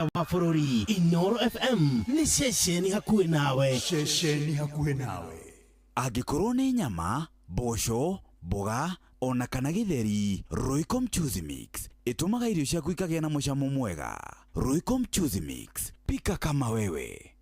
Wa bũrũri Inoro FM nĩ ceceni hakuhĩ nawe. Ceceni hakuhĩ nawe. Angĩkorwo nĩ nyama, mboco, mboga ona kana gĩtheri, Royco Mchuzi Mix ĩtũmaga irio ciaku ikagĩa na mũcamo mwega. Royco Mchuzi Mix, pika kama wewe.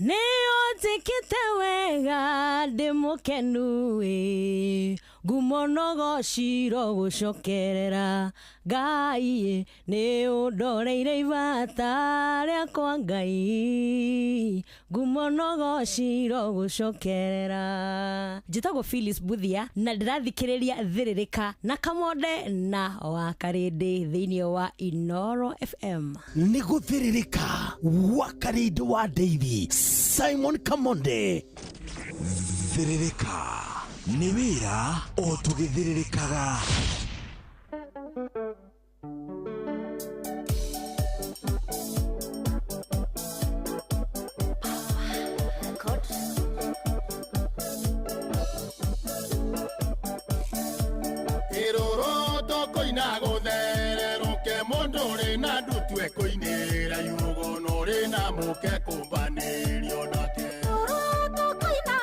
Nĩ ũnjĩkĩte wega, ndĩ mũkenu ĩ, ngumo no gociro gũcokerera Ngai. Nĩ ũndoreire ibata rĩakwa Ngai, ngumo no gociro gũcokerera. Njĩtagwo Phyllis Buthia na ndĩrathikĩrĩria Thĩrĩrĩka na Kamonde na wa Karĩndĩ thĩinĩ wa Inoro FM. Nĩ gũthĩrĩrĩka wa Karĩndĩ wa Ndeithi Simon Kamonde. Thĩrĩrĩka nĩ wĩra o tũgĩthĩrĩrĩkaga. Ĩrũrũ tũkũina gũthererũke mũndũ ũrĩ na ndutue kũinĩra iũgono ũrĩ na mũke kũmbanĩrio nake. Ĩrũrũ tũkũina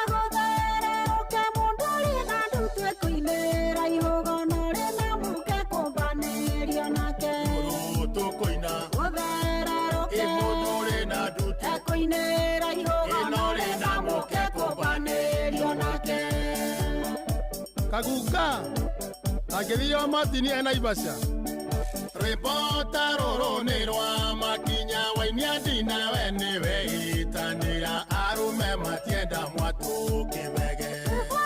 ĩ mũndũ ũrĩ na ndutue ĩno ũrĩ na mũke kũmbanĩrio nake. Kaguka angĩthio matini e Naivasha. Rwĩmbo ta rũrũ nĩ rwa makinya wainia ndinawe nĩwe itanĩra arũme matienda mwatũ kĩbege. Rwĩmbo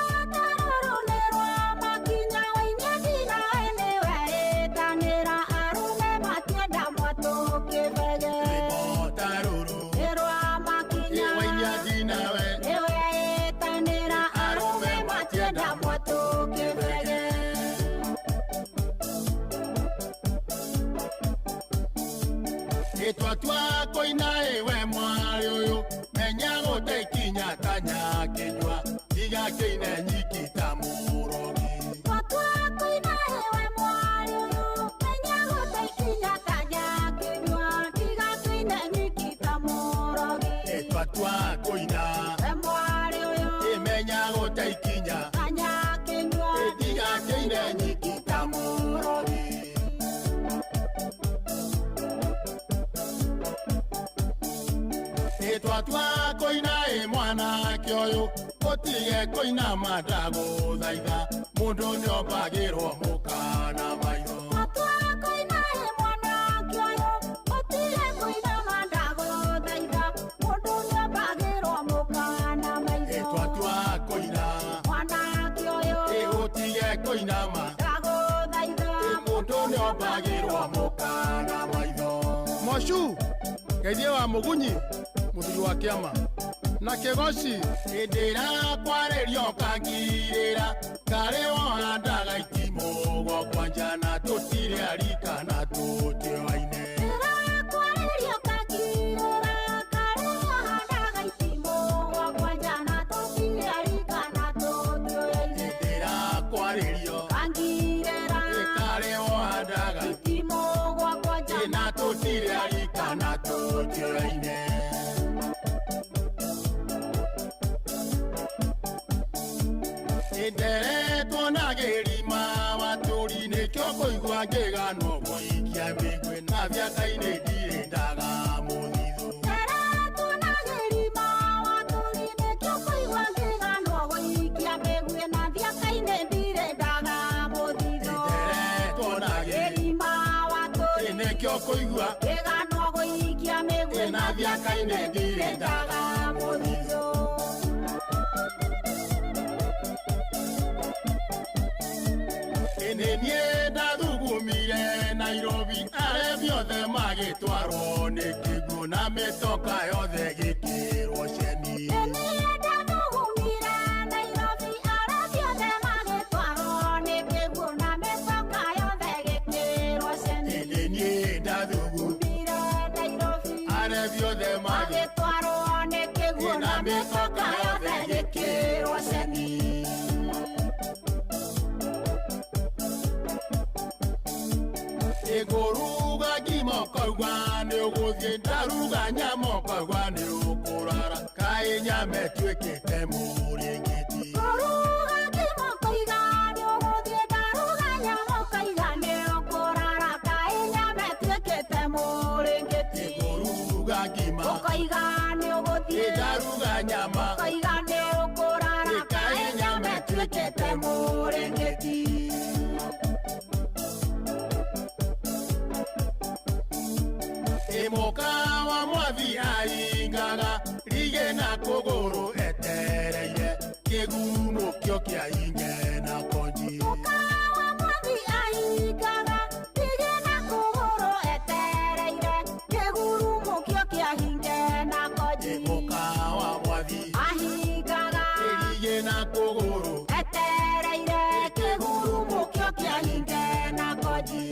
ta rũrũ ĩ wainia ndinawe arũme matienda mwatũ kĩbege. Ĩtwatua kũina ĩwe mwarĩ ũyũ menya gũte ikinya ta nyakĩnyua tiga kĩine nyiki ta mũrogi. Ĩtwatua kũina ĩmenya gũte ikinya ĩtiga kĩine nyiki ta mũrogi. Ĩtwatua kũina ĩ mwanake ũyũ ũtige kũina mandagũthaitha mũndũ nĩombagĩrwo mũkana maitho. Ĩtwatua kũina ĩ ũtige kũinama ĩ mũndũ nĩombagĩrwo mũkana maitho. Mocu geithie wa mũgunyi mũthuri wa kĩama na kĩgoci hĩndĩ ĩrĩa kwarĩrio kangirĩra karĩ wohandaga itimũ gwakwa na tũtirĩ arika na tũtioaine. Hĩndĩ ĩrĩa kwarĩrio ĩ karĩ wohandaga ĩ na tũtirĩ arika na tũtioaine. Nderetwo na gĩrima watũri nĩkĩo kũigua ngĩganwo gũikia mĩguĩ na biaka-inĩ ndirĩ ndaga mũthithũ. Nderetwo na gĩrima nĩkĩo kũigua na biaka-inĩ ndirĩ ndaga mũthithũ. Ĩnĩ niĩ ndathugumire Nairobi arebi othe magĩtwarwo nĩ kĩguũ na mĩtoka yothe gĩkĩrwo ceni. Ĩnĩ niĩ ndathugumire arebi othe magĩtwarwo na mĩtoka yothe gĩkĩrwo ceni. Ĩngũruga ngima. ũkaigua nĩ ũgũthiĩ ndaruga nyama ũkaigua nĩ ũkũrara kaĩ nyama ĩtuĩkĩte mũrĩngĩti. Kũruga ngima ũkoiga nĩ ũgũthiĩ ndaruga nyama ũkoiga nĩ ũkũrara kaĩ nyama ĩtuĩkĩte mũrĩngĩti. Kũruga ngima Ũkoiga nĩ ũgũthiĩ ndaruga nyama ũkoiga nĩ ũkũrara kaĩ nyama ĩtuĩkĩte mũrĩngĩti. Ĩmũka wa mwathi aingaga rigĩ na kũgũrũ etereire kĩgumo kĩo kĩa inge na konji. Mũkawa mwathi ahingaga ndigĩ na kũgũrũ etereire kĩgurumũkio kĩa hinge na konji. Ĩmũka wa mwathi Ahingaga rigĩ na kũgũrũ etereire kĩgurumũkio kĩa hinge na konji.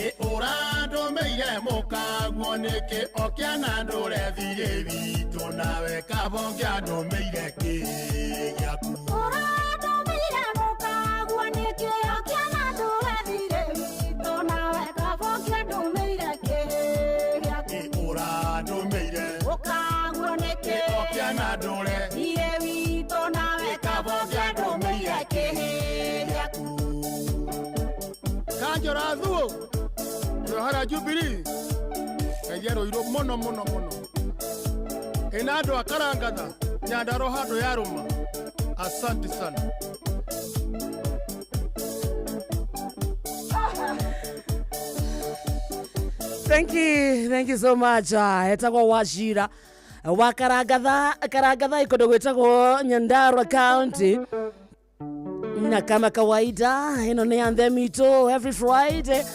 Ĩ ũrandũmĩire mũkaguo nĩkĩ okĩana ndũre thirĩ witũ nawe kabonge andũmĩire kĩ gĩaku. Ũrandũmĩire mũkaguo nĩkĩ okĩana ndũre thirĩ witũ nawe kabonge andũmĩire kĩ gĩaku. Ĩ ũrandũmĩire Mũkaguo nĩkĩ okĩana ndũre thirĩ witũ nawe kabonge andũmĩire kĩ gĩaku. Kanjora thuo twehara Jubilee ngai erũirwo mũno mũno mũno ĩna andũ a Karangatha Nyandarua handũ yarũma asante sana. Thank you, thank you so much. Etagwo Wachira wa Karangatha, Karangatha ikondo gwitagwo Nyandarua County. Na kama kawaida ino nĩ anthem itũ every Friday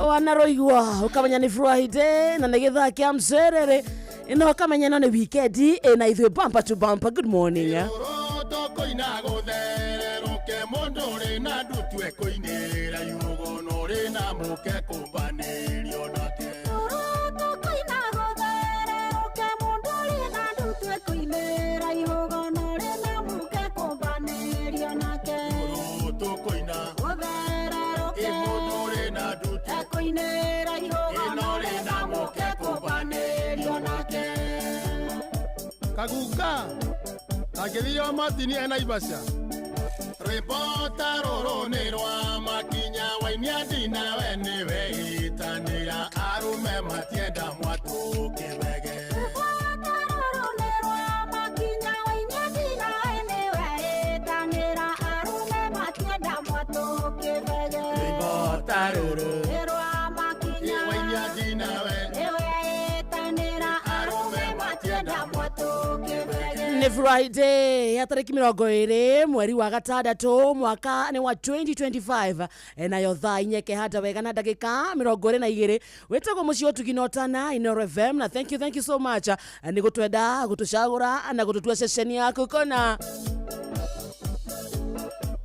wanaroigua ũkamenya nĩ Friday na nĩ gĩthaa kĩa mcerere ĩno ũkamenya ĩno nĩ weekend ĩna ithuĩ bumper to bumper. Good morning, eh? Rũrũ tũkũina gũthererũke mũndũ ũrĩ na ndutu ekũinĩra iũgũno ũrĩ na mũke kũmbanĩrio nake. Rũrũ tũkũina gũthererũke mũndũ ũrĩ na ndutu ekũinĩra ihũgũno ũrĩ na mũke kũmbanĩrio nake. Rũrũ tũkũina Gũthererũke mũndũ ũrĩ na ndutu ekũinĩra ihũgũno ĩno ũrĩ na mũke kũmbanĩrio nake. Kaguka kangĩthio matini e Naivasha rwĩmbo ta rũrũ nĩ rwa makinya wainia ndinawe nĩwe ĩtanĩra arũme matienda mwatũ kĩbege. Rũrũ nĩ rwa makinya wainia ndinawe nĩwe ĩtanĩra arũme matienda mwatũ kĩbege. Rwĩmbo ta rũrũ Nĩ rwa makinya wainia ndinawe nĩwe ĩtanĩra arũme matienda mwatũ kĩbege. Nĩ Friday ya tarĩki 20 mweri wa gatandatũ mwaka nĩ wa 2025 nayo thaa inya ĩkehanda wega na ndagĩka 22 wĩtagwo mũciĩ ũtugi na ũtana Inooro FM na thank you, thank you so much nĩ gũtwenda gũtũcagũra na gũtũtua ceceni yaku kona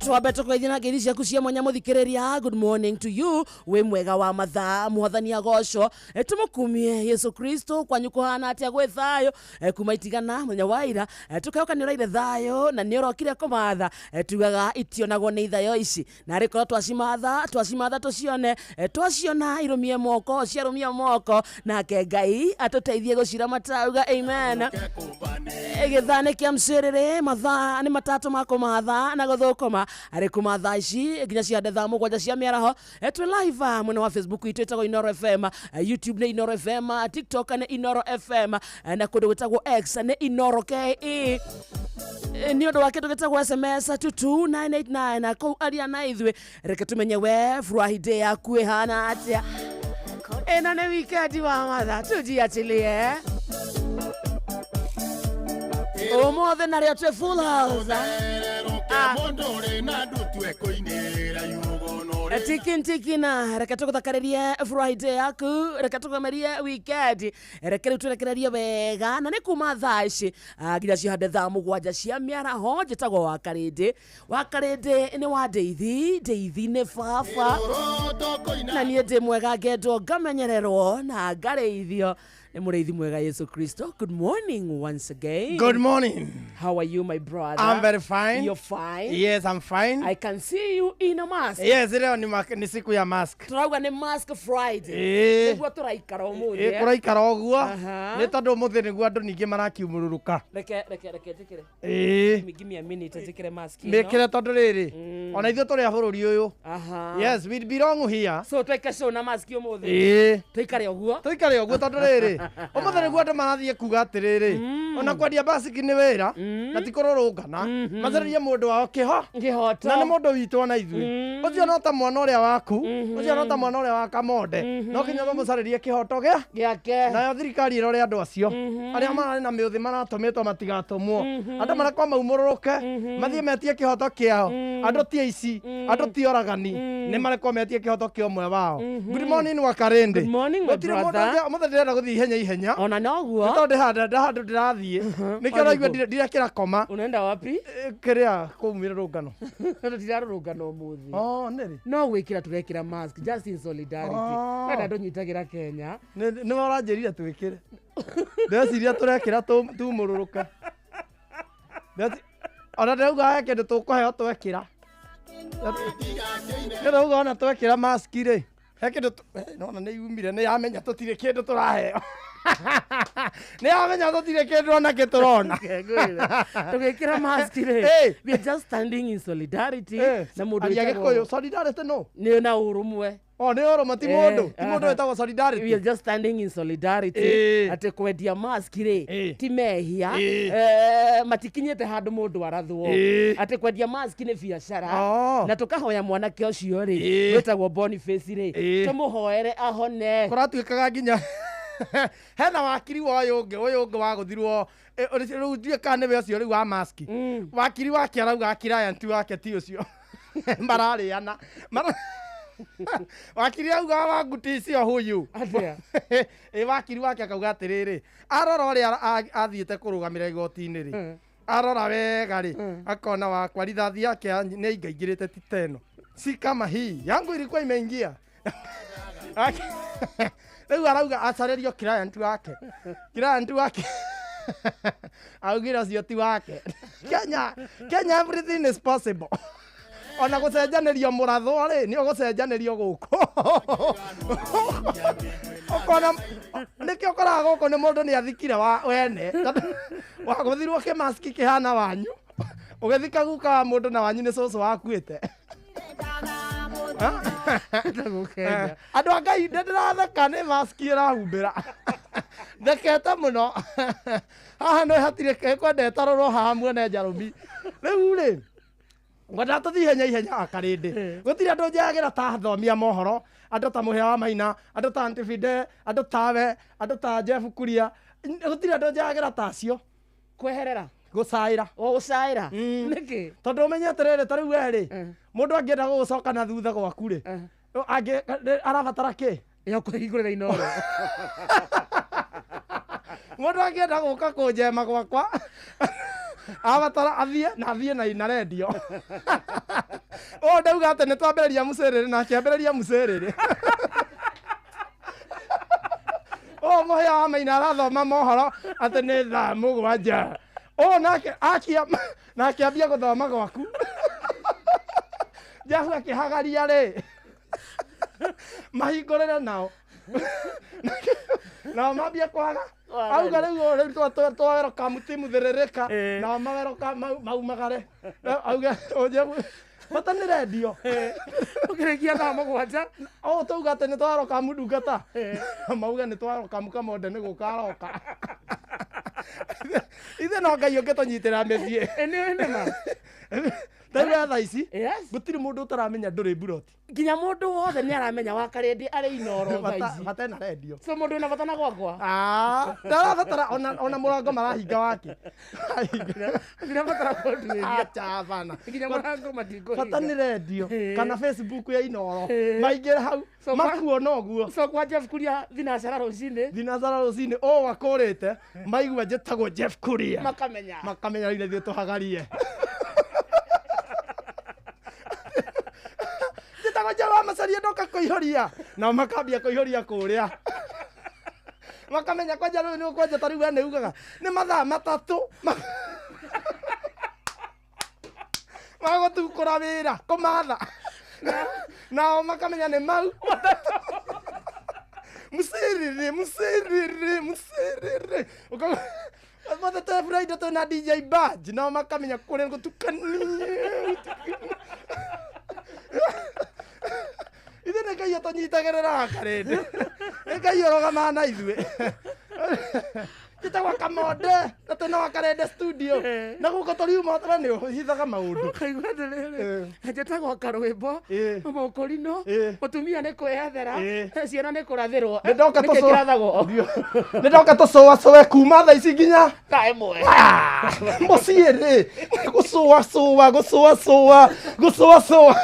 twambe tũkũgeithia na ngeithi ciaku cia mwanya mũthikĩrĩria. Good morning to you, wĩ mwega wa mathaa mwathani agocwo. Tũmũkumie Yesu Kristo kwanyu kũhana atĩa gwĩ thayũ. Kuma itigana mũthenya wa ira tũkehoka nĩ ũraire thayũ na nĩ ũrokire kũmatha. Tugaga itionagwo nĩ ithayo ici na arĩ korwo twacimatha twacimatha tũcione. Twaciona irũmie moko ciarũmia moko nake Ngai atũteithie gũciramata amen. Gĩthaa nĩ kĩa mcĩrĩrĩ mathaa nĩ matatũ ma kũmatha na gũthũkũma arĩ kuma thaa ici nginya ciande thaa 7 cia mĩaraho. Twĩ live mwena wa Facebook itũ ĩtagwo Inooro FM, YouTube nĩ Inooro FM, TikTok nĩ Inooro FM, na kũndũ gwĩtagwo X nĩ Inooro KE. Nĩ ũndũ wa kĩndũ gĩtagwo SMS 22989 na kũu aria na ithuĩ reke tũmenye we Friday yaku ĩhana atĩa. Ĩno nĩ weekend wa matha tujiachilie ũmũthĩ narĩo twĩ full house. Gũthererũke mũndũ ũrĩ na ndutu ekũinĩra iũgũno ũrĩ tikintikina reke tũgũthakarĩrie Friday yaku reke tũgomerie weekend reke rĩu tũrekererie wega na nĩ kuma thaa ici nginya cihande thaa 7 cia mĩaraho njĩtagwo Wakarĩndĩ. Wakarĩndĩ nĩ wa ndeithi ndeithi nĩ baba Rũrũ tũkũina na niĩ ndĩ mwega ngendwo ngamenyererwo na ngarĩithio Nĩ mũrĩithi mwega Yesu Kristo. Good morning once again. Good morning. How are you, my brother? I'm very fine. You're fine? Yes, I'm fine. I can see you in a mask. Yes, leo ni siku ya mask. Tũrauga nĩ Mask Friday. Ĩĩ. Nĩguo tũraikara ũmũthĩ. Ĩ kũraikara ũguo Aha. nĩ tondũ ũmũthĩ nĩguo andũ ningĩ marakiumũrũrũka. Reke njĩkĩre. Ĩĩ. Give me a minute njĩkĩre mask ĩno. Mĩkĩre tondũ rĩrĩ ona ithuĩ tũrĩ a bũrũri ũyũ. Aha. Yes, we belong here. So tweke show na mask ũmũthĩ. Ĩĩ. Tũikare ũguo. Tũikare ũguo tondũ rĩrĩ ũmũthĩ nĩguo andũ marathiĩ kuga atĩrĩrĩ ona kwendia basiki nĩ wĩra na ti kũrũrũngana macarĩrie mũndũ wao kĩho Kĩhoto. Na nĩ mũndũ witũ ona ithuĩ ũcio no ta mwana ũrĩa waku, ũcio no ta mwana ũrĩa wa Kamonde, no kinya tũmũcarĩrie kĩhoto gĩa gĩake. Nayo thirikari ĩrore andũ acio arĩa mararĩ na mĩũthĩ maratũmĩtwo matigatũmwo, andũ marekwo maumũrũrũke mathiĩ metie kĩhoto kĩao. Andũ ti aici, andũ ti oragani, nĩ marekwo metie kĩhoto kĩa ũmwe wao. Good morning, Wakarĩndĩ. Good morning, my Gũtirĩ mũndũ brother. ũmũthĩ ndĩrenda gũthiĩ ihenya ihenya. Ona noguo. Nĩ tondũ ndĩ handũ ndĩrathiĩ, nĩkĩo ũraigua ndirekĩra koma. Unaenda wapi? Kĩrĩa kũu mĩrũrũngano. Tũtirarũrũngana ũmũthĩ. Oh, nĩrĩ? No gwĩkĩra tũrekĩra mask just in solidarity. Oh. Wenda ndũnyitagĩra Kenya. Nĩ ũranjĩrire twĩkĩre, ndeciria tũrekĩra tumũrũrũke. Ona ndĩrauga he kĩndũ tũkũheo twekĩra. Ndĩrauga ona twekĩra maski rĩ, he kĩndũ nona nĩ yumire, nĩ yamenya tũtirĩ kĩndũ tũraheo, nĩ yamenya tũtirĩ kĩndũ ona kĩ tũrona. Tũgĩkĩra mask rĩ, Hey. we are just standing in solidarity na mũndũ Aria wĩtagwo- Gĩkũyũ, solidarity no nĩ na ũrũmwe. O nĩ ũrũmwe, ti mũndũ, ti mũndũ wĩtagwo We are solidarity. just standing in solidarity atĩ kwendia mask rĩ ti mehia. Matikinyĩte handũ mũndũ arathwo atĩ kwendia mask nĩ biacara. Oh. Na tũkahoya mwanake ũcio rĩ wĩtagwo Boniface rĩ, tũmũhoere ahone. Kũratuĩkaga nginya hena wakiri wa ũyũ ũngĩ, ũyũ ũngĩ wagũthirwo rĩu ndiũĩ kana nĩwe ũcio rĩu wa maski. Wakiri wake arauga client wake ti ũcio mararĩana. Wakiri auga wangu ti cio huyu. Atĩa? Ĩ wakiri wake akauga atĩrĩrĩ, arora ũrĩa athiĩte kũrũgamĩra igoti-inĩ rĩ, arora wega rĩ, akona wakwa rithathi yake nĩ aingaingĩrĩte ti teno, si kama hii yangu ilikuwa imeingia. Rĩu arauga acarĩrio client wake, client wake augire ũcio ti wake. Kenya, Kenya, everything is possible. Ona gũcenjanĩrio mũrathwo rĩ, nĩ ũgũcenjanĩrio gũkũ ũkona nĩkĩo ũkoraga gũkũ nĩ mũndũ nĩ athikire wa wene, tondũ wagũthirwo kĩmaski kĩhana wanyu, ũgĩthika guka wa mũndũ na wanyu nĩ cũcũ wakuĩte. Kenya. Andũ a Ngai, ndĩ ndĩratheka nĩ maski ĩrahumbĩra, thekete mũno haha no hatirĩ kwendete rorwo haha muone njarũmi. Rĩu rĩ, ngwendaga tũthiĩ ihenya ihenya akarĩndĩ. Gũtirĩ andũ njagĩra ta athomi a mohoro, andũ ta Mũhĩa wa Maina, andũ ta Antifide, andũ tawe, andũ ta Jeff Kuria, gũtirĩ andũ njagĩra ta acio. Kweherera. Gũcaĩra. O gũcaĩra. Nĩkĩ? Tondũ ũmenye atĩrĩrĩ, ta rĩu we rĩ, mũndũ angĩenda gũgũcoka na thutha gwaku rĩ, arabatara kĩ? Ya kũhingũrĩra Inoro. Mũndũ angĩenda gũka kũnjema gwakwa abatara athiĩ na athiĩ na rendio ũũ ndauga atĩ nĩ twambĩrĩria mũcĩrĩrĩ na akĩambĩrĩria mũcĩrĩrĩ ũũ Mũhĩa wa Maina arathoma mohoro atĩ nĩ thaa 7 ũũ nake akia na akĩambia gũthoma gwaku Jeff akĩhagaria rĩ mahingũrĩre nao nao mambie kwaga auga rĩu ũũ rĩu twaweroka timu thĩrĩrĩka nao maweroka maumagare auge ũnje bata nĩ rendio. Ũkĩrĩkia thaa 7. Ũũ tauga atĩ nĩ twaroka ndungata mauge nĩ twaroka Kamonde nĩ gũka aroka. Ithe no Ngai ũngĩtũnyitĩra mĩciĩ. Nĩ nĩma. Rĩu thaa ici Yes. gũtirĩ mũndũ ũtaramenya ndũrĩ mburoti. Nginya mũndũ wothe nĩ aramenya wakarĩndĩ arĩ Inoro thaa ici. Bata ena rendio. So mũndũ wĩna bata na gwakwa. Ah, ndarabatara ona mũrango marahinga wake. Ndirabatara kũnduĩria. Acha bana. Nginya mũrango matikũhinga. Bata nĩ rendio kana Facebook ya Inoro. Maingĩre hau So makuona ũguo. So kwa Jeff Kuria thinacara rũcinĩ. Thinacara rũcinĩ ũũ akũrĩte maigua njĩtagwo Jeff Kuria. Makamenya. Makamenya rĩu ithuĩ tũhagarie. Njĩtagwo Jeff wa Macaria ndoka kũihũria. Nao makambia kũihũria kũrĩa. Makamenya kwanja rĩu nĩ ũkwanja ta rĩu we nĩ ugaga nĩ mathaa matatũ magũtukũra wĩra kũmatha nao makamenya nĩ mau matatũ mũcĩrĩrĩ mũcĩrĩrĩ mũcĩrĩrĩ mothe twĩ Friday twĩna DJ Badge nao makamenya kũrĩa gũtukanie ithuĩ nĩ Ngai atũnyitagĩrĩra karĩndĩ nĩ Ngai ũrũgamaga na ithuĩ njĩtagwo Kamonde na twĩna wa Karende studio na gũkũ tũriuma tũra nĩ ũhithaga maũndũ Kaigua atĩrĩrĩ njĩtagwo Karwĩmbo Mũkũrinũ mũtumia nĩ kwĩyethera ciana nĩ kũrathĩrwo Nĩ ndoka Nĩkĩ kĩrathagwo nĩ ndoka tũcũacũe kuma thaa ici nginya thaa ĩmwe mũciĩ rĩ gũcũacũa gũcũacũa gũcũacũa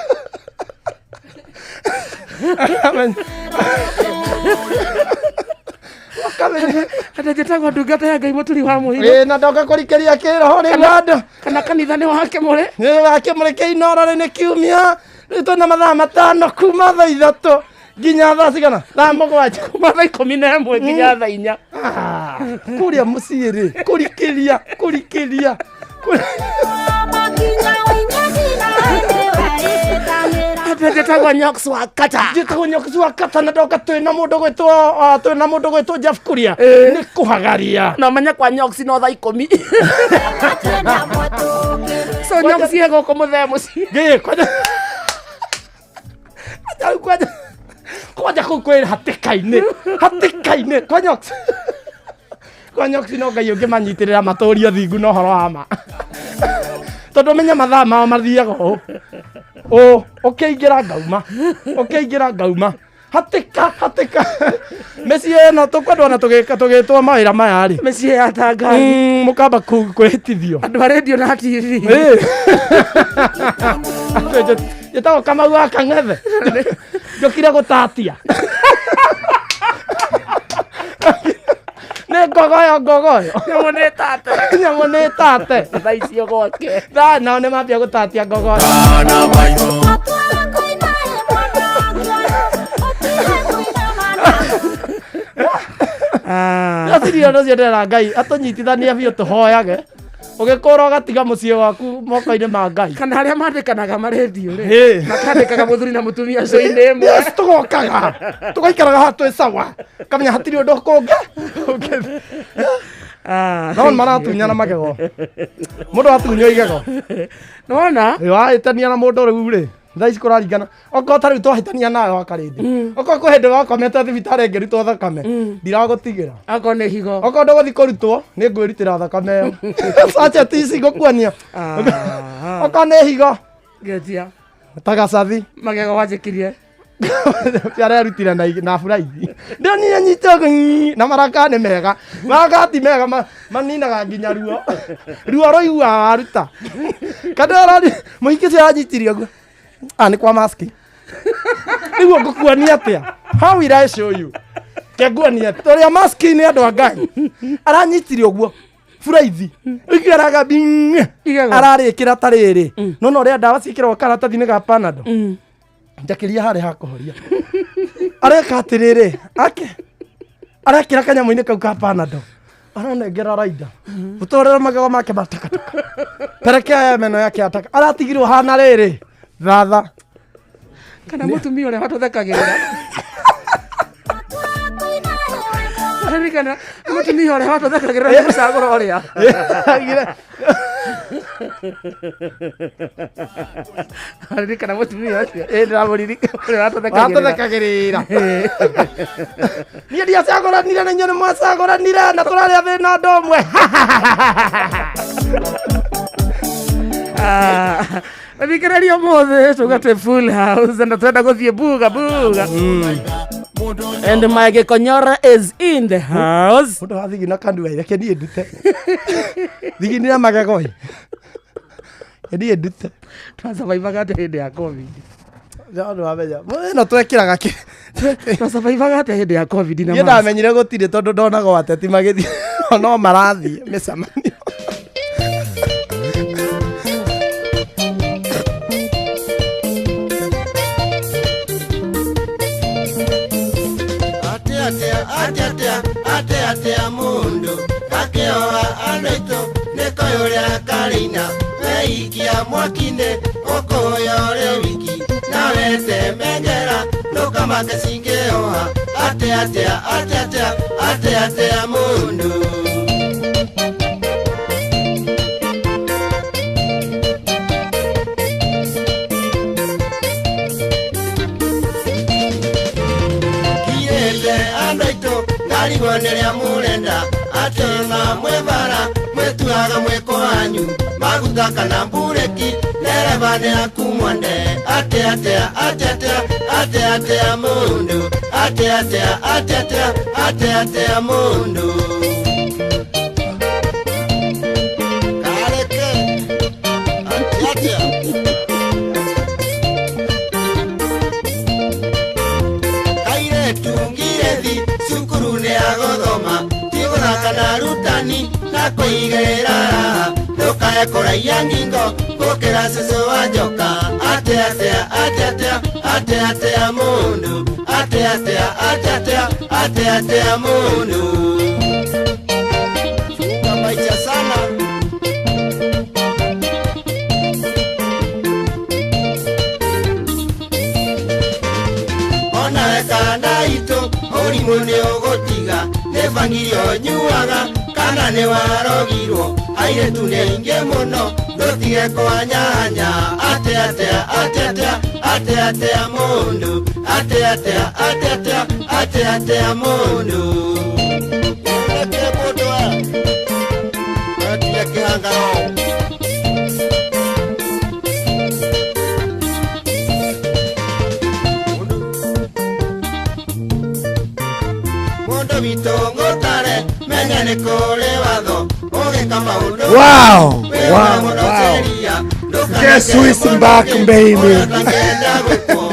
Atĩ njĩtagwo ndungata ya Ngai mũturi wa mũhiro Ĩ na ndoka kũrikĩria kĩroho rĩu andũ kana kanitha nĩ wake mũrĩ nĩ wake mũrĩ kĩinoro rĩ nĩ kiumia rĩu twĩna mathaa matano kuma thaa ithatũ nginya thaa cigana thaa mũgwanja kuma thaa 11 nginya thaa 4 kũrĩa mũciĩ rĩ kũrikĩria kũrikĩria Atĩ njĩtagwo Nyox wa Kata njĩtagwo Nyox wa Kata na ndoka twĩna mũndũ gwĩtwo twĩna mũndũ gwĩtwo Jeff Kuria nĩ kũhagaria na ũmenye kwa Nyox no thaa 10 so Nyox e gũkũ mũthee mũciĩ Gĩ kwanja kwanja kwanja kwanja kũu kwĩ hatĩka-inĩ hatĩka-inĩ kwa Nyox kwa Nyox no Ngai ũngĩmanyitĩrĩra matũrie thingu na ũhoro wa ma tondũ menya mathaa mao mathiaga ũũ ũũ ũkĩingĩra ngauma ũkĩingĩra ngauma hatĩka hatĩka mĩciĩ ĩno tũkwendwo na tũgĩtwo mawĩra maya rĩ mĩciĩ ya tangathi mũkamba kwĩhĩtithio andũ a radio na TV njĩtagwo Kamau wa Kang'ethe njũkire gũtatia nĩ ngogoyo ngogoyo nyamũ nĩ tate nyamũ nĩ tate thaa icio gwake thaa nao nĩ mambia gũtatia ngogoyo Aciria ũndũ ũcio ndĩrera Ngai atũnyitithanie biũ tũhoyage ũgĩkũra ũgatiga mũciĩ waku moko-inĩ ma Ngai kana arĩa mandĩkanaga marendio rĩ makandĩkaga mũthuri na mũtumia cũinĩ ĩmwe Yes, tũgokaga tũgaikaraga haha twĩ sawa kamenya hatirĩ ũndũ kũngĩ no maratunyana magego mũndũ atunywo igego nĩwona wahĩtania na mũndũ rĩu rĩ thaa ici kũraringana okorwo ta rĩu twahĩtania nawe wakarĩndĩ okorwo kwĩ hĩndĩ wakomete thibitarĩ ngĩrutwo thakame ndiragũtigĩra akorwo nĩ higo okorwo ndũgũthiĩ kũrutwo nĩ ngwĩrutĩra thakame ĩyo sachet ici ngũkuonia okorwo nĩ higo ngetia tagacathi magego wanjĩkirie arerutire na buraithi ndionire nyita na maraka nĩ mega maraka ti mega maninaga nginya ruo ruo rũiguaga waruta kana mũhiki ũcio aranyitirie ũguo nĩ kwa maski nĩguo ngũkuonia atĩa how will I show you kenguonia tũrĩa maski nĩ andũ a Ngai aranyitirie ũguo buraithi ũiguo araga ararĩkĩra ta rĩrĩ no no ũrĩa ndawa ciĩkĩragwo karatathi-inĩ ga Panadol njakĩria harĩa hakũhoria areka atĩrĩrĩ ake arekĩra kanyamũ-inĩ kau ka Panadol aranengera raida ũtwarĩra magego make matakataka perekea meno yake ataka aratigirwo hana rĩrĩ thatha kana mũtumia ũrĩa watũthekagĩrĩra ririkana mũtumia ũrĩa watũthekagĩrĩra nĩ mũcagũra ũrĩa ririkana mũtumia ũcio ndĩramũririkana ũrĩa watũthekagĩrĩra niĩ ndiacagũranire na inyuĩ nĩ mwacagũranire na tũrarĩa thĩna ũndũ ũmwe Thikĩrĩria ũmũthĩ tuga twĩ full house na twenda gũthiĩ buga buga and my Gĩkonyora is in the house mũndũ wa thigina kanua reke niĩ ndute thiginĩra magego ĩ niĩ ndute twacabaibaga atĩa hĩndĩ ya covid no wamenya ĩno twekĩraga kĩ twacabaibaga atĩa hĩndĩ ya covid na niĩ ndamenyire gũtirĩ tondũ ndonagwo ateti magĩthiĩ no marathiĩ mĩcemanio Atea, atea, atea, mwaki-inĩ ũkũhũya ũrĩ wiki nawe temengera ndũkamake cingĩoha atĩa atĩa atĩa atĩa atĩa atĩa mũndũ. Ndarigwo nĩrĩa mũrenda atĩ ona mwĩ bara mwĩtuaga mwĩko wanyu maguta kana mburĩki ndereba nĩ aku mwende atĩa atĩa atĩa atĩa atĩa atĩa mũndũ atĩa atĩa atĩa atĩa atĩa atĩa mũndũ. Kareke atĩa atĩa. Kairetu ngirethi cukuru nĩ agothoma ti gũthaka na arutani na kũigĩrĩra raha ndũkae kũraiya ngingo gũkĩra cũcũ wa njoka atĩa atĩa atĩa atĩa atĩa atĩa mũndũ atĩa atĩa atĩa atĩa atĩa atĩa mũndũ. Kabaicha sana. Onawe kanda itũ ũrimũ nĩ ũgũtiga nĩ bangiri ũnyuaga kana nĩ warogirwo airĩtu nĩ aingĩ mũno ndũtige kũhanyahanya atĩa atĩa atĩa atĩa atĩa atĩa mũndũ atĩa atĩa atĩa atĩa atĩa atĩa mũndũ. Reke mũndũ atige kĩhangaro. Mũndũ witũ ngũtare menya nĩ kũrĩ watho ũgĩka maũndũ. Wow, wow, wow. Guess who is back, baby?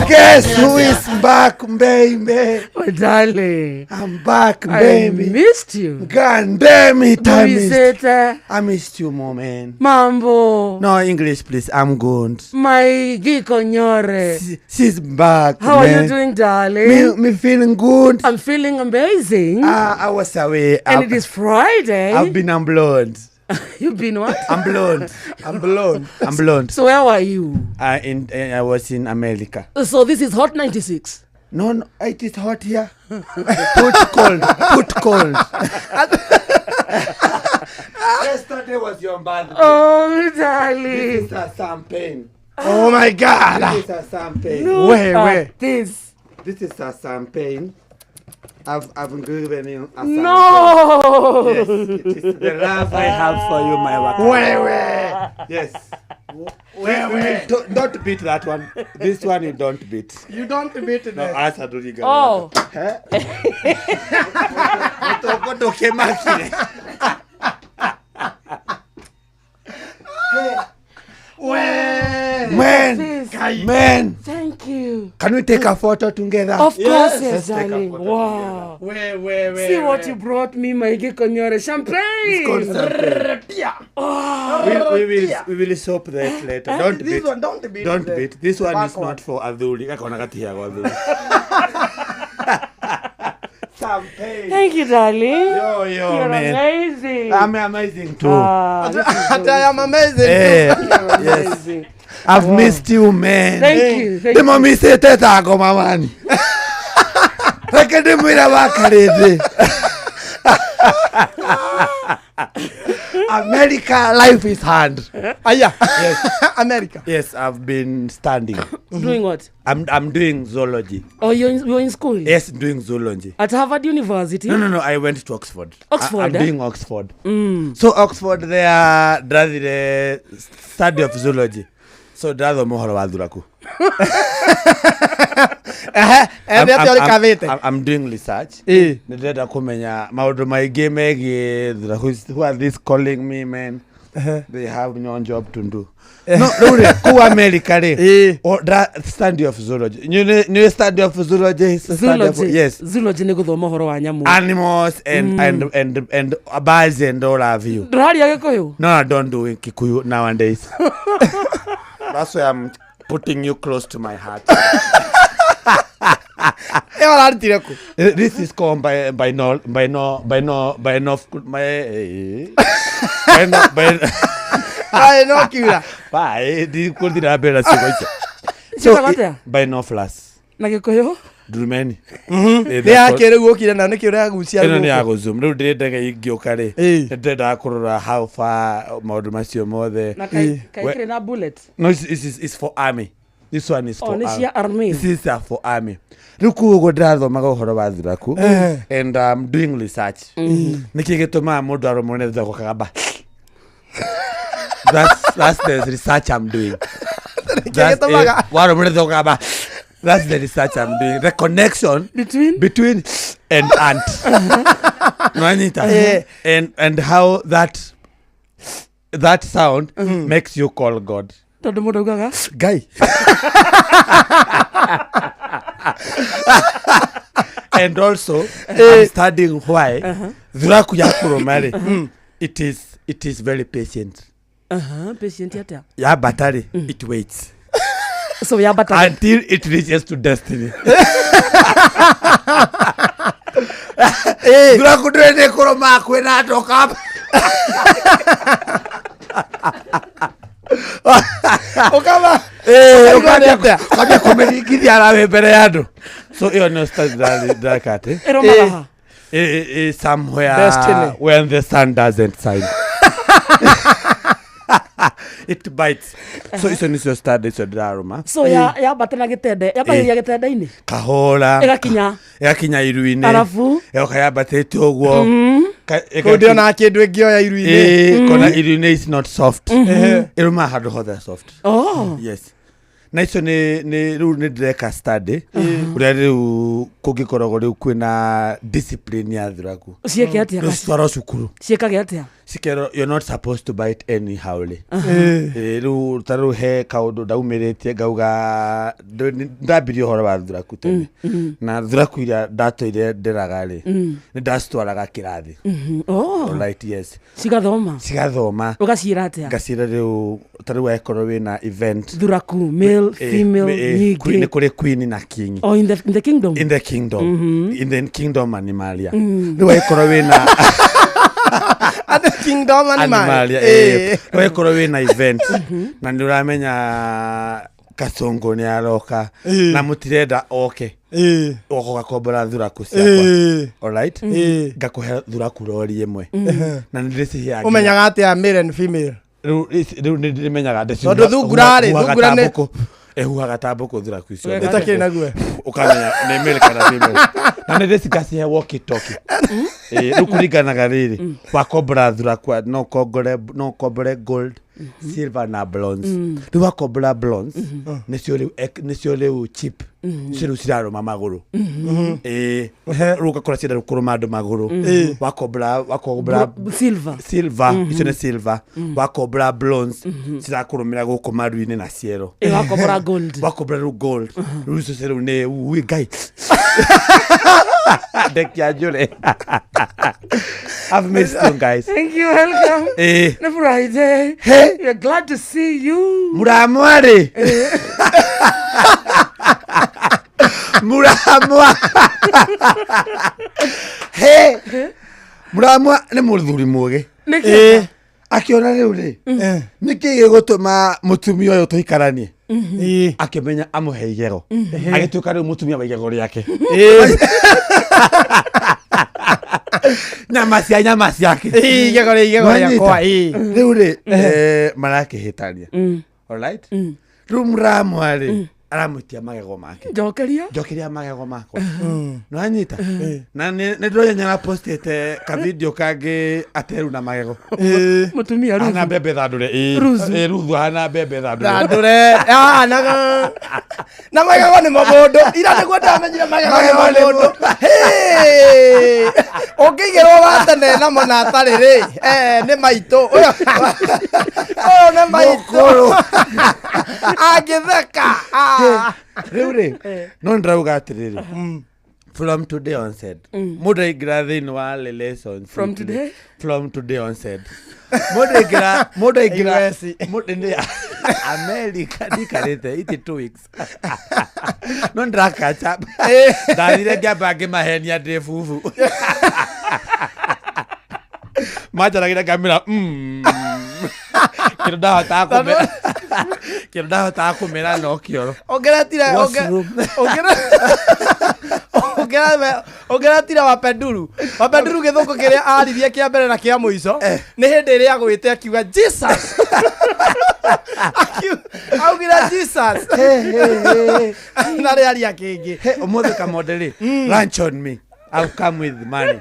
Guess who is back, baby? My darling. I'm back, baby. I missed you. God damn it, I missed. Muisete. I missed you more, man. Mambo. No, English, please. I'm good. My Gikonyore. She's back, How man. Are you doing, darling? Me feeling good. I'm feeling amazing. I was away. And it is Friday. I've been unblown. You've been what? I'm blonde. I'm blonde. I'm blonde. So where were you? I was in America. So this is Hot 96. No, no, it is hot here. Put cold. Put cold. Yesterday was your birthday. Oh, darling. This is a champagne. Oh my God. This is a champagne. Look at this. This is a champagne. I've given you a champagne. No. Yes, it is the love I have for you, my waka. Wewe. Yes. Wewe. Don't beat that one. This one you don't beat. You don't beat this. No, acha turiga. Oh. Mutoko ndukimakire. Man, man. Thank you. Can we take a photo together? Of course, yes, Let's take a darling. photo Wow. Wewe. See what you brought me, my Gikonyore. Champagne. It's called champagne. Oh. We will soap that later. Don't This beat. one, don't beat. Don't beat. This one is one. not for Adhuri. Gakona gatihiagwo Adhuri. Champagne. Thank you, darling. Yo, yo, You're man. amazing. I'm amazing too. Ah, this is I am amazing. Eh, yes. amazing. I've missed you, man. Thank you. Thank you. Ndĩmũmicĩte ta ngoma mani. Reke ndĩmwĩre wakarĩthĩ. America, life is hard. Aya. Yes. America. Yes, I've been standing. Doing what? I'm doing zoology. Oh, you're in school? Yes, doing zoology. At Harvard University? No, I went to Oxford. Oxford, I'm eh? doing Oxford. So Oxford there, ndathire study of zoology. So ndathoma ũhoro wa thuraku. Ethe atĩa ũrĩkathĩte? I'm doing research. Ĩ. Nĩndĩrenda kũmenya maũndũ maingĩ megiĩ thuraku. Who are this calling me, man? They have no job to do. No, rĩu rĩ, kũu America rĩ, Ĩ. study of zoology. Nĩ study of zoology. Study of, Zoology. yes. Zoology nĩ gũthoma ũhoro wa nyamũ. Animals and birds and all of you. Ndũraria Gĩkũyũ? No, I don't do Kikuyu nowadays. That's why I'm putting you close to my heart. Ĩyo ũrarutire kũ? This is called by by no by no by no by no by by no by. Aĩ no kiura. Bye, ndikũthiĩ na mbere na ciugo icio. Ciĩtagwo atĩa? Binoculars. Na gĩkũyũ? Ndurumeni. Nĩ yake rĩu ũkire nayo nĩkĩ ũragucia Ĩno nĩ ya gũkũ? gũzoom. Rĩu ndĩ ndege ingĩũka rĩ, Ĩĩ. nĩ ndĩrendaga kũrora how far maũndũ macio mothe. Na kaĩ kaĩ We- kĩrĩ na bullet? No, it's for army. This one is Oh, for nĩ army. cia army. This is for army. Rĩu kũu ũguo ndĩrathomaga ũhoro wa thuraku and I'm doing research. Nĩkĩ gĩtũmaga mũndũ arũmwo nĩ thuraku akagamba? That's the research I'm doing. That's gĩtũmaga? it. Warũmwo nĩ thuraku ũkagamba. That's the research I'm doing. The connection Between? between and ant. Nwanyita. And how that sound makes you call God. Tondũ mũndũ augaga Guy. And also, I'm studying why thuraku ya kũrũma rĩ, it is very patient. Aha, patient atĩa? Ya batari, it waits So yambataga. until it reaches to destiny. Thuraku ndĩrĩ nĩ kũrũma kwĩna andũ kamba. Ũkama. Ũkambia ũkambia kũmĩringithia arawe mbere ya andũ. So ĩyo nĩyo study ndĩreka atĩ. Ĩrũmaga ha? Somewhere Destiny. when the sun doesn't shine. It bites. So icio nicio study icio ndĩrarũma. So ya yambata na gĩtende, yambagĩrĩria gĩtende-inĩ. Kahũra. Ĩgakinya. Ĩgakinya iru-inĩ. Arabu? Ĩgoka yambatĩte ũguo. Kũu ndĩonaga kĩndũ ĩngĩoya iru-inĩ. Ĩĩ, kona iru-inĩ is not soft. Ĩrũmaga handũ hothe soft. Oh. Yes. Na icio nĩ rĩu nĩ ndĩreka study ũrĩa rĩu kũngĩkoragwo rĩu kwĩna discipline ya thuraku. Ciĩke atĩa? Rĩu citwarwo cukuru. Ciĩkage atĩa? Cikerwo you're not supposed to bite anyhow rĩ. Ĩĩ, rĩu ta rĩu he kaũndũ ndaumĩrĩtie ngauga ndambirie ũhoro wa thuraku tene na thuraku iria ndatũire ndĩraga rĩ, nĩ ndacitwaraga kĩrathi. Oh. Alright, yes. Cigathoma. Cigathoma. Ũgaciĩra atĩa? Ngaciĩra rĩu ta rĩu angĩkorwo wĩna event Thuraku, male, female, nĩ nyingĩ. kũrĩ queen na king. Oh, in the kingdom. In the kingdom, in the kingdom animalia. Rĩu angĩkorwo wĩna At the kingdom animal. animalia, Ĩĩ. rĩu angĩkorwo wĩna event na nĩ ũramenya kasongo nĩ aroka na mũtirenda oke, Ĩĩ. ũgoka ũgakombora thuraku ciakwa. Ĩĩ. Alright, Ĩĩ. ngakũhe thuraku rori ĩmwe na nĩ ndĩciheaga. Ũmenyaga atĩa male and female? Rĩu nĩ ndĩmenyaga. Tondũ thungura rĩ, thungura nĩ- Ĩhuhaga ta mbũkũ thuraku icio. Ũgeka Ĩtakĩrĩ naguo. Ũkamenya nĩ male kana female, na nĩ ndĩcigacihe walkie talkie. Ĩĩ, rĩu kũringanaga rĩrĩ wakombora thuraku, no ũkombore gold, silver na bronze. Rĩu wakombora bronze, nĩcio rĩu nĩcio rĩu cheap, nĩcio rĩu cirarũma magũrũ. Ĩĩ, rĩu ũgakora cienda kũrũma andũ magũrũ. Wakombora Silver. Silver, icio nĩ silver. Wakombora bronze, cirakũrũmĩra gũkũ maru-inĩ na ciero. Ĩ wakombora gold. Wakombora rĩu gold, rĩu icio cia rĩu nĩ ui ngai ndekia njũre. I've missed you guys. Thank you, welcome. Nĩ Friday. Hey. We are glad to see you. Muramwarĩ muramwa he muramwa nĩ mũthuri mũgĩ. Nĩkĩ? Akĩona rĩu rĩ, nĩkĩ gĩgũtũma mũtumia ũyũ tũikaranie? Ĩĩ. Akĩmenya amũhe igego, agĩtuĩka rĩu mũtumia wa igego rĩake, nyama cia nyama ciake. Ĩĩ, igego rĩ igego rĩakwa. Ĩĩ. Rĩu rĩ, marakĩhĩtania. Alright, rĩu mũramwa rĩ aramwĩtia magego make. Njokeria. Njokeria magego makwa, nĩwanyita? Na nĩ ndĩronya nĩarapostĩte kavideo kangĩ ateru na magego. Ĩĩ. Mũtumia Ahana Ruthu. mbembe thandũre. Ĩĩ. Ruthu. Ĩĩ, Ruthu ahana mbembe thandũre. Thandũre. Ah, na magego nĩ mũndũ ira nĩguo ndamenyire magego nĩ mũndũ. Hey! Ũngĩigĩrwo wa tene namo na atarĩ rĩ, nĩ maitũ ũyũ, ũyũ nĩ maitũ angĩtheka. Ah. Rĩu rĩ, no ndĩrauga atĩrĩrĩ, from today on said mũndũ aingĩra thĩinĩ wa relationship. From today? From today on said mũndũ aingĩra US. Mũndũ nĩ America ndikarĩte iti 2 weeks, no ndĩrakacha ndathire ngĩamba ngĩmahenia ndĩ bubu manjaragĩra ngamĩra. Kindu ndahotaga kũmera. Kindu ndahotaga kũmera no kĩoro. Ongeretire Washroom. ongeretire wapenduru wapenduru gĩthũngũ kĩrĩa aririe kĩa mbere na kĩa mũico nĩ hĩndĩ ĩrĩa agwĩte akiuga Jesus. Augire Jesus na rĩaria kĩngĩ. Hey, ũmũthĩ Kamonde rĩ, lunch on me. I've come with money.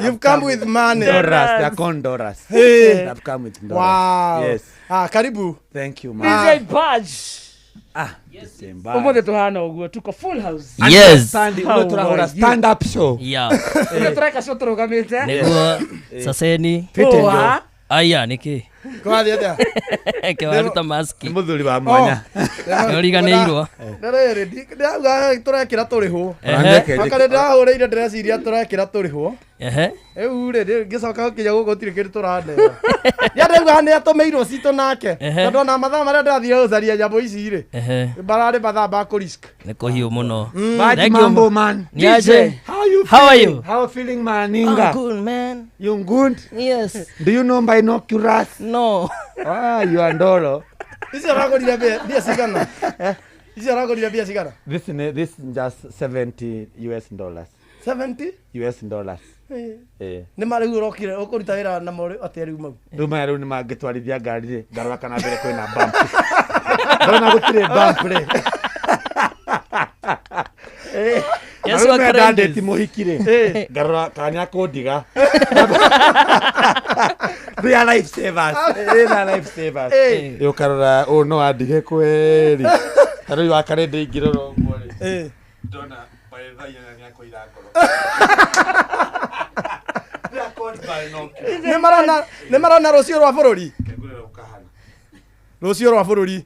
You've come with money. Dollars, they are called dollars. Hey. I've come with dollars. Wow. Yes. Ah, karibu. Thank you, man. DJ Badge. Ah, DJ Badge. Umuthi tuhana uguo tuko full house. Yes. Stand, How turahura are you? stand up show. Yeah. Ndio tureka show turugamite. Niguo saseni. Fit and Joe. Aya niki. Kwathi atia? Kewaruta maski. Nĩ mũthuri wa mwanya. Nĩũriganĩirwo. Ndarĩrĩ, ndauga tũrekĩra tũrĩhwo. Ehe. Makarĩ ndĩrahũrĩire ndĩreciria tũrekĩra tũrĩhwo. Ehe. Rĩu rĩ, ngĩcoka gũkinya gũkũ gũtirĩ kĩndũ tũraneo. Nĩ ndauga nĩ atũmĩirwo citũ nake. Ehe. Tondũ ona mathaa marĩa ndĩrathire gũcaria nyamũ ici rĩ, Ehe. mararĩ mathaa ma kũrisk. Nĩ kũhiũ mũno. Badge Thank you. mambo man. Niaje. How you How are feeling? you? How feeling man Inga? I'm good, man. You good? Yes. Do you know binoculars? No. Ah, you are ndoro. Icio aragũrire mbia cigana? Icio aragũrire mbia cigana? This this just 70 US dollars. 70? US dollars. Eh. Nĩ ma rĩu ũrokire ũkũruta wĩra namo atĩa rĩu mau? Rĩu maya rĩu nĩ mangĩtwarithia ngari rĩ, ngarora kana mbere kwĩna bump. Ndona gũtirĩ bump rĩ. Yes, Rĩu wa maya Karendis. ndandĩti mũhiki rĩ, ngarora kana nĩ akũndiga. They are life savers. They are life savers. Eh. Ĩ ũkarora ũyũ no andige kweri. Ta rĩu wa Karende ingĩrora ũguo rĩ. Eh. Ndona by thaa inyanya nĩ akũira ngoro. They are called binoculars. Nĩ marona rũciũ rwa bũrũri. Kengũrĩra ũkahana. Rũciũ rwa bũrũri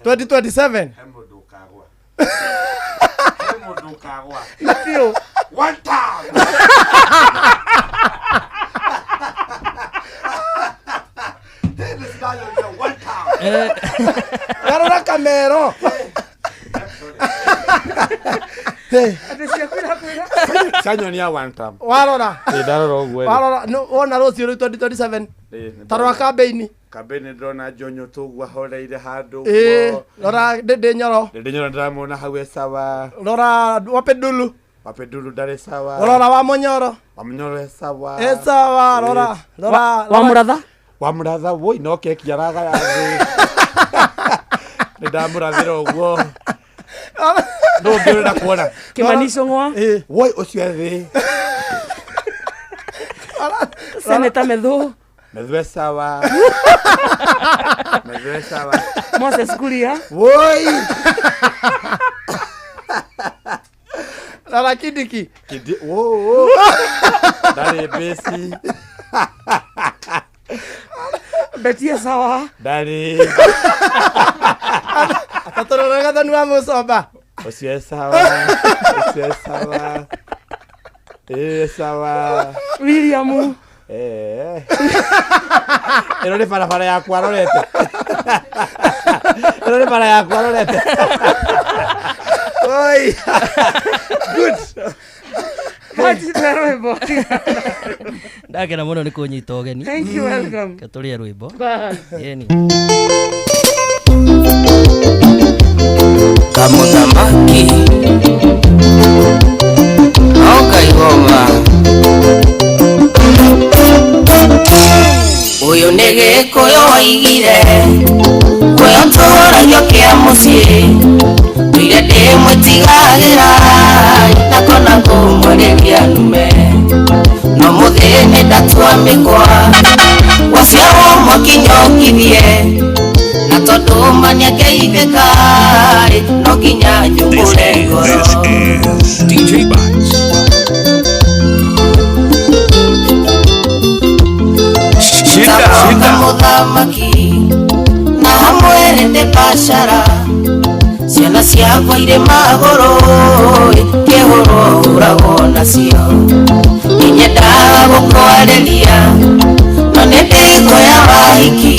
2027. He mũndũ ũkagwa. He mũndũ ũkagwa. Biũ. One time. One time. Garũra kamero. Canyonia one time. Warora. Ĩ ndarora ũguo rĩ. Warora wona rũciũ rĩu 2027. Ĩ, nĩ Ta rora kambĩini. Kambĩini ndĩrona Jonyo tũguo ahoreire handũ Ĩ, ũguo. rora Ndĩndĩ Nyoro. Ndĩndĩ Nyoro ndĩramuona hau e sawa. Rora Wapendulu. Wapendulu ndarĩ sawa. Rora wa Mũnyoro. Wamunyoro e sawa. E sawa, rora. Rora. Wa Mũratha. Wa Mũratha woi no keki aragaya thĩ. Nĩ ndamũrathĩra ũguo. Ndũ ũngĩ ũrenda kuona? Kimani Ichung'wa. Woi ũcio e thĩ. Senator Methu. Methu e sawa. Methu e sawa. Moses Kuria. Woi. Rora Kindiki. Kindi wo wo. Ndarĩ mbĩci. Betty e sawa. Ndarĩ. Tatũrora Gathoni wa Mũcomba. Ũcio e sawa. Ũcio e sawa. Ĩ sawa. William. Eh. Ĩno nĩ barabara yakwa rorete. Ĩno nĩ bara yakwa rorete. Oi. Good. Badge tũhe rwĩmbo. Ndakena mũno nĩ kũnyita ũgeni. Thank you, welcome. Reke tũrĩe rwĩmbo. Bye. Yeni. Kamuthamaki okaigoma uyu nĩ Gĩkũyũ waigire kũyo tũragio kĩa mũciĩ tuire ndĩmwĩtigagĩra nakona kũmwarĩria nume no mũthĩ nĩ ndatua mĩkwa waciarwo mwakinya ũkithie na tondũ maniakeithĩka no nginya nyũmbũre ngoro. This is DJ Bites. Taboka mũthamaki na hamwe ndĩ bacara ciana ciakwa irĩ magũrũ kĩhũrwo hũragwo nacio inyendaga gũkwarĩria no nĩ ndĩkuoya wahiki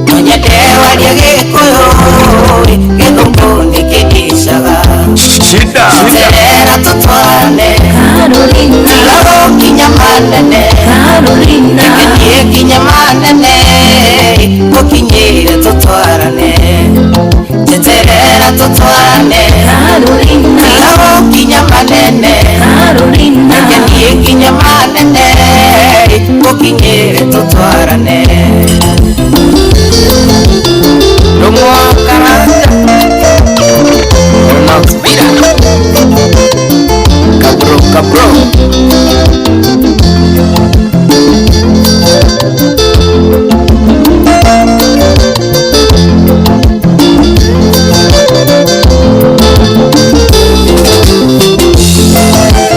no nyende warie Gĩkũyũ gĩthũngũ nĩ kĩndicaga terera tũtwarane tiga gũkinya manene nĩkĩthiĩ kinya manene Gũkinyĩre tũtwarane Njeterera tũtwarane Tiga gũkinya manene Reke niĩ nginye manene Gũkinyĩre tũtwarane Rũmwokaranga Max Bira Kabro kabro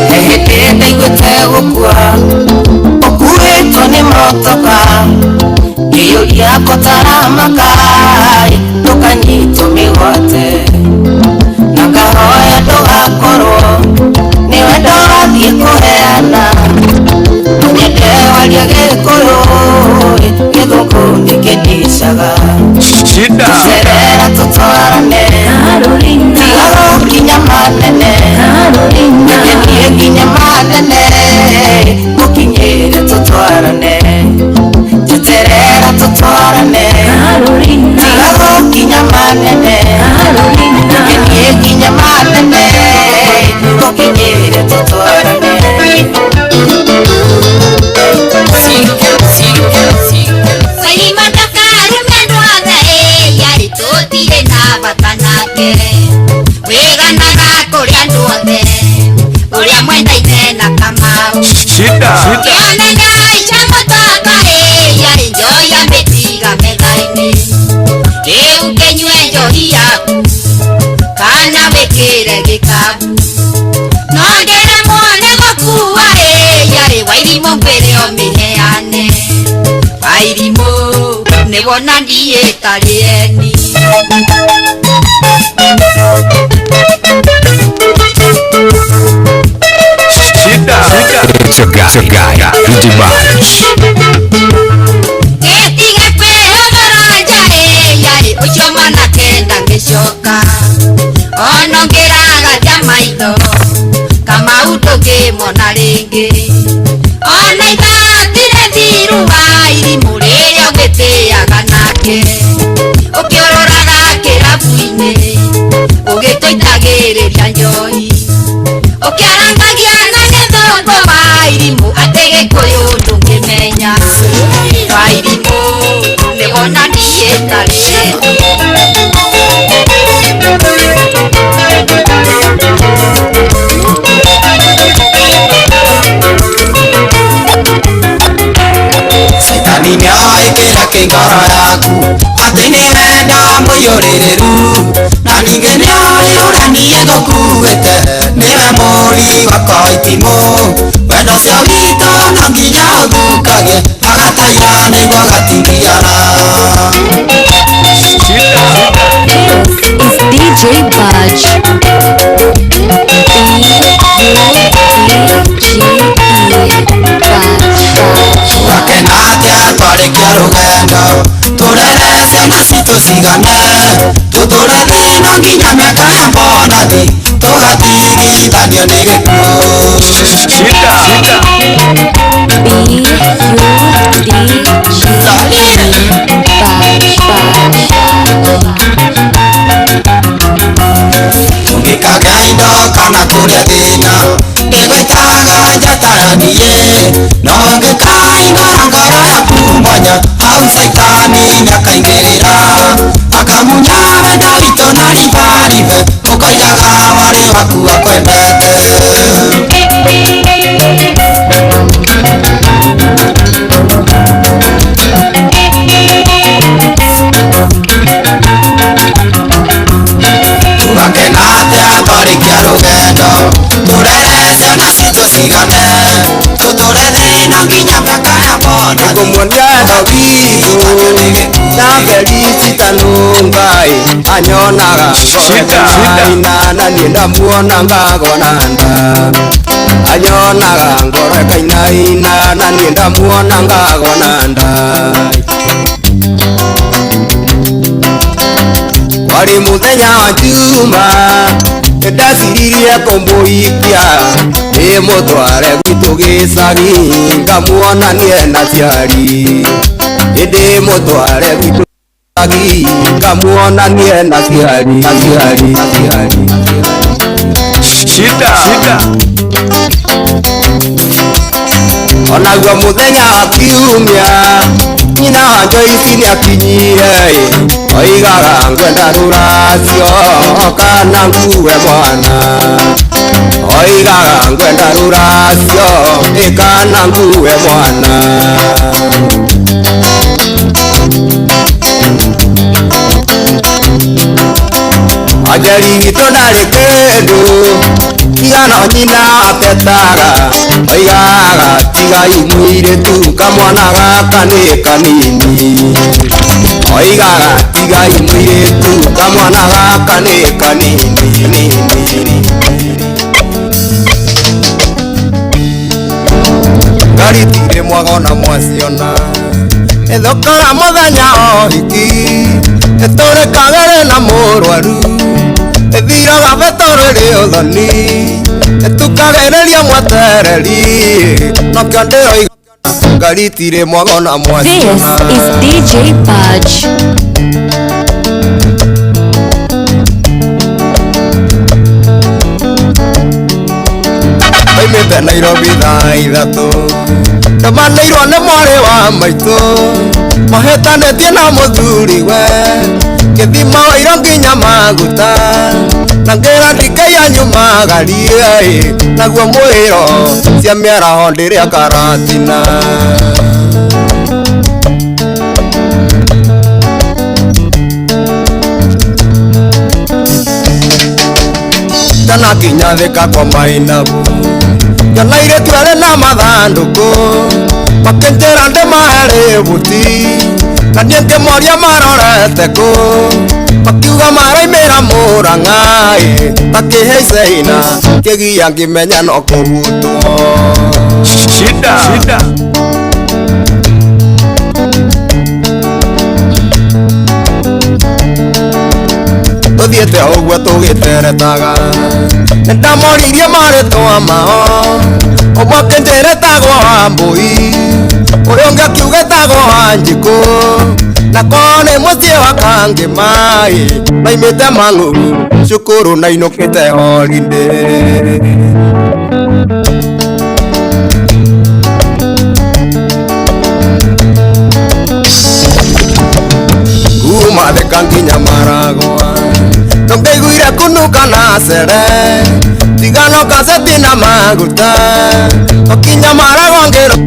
Hĩndĩ ndaiguĩte gũkua ũkuĩtwo nĩ motoka ngĩyũria kotaramaka ndũkanyitwo mĩgwate na ngahoya ndũgakorwo nĩwe ndũrathiĩ kũheana nyende waria gĩkũyũ gĩthũngũ nĩkĩndicaga Shida. Cerera tũtwarane tiga gũkinya manene reke niĩ nginye manene gũkinyĩre tũtwarane njeterera tũtwarane tiga gũkinya manene reke niĩ nginye manene gũkinyĩre tũtwarane Saima ndakarume andũ othe yarĩ tũtirĩ na bata nake wĩganaga kũrĩ andũ othe ũrĩa mwendaine na Kamau Shida. kĩonega ica mũtongo yarĩ njoya mĩtiga metha-inĩ rĩu kĩnyue njohi yaku kana wĩkĩre gĩkabu no ngĩremwo nĩ gũkua yarĩ wairimũ ngwĩre ũmĩheane wairimũ nĩwona niĩ tarĩ eni Shida. It's your guy, your guy, DJ Badge. Gĩtige kwĩhũthũra njarĩ yarĩ ũcio mwanake ndangĩcoka ona ũngĩragaria maitho Kamau ndũngĩmona rĩngĩ ona ithatirĩ thiru wa irimũ rĩrĩa ũgĩtĩaga nake ũkĩũrũraga kĩrabu-inĩ ũgĩtũitagĩrĩria njohi ũkĩarangagia na gĩthũngũ wa irimũ atĩ gĩkũyũ ndũngĩmenya wa irimũ nĩwona niĩ tarĩ Caitani nĩoĩ kĩrĩa kĩ ngoro yaku atĩ nĩwenda mũiyũrĩrĩru na ningĩ nĩoĩ ũrĩa niĩ ngũkuĩte nĩwe mũrigo itimũ wendo ũcio witũ no nginya ũthũkagie agataira nĩguo gatigiara This is DJ Budge. B U D G E Budge. Tũgakena atĩa twarĩkia rũgendo tũrere ciana citũ cigane tũtũre thĩna nginya mĩaka ya mbonathi tũgatigithanio nĩ gĩkuũ Shida. B U D G E Budge. Tũngĩkagĩa indo kana kũrĩa thĩna ndĩgwĩtaga njata ya niĩ no ngĩkaingũra ngoro yaku mwanya hau caitani nĩakaingĩrĩra akamunya wendo witũ na ribaribe ũkoigaga warĩ waku akwendete tũgakena atĩa twarĩkia rũgendo tũrere ciana citũ cigane tũtũre thĩna nginya mĩaka ya mbona Ngũmuonia wendo witũ na Felicita Nungai anyonaga ngoro ĩkainaina na niĩ ndamuona ngagwa na nda anyonaga ngoro ĩkainaina na niĩ ndamuona ngagwa na nda Warĩ mũthenya wa Juma ndaciririe kũmũhikia ndĩmũtware gwitũ gĩcagi ngamuonanie na ciari Ĩndĩ mũtware gwitũ agi ngamuonanie na ciari na ciari na ciari. Shida. Shida. Onaguo mũthenya wa kiumia nyina wa Joyce nĩakinyire oigaga ngwenda rũracio kana ngue mwana oigaga ngwenda rũracio kana ngue mwana. Anjeri witũ ndarĩ kĩndũ tiga no nyina atetaga oigaga tigai mũirĩtu kamwana gaka nĩ kanini oigaga tigai mũirĩtu kamwana gaka nĩ kanini. Ngari tirĩ mwaga ona mwaciona ĩthũkaga mũthenya o hiki ĩtũrĩkaga ĩrĩ na mũrwaru ĩthiraga betoro ĩrĩ ũthoni ĩtukagĩrĩria mwetereri nokĩo ndĩroiga ngari tirĩ mwaga ona This mwaciona. is DJ Budge. Oimĩte Nairobi thaa ithatũ ndũmanĩirwo nĩ mwarĩ wa maitũ mahĩtanĩtie na mũthuriwe ngĩthima wairo nginya maguta na ngĩra ndikaiya nyumagarie naguo mwĩro cia mĩaraho ndĩrĩa karatina. Ndanakinya Thika kwa mainabu ngĩona airĩtu erĩ na mathandũkũ makĩnjĩra ndĩmahe rĩbuti na niĩ ngĩmoria marorete kũ makiuga maraimĩra Mũrang'a takĩhaiceina kĩgia ngĩmenya no kũhutwo. Shida. Shida. Tũthiĩte o ũguo tũgĩteretaga nĩndamoririe marĩtwa mao ũmwe akĩnjĩra etagwo Wambũi ũrĩa ũngĩ akiuga etagwo Wanjikũ nako nĩ mũciĩ wa Kangĩma maimĩte Mang'u cukuru na inũkĩte holiday. Kuma Thika nginya Maragwa ndũngĩiguire kunuka na cere tiga no kaseti na maguta okinya Maragwa ngĩro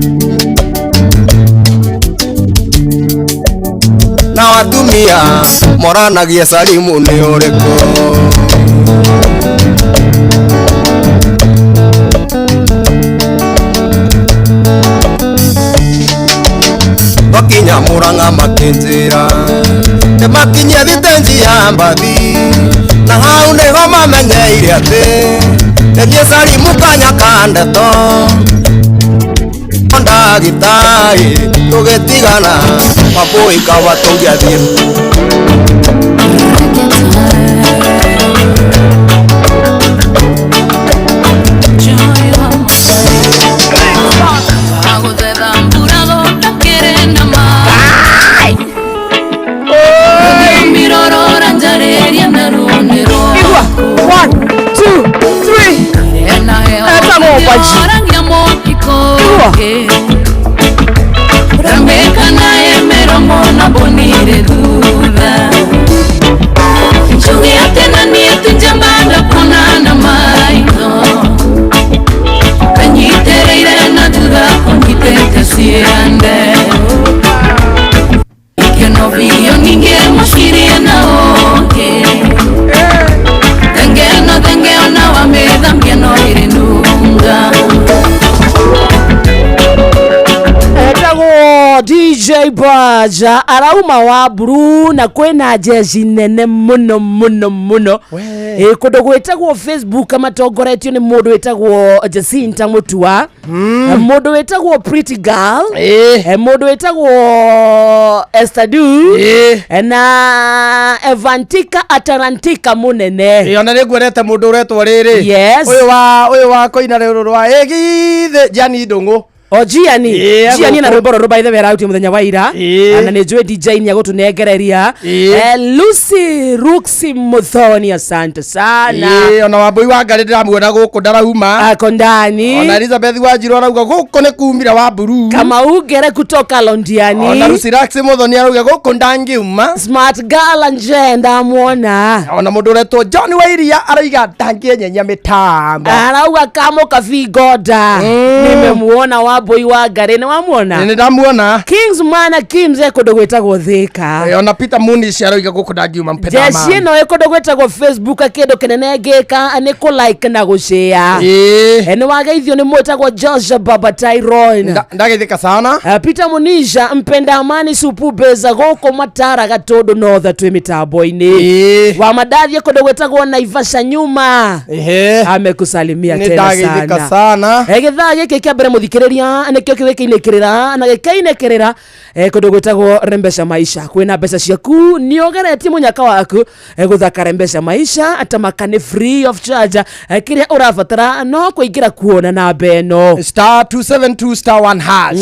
na watumia moranagie Salimu nĩ ũrĩkũ. Twakinya Murang'a makĩnjĩra nĩmakinyie thitenji ya mbathi na hau nĩho mamenyeire atĩ nĩniĩ Salimu kanya ka ndeto ndagĩtarĩ tũgĩtigana Wambũi kawa tũngĩathiĩ. Igua 1 2 3 etagwo Budge. Igua. Etagwo DJ Baja arauma wa buru na kwĩna njeci nene mũno mũno mũno ĩ kũndũ gwĩtagwo Facebook matongoretio nĩ mũndũ wĩtagwo Jacinta Mutua, mũndũ wĩtagwo Pretty Girl, mũndũ wĩtagwo Esther Du na Evantika Atarantika mũnene. Ĩ ona nĩ nguonete mũndũ ũretwo rĩrĩ Yes. ũyũ wa kũina rũrũ rwa ĩgithĩ Jani Ndũng'ũ. O Gianni. Ĩĩ, Gianni na gũkũ. rwĩmbo rũrũ by the way arautie mũthenya wa ira. Ĩĩ. Na nĩ njũĩ DJ nĩ agũtũnengereria. Ĩĩ. Lucy Ruxi Muthoni, asante sana. Ĩĩ, ona Wambui wa Ngarĩ ndĩramuona gũkũ ndarauma. Ako ndani. Ona Elizabeth Wanjiru arauga gũkũ nĩ kumira wa mburu. Kamau Ngere kutoka Londiani. Ona Lucy Rax Muthoni arauga gũkũ ndangiuma. Smart girl nje ndamuona. Ona mũndũ ũretwo John Wairia arauga ndangĩenyenya mĩtambo. Arauga kamo kavigoda. Nimemuona Wambui wa Ngarĩ, nĩ wamuona? Nĩ ndamuona. Kings mana Kims e kũndũ gwĩtagwo Thika. Ona Peter Munish arauga gũkũ ndangiuma mpenda Jeshi ĩno ĩ kũndũ gwĩtagwo Facebook kĩndũ kĩnene ngĩka nĩ kũ like na gũshare. Ĩĩ. Nĩ wageithio nĩ mwĩtagwo Joshua Baba Tyrone. Ndageithĩka sana. Peter Munisha mpenda amani supu beza gũkũ matara Gatũndũ North twĩ mĩtambo-inĩ. Wa madathie kũndũ gwĩtagwo Naivasha nyuma. Amekusalimia Nĩ tena ndageithĩka sana. sana. Gĩthaa gĩkĩ kĩa mbere mũthikĩrĩria nĩkĩo kĩwĩkĩinĩkĩrĩra na gĩkainĩkĩrĩra kũndũ gwĩtagwo Rembesha Maisha. Kwĩna mbeca ciaku nĩ ũgeretie mũnyaka waku gũthaka Rembesha Maisha tamaka nĩ free of charge. Kĩrĩa ũrabatara no kũingĩra kuona namba ĩno star 272 star 1 hash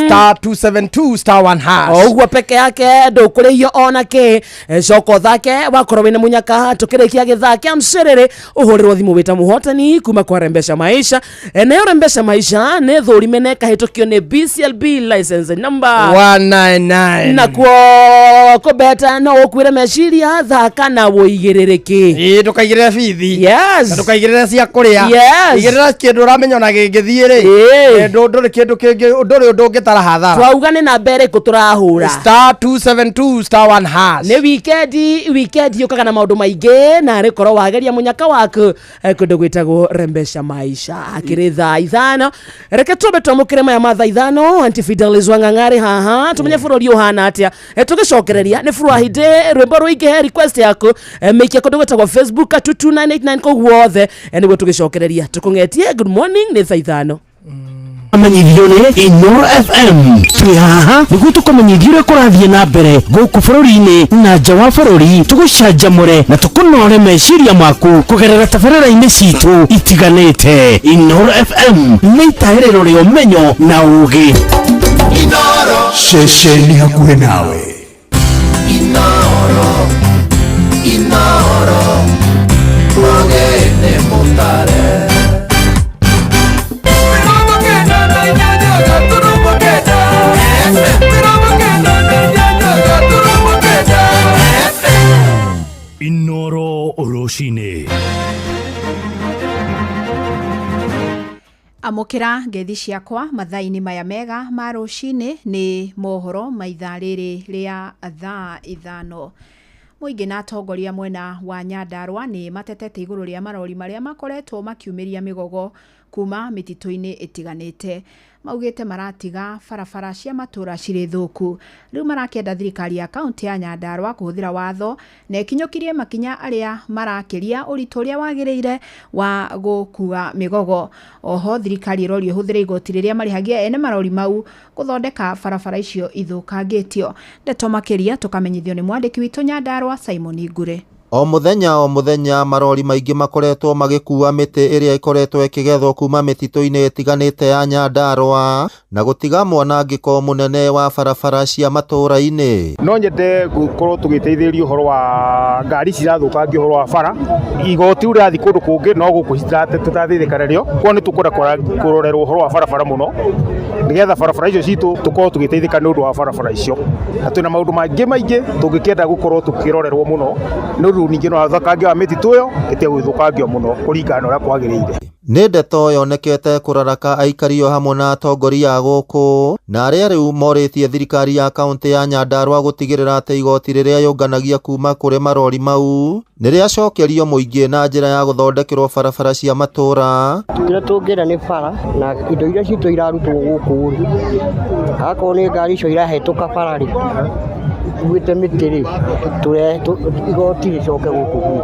star 272 star 1 hash. O ũguo peke yake ndũkũrĩhio ona kĩ. Coka ũthake wakorwo wĩna mũnyaka tũkĩrĩkia gĩthaa kĩa mcerere ũhũrĩrwo thimũ wĩta mũhotani kuma kwa Rembesha Maisha. Nayo Rembesha Maisha nĩ thũrime na ĩkahĩtũkio nĩ BCLB license number 199. Na kuo kũbeta no ũkuĩre meciria thaka na wũigĩrĩrĩki. Ĩĩ, ndũkaigĩrĩre bithi. Yes. Na ndũkaigĩrĩre cia kũrĩa. Yes. Igĩrĩra kĩndũ ũramenya ona gĩngĩthiĩ rĩ. Ĩĩ. Ndũrĩ kĩndũ kĩngĩ, ndũrĩ ũndũ ũngĩtara hathara. Twauga nĩ namba ĩrĩkũ tũrahũra? Star 272 star 1 hash. Nĩ wikendi, wikendi yũkaga na maũndũ maingĩ na arĩ korwo wageria mũnyaka waku kũndũ gwĩtagwo Rembesha Maisha. Akĩrĩ thaa 5 reke twambe twamũkĩre maya ma thaa 5 Aunty Fidelis Wang'ang'arĩ haha tũmenye bũrũri ũhana atĩa. Tũgĩcokereria nĩ Friday rwĩmbo rũingĩhe request yaku mĩikie kũndũ gwĩtagwo Facebook 22989 kũu guothe nĩguo tũgĩcokereria tũkũng'etie. Good morning nĩ thaa 5. Amenyithio nĩ Inoro FM. Twĩ haha nĩguo tũkũmenyithie ũrĩa kũrathiĩ na mbere gũkũ bũrũri-inĩ na nja wa bũrũri, tũgũcanjamũre na tũkũnore meciria maku kũgerera tabarĩra-inĩ citũ itiganĩte. Inoro FM nĩ itaĩrĩro rĩa ũmenyo na ũũgĩ. Ceceni hakuhĩ nawe. Inoro, Inoro, ũgĩ nĩ mũtare. Inoro rũcinĩ. Amũkĩra ngeithi ciakwa mathaa-inĩ maya mega ma rũcinĩ nĩ mohoro ma ithaa rĩrĩ rĩa thaa 5. Mũingĩ na atongoria mwena wa Nyandarua nĩ matetete igũrũ rĩa marori marĩa makoretwo makiumĩria mĩgogo kuma mĩtitũ-inĩ ĩtiganĩte. Maugĩte maratiga barabara cia matũũra cirĩ thũku. Rĩu marakĩenda thirikari ya kaunti ya Nyandarua kũhũthĩra watho na ĩkinyũkirie makinya arĩa marakĩria ũritũ ũrĩa wagĩrĩire wa gũkua mĩgogo. Oho thirikari ĩrorio ĩhũthĩre igoti rĩrĩa marĩhagia ene marori mau gũthondeka barabara icio ithũkangĩtio. Ndeto makĩria tũkamenyithio nĩ mwandĩki witũ Nyandarua Simon Ngure. O mũthenya o mũthenya marori maingĩ makoretwo magĩkua mĩtĩ ĩrĩa ĩkoretwo ĩkĩgethwo kuma mĩtitũ-inĩ ĩtiganĩte ya Nyandarua na gũtiga mwanangĩko mũnene wa barabara cia matũũra-inĩ. No nyende gũkorwo tũgĩteithĩrĩrio ũhoro wa ngari cirathũkangia ũhoro wa bara, igoti rĩu rĩrathiĩ kũndũ kũngĩ no gũkũ tũtirateithĩka narĩo, koguo nĩ tũkwenda kũrorerwo ũhoro wa barabara mũno nĩgetha barabara icio citũ tũkorwo tũgĩteithĩka nĩ ũndũ wa barabara icio. Na twĩna maũndũ mangĩ maingĩ tũngĩkĩenda gũkorwo tũkĩrorerwo mũno nĩ ũndũ ningĩ no ũthũkangia wa mĩtitũ ĩyo ĩtige gũthũkangio mũno kũringana na ũrĩa kwagĩrĩire. Nĩ ndeto yonekete kũraraka aikari o hamwe na atongoria a gũkũ na arĩa rĩu morĩtie thirikari ya kaunti ya Nyandarua gũtigĩrĩra atĩ igoti rĩrĩa yũnganagia kuma kũrĩ marori mau nĩ rĩacokerio mũingĩ na njĩra ya gũthondekerwo barabara cia matũũra. Kĩrĩa tũngĩenda nĩ bara na indo iria citũ irarutwo gũkũ rĩ, akorwo nĩ ngari icio irahĩtũka bara rĩ, ikuĩte mĩtĩ rĩ, igoti rĩcoke gũkũ gwitũ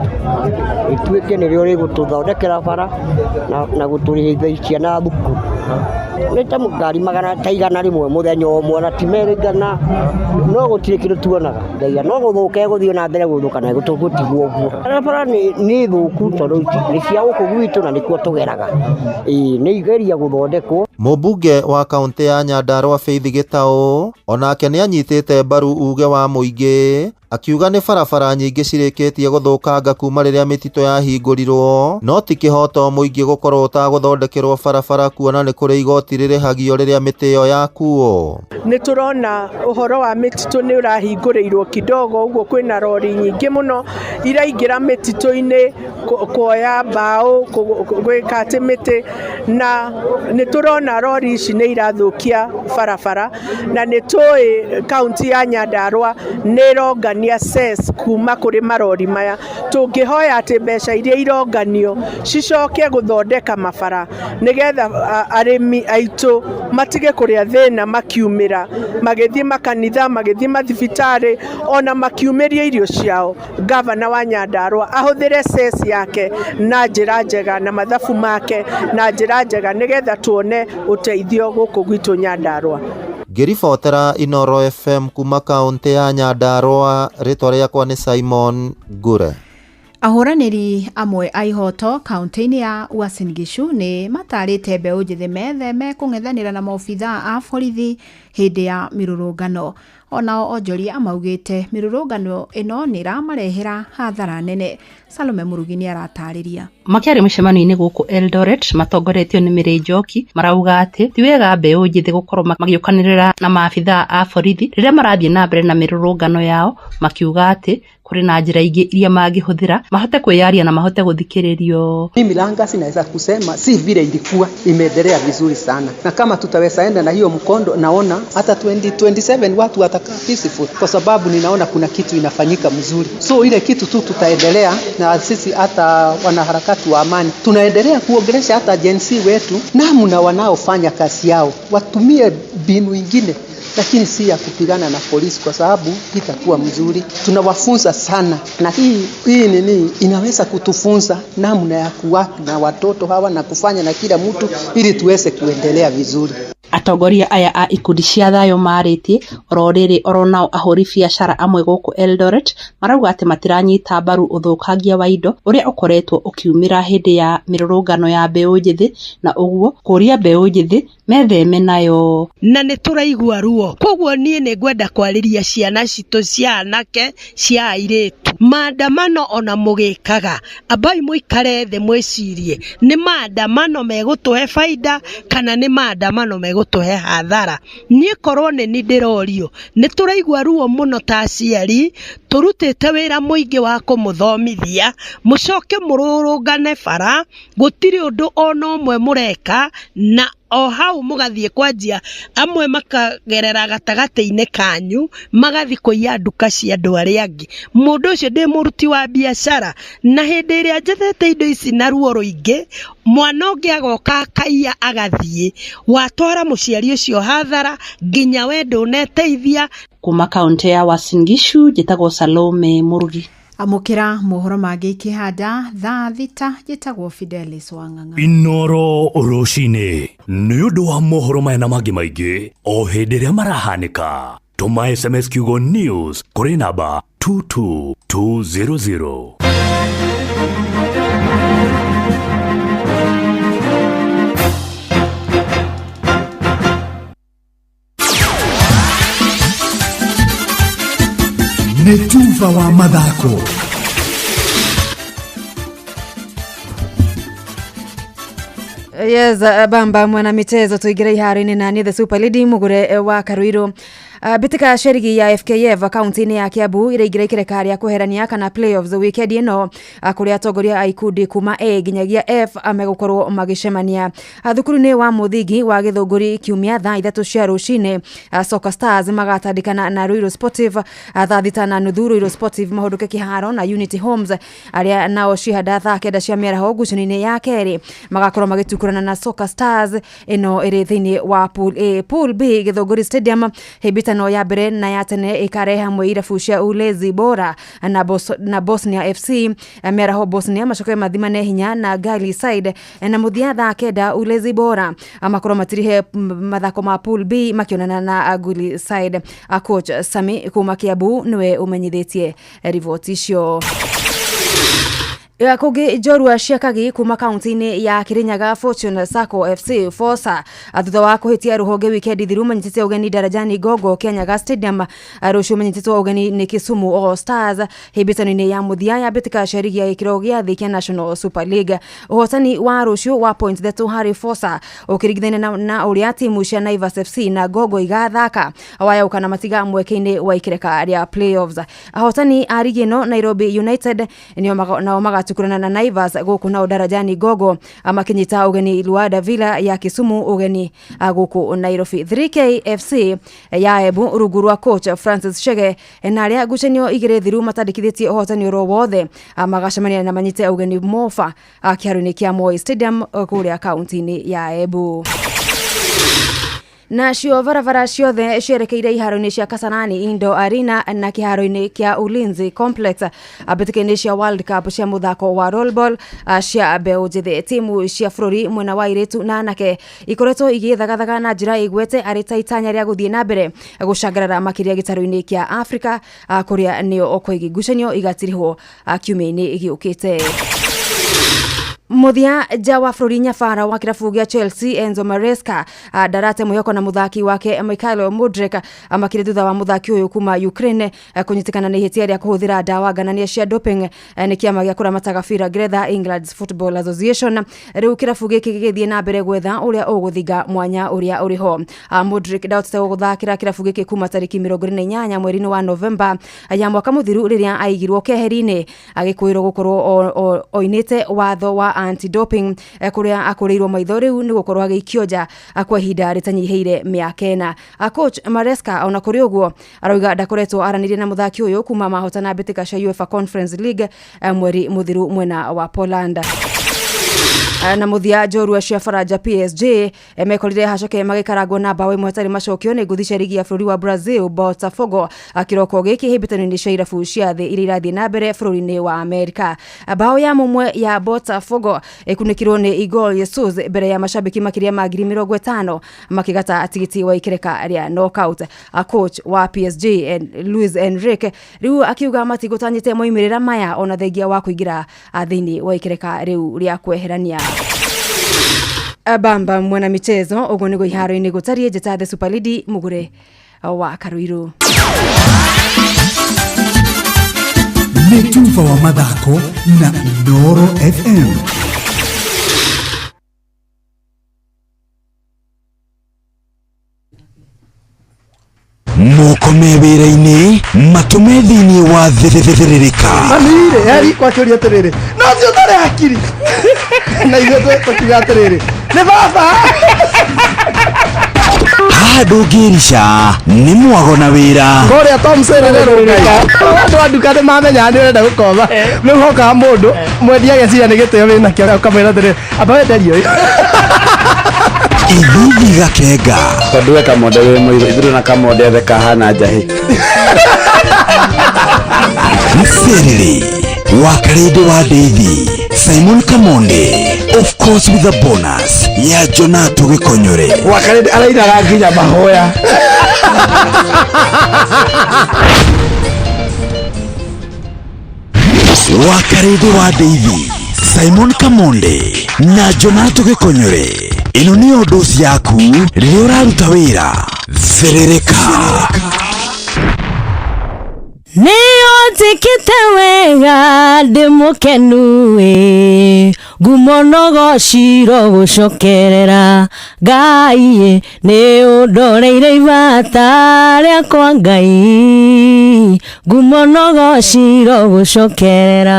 rĩtuĩke nĩrĩo rĩgũtũthondekera bara na gũtũrĩhithia ciana thukuru. Nĩ ta ngari magana ta 100 mũthenya ũmwe na ti merĩ igana, no gũtirĩ kĩndũ tuonaga. Ngai no gũthũka ĩgũthiĩ na mbere gũthũka na gũtigwo ũguo. Barabara nĩ thũku tondũ nĩ cia gũkũ gwitũ na nĩkuo tũgeraga. Ĩĩ nĩ igeria gũthondekwo. Mũmbunge wa kaũntĩ ya Nyandarua Faith Gĩtaũ onake nĩanyitĩte mbaru uge wa mũingĩ akiuga nĩ barabara nyingĩ cirĩkĩtie gũthũkanga kuma rĩrĩa mĩtitũ yahingũrirwo no ti kĩhoto mũingĩ gũkorwo ũtagũthondekerwo barabara kuona nĩ kũrĩ igoti rĩrĩhagio rĩrĩa mĩtĩ ĩyo yakuo. Nĩ tũrona ũhoro wa mĩtitũ nĩ ũrahingũrĩirwo kidogo ũguo kwĩna rori nyingĩ mũno iraingĩra mĩtitũ-inĩ kuoya mbaũ gwĩka atĩ mĩtĩ na nĩ tũrona rori ici nĩ irathũkia barabara na nĩ tũĩ kaunti ya Nyandarua nĩ ĩrongania cess kuma kũrĩ marori maya. Tũngĩhoya atĩ mbeca iria ironganio cicoke gũthondeka mabara nĩgetha arĩmi aitũ matige kũrĩa thĩna makiumĩra magĩthiĩ makanitha magĩthiĩ mathibitarĩ ona makiumĩria irio ciao. Gavana wa Nyandarua ahũthĩre cess yake na njĩra njega na mathabu make na njĩra njega nĩgetha tuone ũteithio gũkũ gwitũ Nyandarua. Ngĩribotera Inooro FM kuma kaũntĩ ya Nyandarua, rĩtwa rĩakwa nĩ Simon Ngure. Ahũranĩri amwe a ihoto kaunti-inĩ ya Uasin Gishu nĩ matarĩte mbeũ njĩthĩ metheme kũng'ethanĩra na maobithaa a borithi hĩndĩ ya mĩrũrũngano. Onao onjoria maugĩte mĩrũrũngano ĩno nĩ ĩramarehera hathara nene. Salome Mũrugi nĩ aratarĩria. Makĩaria mũcemanio-inĩ gũkũ Eldoret matongoretio nĩ Mary Njoki marauga atĩ ti wega mbeũ njĩthĩ gũkorwo magĩũkanĩrĩra na maabithaa a borithi rĩrĩa marathiĩ na mbere na mĩrũrũngano yao, makiuga atĩ kũrĩ na njĩra ingĩ iria mangĩhũthĩra mahote kwĩyaria na mahote gũthikĩrĩrio. Mimi Langas naweza kusema si vile ilikuwa, imeendelea vizuri sana, na kama tutaweza enda na hiyo mkondo, naona hata 2027 watu watakaa peaceful, kwa sababu ninaona kuna kitu inafanyika mzuri. So ile kitu tu tutaendelea na sisi, hata wanaharakati wa amani tunaendelea kuongelesha hata Gen Z wetu namna wanaofanya kazi yao, watumie mbinu ingine lakini si ya kupigana na polisi, kwa sababu itakuwa mzuri. Tunawafunza sana na hii nini inaweza kutufunza namna ya kuwa na watoto hawa na kufanya na kila mtu ili tuweze kuendelea vizuri. Atongoria aya a ikundi cia thayũ marĩtie oro rĩrĩ oro nao ahũri biacara amwe gũkũ Eldoret marauga atĩ matiranyita mbaru ũthũkangia wa indo ũrĩa ũkoretwo ũkiumĩra hĩndĩ ya mĩrũrũngano ya mbeũ njĩthĩ, na ũguo kũria mbeũ njĩthĩ metheme nayo. Na nĩ tũraigua ruo, koguo niĩ nĩ ngwenda kwarĩria ciana citũ cia anake cia airĩtu, maandamano ona mũgĩkaga ambai mũikare thĩ mwĩcirie nĩ maandamano megũtũhe baida kana nĩ maandamano megũtũhe hathara. Niĩ korwo nĩ ni ndĩrorio, nĩ tũraigua ruo mũno ta aciari, tũrutĩte wĩra mũingĩ wa kũmũthomithia, mũcoke mũrũrũngane bara, gũtirĩ ũndũ ona ũmwe mũreka, na o hau mũgathiĩ kwanjia amwe makagerera gatagatĩ-inĩ kanyu magathiĩ kũiya nduka cia andũ arĩa angĩ. Mũndũ ũcio ndĩ mũruti wa biacara, na hĩndĩ ĩrĩa njethete indo ici na ruo rũingĩ, mwana ũngĩ agoka akaiya agathiĩ, watwara mũciari ũcio hathara nginya we ndũneteithia. Kuma kaũntĩ ya Uasin Gishu njĩtagwo Salome Mũrugi. Amũkĩra mohoro mangĩ ikĩhanda thaa 6. Njĩtagwo Fidelis Wang'ang'a. Inooro rũcinĩ nĩ ũndũ wa mohoro maya na mangĩ maingĩ o hĩndĩ ĩrĩa marahanĩka. Tũma SMS kiugo news kũrĩ namba 22200. Nĩ tuba wa mathako. Yes, bamba mwana michezo tuingire iharo-inĩ na niĩ the super lady mugure wa Karuiru. Mbĩtĩka cia rigi ya FKF kaunti-inĩ ya Kiambu iraingĩra ikereka rĩa kweherania kana playoffs weekend ĩno, kũrĩa atongoria a ikundi kuma A nginyagia F megũkorwo magĩcemania. Thukuru-inĩ wa mũthingi wa Gĩthũngũri kiumia thaa 3 cia rũcinĩ, Soka Stars magatandĩkana na Ruiru Sportive. Thaa 6:30 Ruiru Sportive mahũndũke kĩharo na Unity Homes arĩa nao cihanda thaa 9 cia mĩaraho ngucanio-inĩ ya kerĩ magakorwo magĩtukurana na Soka Stars ĩno ĩrĩ thĩinĩ wa Pool A. Pool B Gĩthũngũri Stadium hĩmbĩtano ya mbere na ya tene ĩkarehe hamwe irabu cia Ulezi Bora na Bosnia FC. Mĩaraho Bosnia macoke mathimane hinya na Gali Side, na mũthia thaa 9 Ulezi Bora makorwo matirihe mathako ma Pool B makĩonana na Guli Side. Coach Sami kuma Kiambu nĩwe ũmenyithĩtie riboti icio. Kũngĩ njorua cia Kagi kuma kaunti-inĩ ya Kirinyaga Fortune Sacco FC Forsa thutha wa kũhĩtia rũhonge wikendi thiru manyitĩte ũgeni Darajani Gogo Kianyaga Stadium. Rũciũ manyitĩtwo ũgeni nĩ Kisumu All Stars hĩmbĩtano-inĩ ya mũthia ya mbĩtĩka cia rigi ya gĩkĩro gĩa thĩ kĩa National Super League. Ũhotani wa rũciũ wa point 3 harĩ Forsa ũkĩringithania na ũrĩa timu cia Naivas FC na Gogo igathaka wayauka na matiga mweke-inĩ wa ikereka rĩa playoffs. Ahotani a rigi ĩno Nairobi United nĩo nao magatukurana na Naivas gũkũ nao Darajani Gogo makinyita ũgeni Luanda Villa ya Kisumu ũgeni gũkũ Nairobi. 3K FC ya Embu rungu rwa coach Francis Chege na arĩa ngucanio igĩrĩ thiru matandĩkithĩtie ũhotani oro wothe magacemania na manyite ũgeni Mofa kĩharo-inĩ kĩa Moi Stadium kũrĩa kaunti-inĩ ya Embu. Nacio barabara ciothe cierekeire iharo-inĩ cia Kasarani Indoor Arena na kĩharo-inĩ kĩa Ulinzi Complex mbĩtĩka-inĩ cia World Cup cia mũthako wa rollball cia mbeũ njĩthĩ. Timu cia bũrũri mwena wa airĩtu na anake ikoretwo igĩthagathaga na njĩra ĩgwete arĩ ta itanya rĩa gũthiĩ na mbere gũcangarara makĩria gĩtarũ-inĩ kĩa Afrika kũrĩa nĩo koigi ngucanio igatirihwo kiumia-inĩ gĩũkĩte. Muthia nja wa bũrũri nyabara wa kĩrabu gĩa Chelsea Enzo Maresca ndarate mwĩhoko na mũthaki wake Mykhailo Mudryk makĩria thutha wa mũthaki ũyũ kuma Ukraine kũnyitĩkana nĩ ihĩtia rĩa kũhũthĩra ndawa nganania cia doping nĩ kĩama gĩa kũramata gabira Ngeretha England's Football Association. Rĩu kĩrabu gĩkĩ gĩgĩthiĩ na mbere gwetha ũrĩa ũgũthinga mwanya ũrĩa ũrĩ ho. Mudryk ndahotete gũthakĩra kĩrabu gĩkĩ kuma tarĩki 28 mweri-inĩ wa Novemba ya mwaka mũthiru rĩrĩa aigirwo keheri-inĩ agĩkũĩrwo gũkorwo oinĩte watho wa anti-doping kũrĩa akũrĩirwo maitho rĩu nĩ gũkorwo agĩikio nja kwa ihinda rĩtanyihĩire mĩaka ĩna. Coach Maresca ona kũrĩ ũguo arauga ndakoretwo aranĩria na mũthaki ũyũ kuma mahotana mbĩtĩka cia UEFA Conference League mweri mũthiru mwena wa Poland. Na muthia njorua cia Faranja PSG mekorire hacoke magĩkarangwo na mbaũ ĩmwe hatarĩ macokio nĩ ngũthi cia rigi ya bũrũri wa Brazil Botafogo kĩroko gĩkĩ hĩmbĩtano-inĩ cia irabu cia thĩ iria irathiĩ na mbere bũrũri-inĩ wa Amerika. Mbaũ ya mũmwe ya Botafogo ĩkunĩkirwo nĩ Igor Jesus mbere ya mashabiki makĩria ma 50,000 makĩgata tigiti wa ikereka rĩa knockout. Coach wa PSG Luis Enrique rĩu akiuga matigũtanyĩte moimĩrĩra maya ona thengia wa kũingĩra thĩinĩ wa ikereka rĩu rĩa kweherania. Bamba mwana michezo ũguo nĩguo iharo-inĩ gũtariĩ. Njĩta The Super Lady Mugure wa Karuiru. Nĩ tuba wa mathako na Inooro FM. Moko me wĩra-inĩ matũme thĩinĩ wa thĩrĩrĩka. Mami-rĩ, heri kwakĩũria atĩrĩrĩ, no ũcio ũtarĩ hakiri na ithuĩ tũkiuga atĩrĩrĩ nĩ baba. Haha ndũngĩrica nĩ mwago na wĩra. Kũrĩa Thompson rĩrũrĩka andũ a nduka nĩ mamenyaga nĩ ũrenda gũkomba, rĩu hokaga mũndũ mwendia ageciria nĩ gĩtĩo wĩnakĩo ũkamwĩra atĩrĩrĩ amba wenderie ũyũ. Ithithi gakenga tondũ we kamonde wĩ mũirũ ithuĩ na kamonde othe kahana njahĩ. Mserere wa Karĩndĩ wa Ndeithi Simon Kamonde, of course with a bonus ya Jonato Gĩkonyore. Wa Karĩndĩ arainaga nginya mahoya. Wa Karĩndĩ wa Ndeithi Simon Kamonde na Jonato Gĩkonyore, ĩno nĩyo ndoci yaku rĩrĩa ũraruta wĩra. Thĩrĩrĩka. Nĩũnjĩkĩte wega ndĩ mũkenu ĩ ngumo no ciro gũcokerera Ngai nĩ ũndoreire ibata rĩakwa Ngai ngumo no ciro gũcokerera.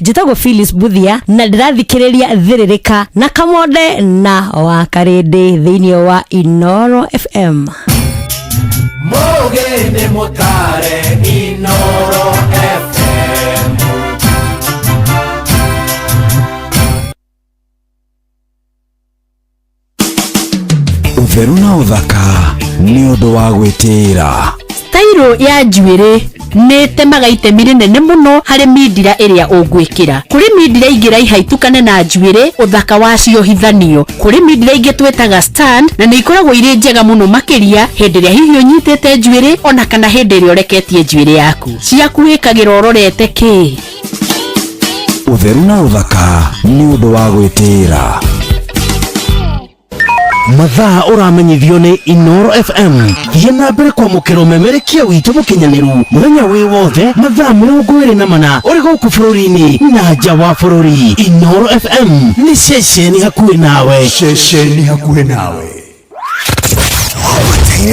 Njĩtagwo Phyllis Buthia na ndĩrathikĩrĩria Thĩrĩrĩka na Kamonde na wa Karĩndĩ thĩinĩ wa Inooro FM. Mũgĩ nĩ mũtare Inooro FM. Ũtheru na ũthaka nĩ ũndũ wa gwĩtĩĩra. Tairo ya njuĩrĩ nĩ ĩtemaga itemi rĩnene mũno harĩ mindira ĩrĩa ũngwĩkĩra. Kũrĩ mindira ingĩ raiha na njuĩrĩ ũthaka wacio hithanio. Kũrĩ mindira ingĩ twĩtaga stand na nĩ ikoragwo irĩ njega mũno makĩria hĩndĩ ĩrĩa hihi ũnyitĩte njuĩrĩ ona kana hĩndĩ ĩrĩa ũreketie njuĩrĩ yaku. Ciaku wĩkagĩra ũrorete kĩ? Ũtheru na ũthaka nĩ ũndũ wa gwĩtĩĩra. Mathaa ũramenyithio nĩ Inoro FM. Thiĩ na mbere kwamũkĩra ũmemerekia witũ mũkinyanĩru mũthenya wĩ wothe mathaa 24 ũrĩ gũkũ bũrũri-inĩ na nja wa bũrũri. Inoro FM nĩ ceceni hakuhĩ nawe. Ceceni hakuhĩ nawe.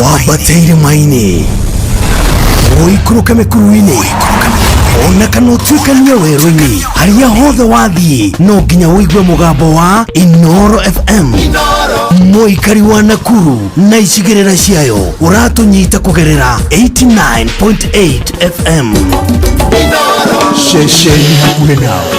Wambateire maini, ũikũrũke mĩkuru-inĩ, ona kana ũtuĩkanie werũ-inĩ, harĩa hothe wathiĩ no nginya ũigue mũgambo wa Inoro FM. Mũikari wa Nakuru na icigĩrĩra ciayo ũratũnyita kũgerera 89.8 FM. Ceceni hakuhĩ nawe.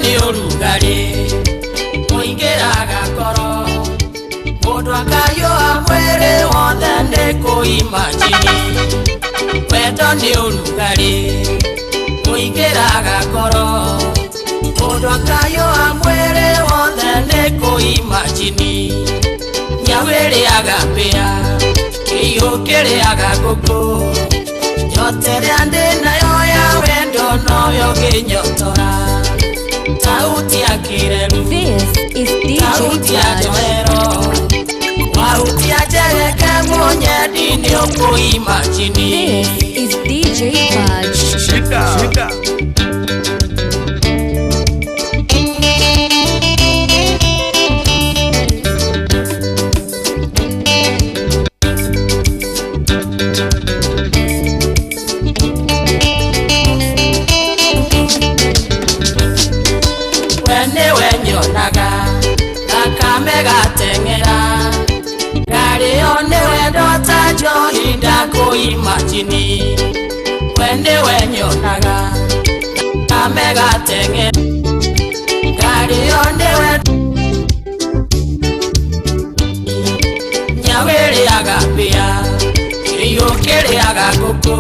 Nĩ ũrugarĩ ũingĩraga ngoro, mũndũ akariũa mwĩrĩ wothe nĩ kũimajini. Wendo nĩ ũrugarĩ ũingĩraga ngoro, mũndũ akariũa mwĩrĩ wothe nĩ kũimajini. Nyau ĩrĩaga mbĩa, kĩiyũ kĩrĩaga ngũkũ, nyota ĩrĩa ndĩ nayo ya wendo noyo ngĩnyotora. Sauti ya kireru. This is DJ Sauti ya Fudge. Joero. Sauti ya Jereke munyendi nĩ ũkũimajini. This is DJ Fudge. Shida. Shida. We nĩwe nyonaga thakame gateng'era, ngarĩo nĩ wendo ta njohi ndakũimajini. We nĩwe nyonaga thakame gateng'era, ngarĩo nĩ wendo. Nyau ĩrĩaga mbĩa, kĩiyũ kĩrĩaga ngũkũ,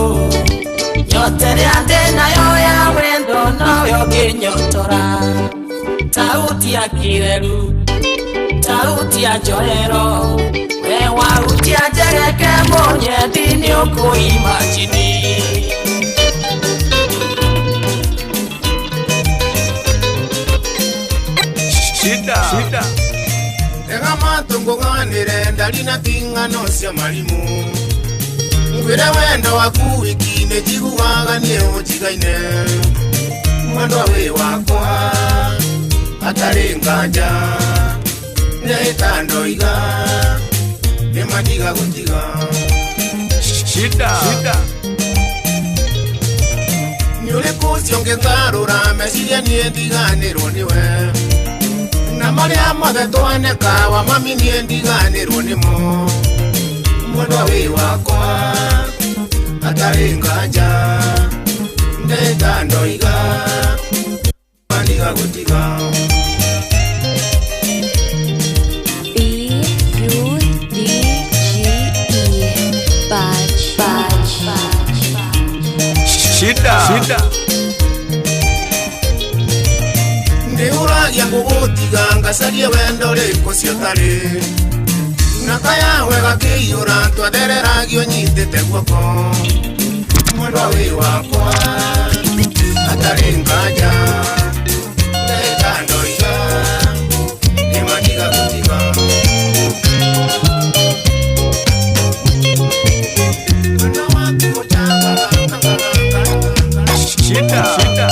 nyota ĩrĩa ndĩ nayo ya wendo noyo ngĩnyotora. Sauti ya kireru, sauti ya njohero, we wahutia njereke mũnyendi nĩ ũkũimajini. Shida. Shida. Tega matũ ngũganĩre ndari na ting'ano cia marimũ, ngwĩre wendo waku wiki nĩ njiguaga niĩ ũnjigaine, mwendwa wĩ wakwa hatarĩ nganja, nĩhĩta ndoiga nĩmatiga gũtiga. Shida. Shida. Nĩ ũrĩkũ ũcio ũngĩngarũra meciria niĩ ndiganĩrwo nĩwe, na marĩa mothe twaneka wa mami niĩ ndiganĩrwo nĩmo, mwendwa wĩ wakwa hatarĩ nganja, ndĩta ndoiga mandiga gũtiga. B U D G E Fudge. Fudge. Shida. Shida. Ndĩũragia ngũgũtiga ngacarie wendo rĩkũ ciotarĩ, na kayawe gakĩiyũra twathereragio nyitĩte guoko, mwendwa wĩ wakwa hatarĩ nganja, ndĩta ndoiga nĩmatiga gũtiga. Shida. Shida.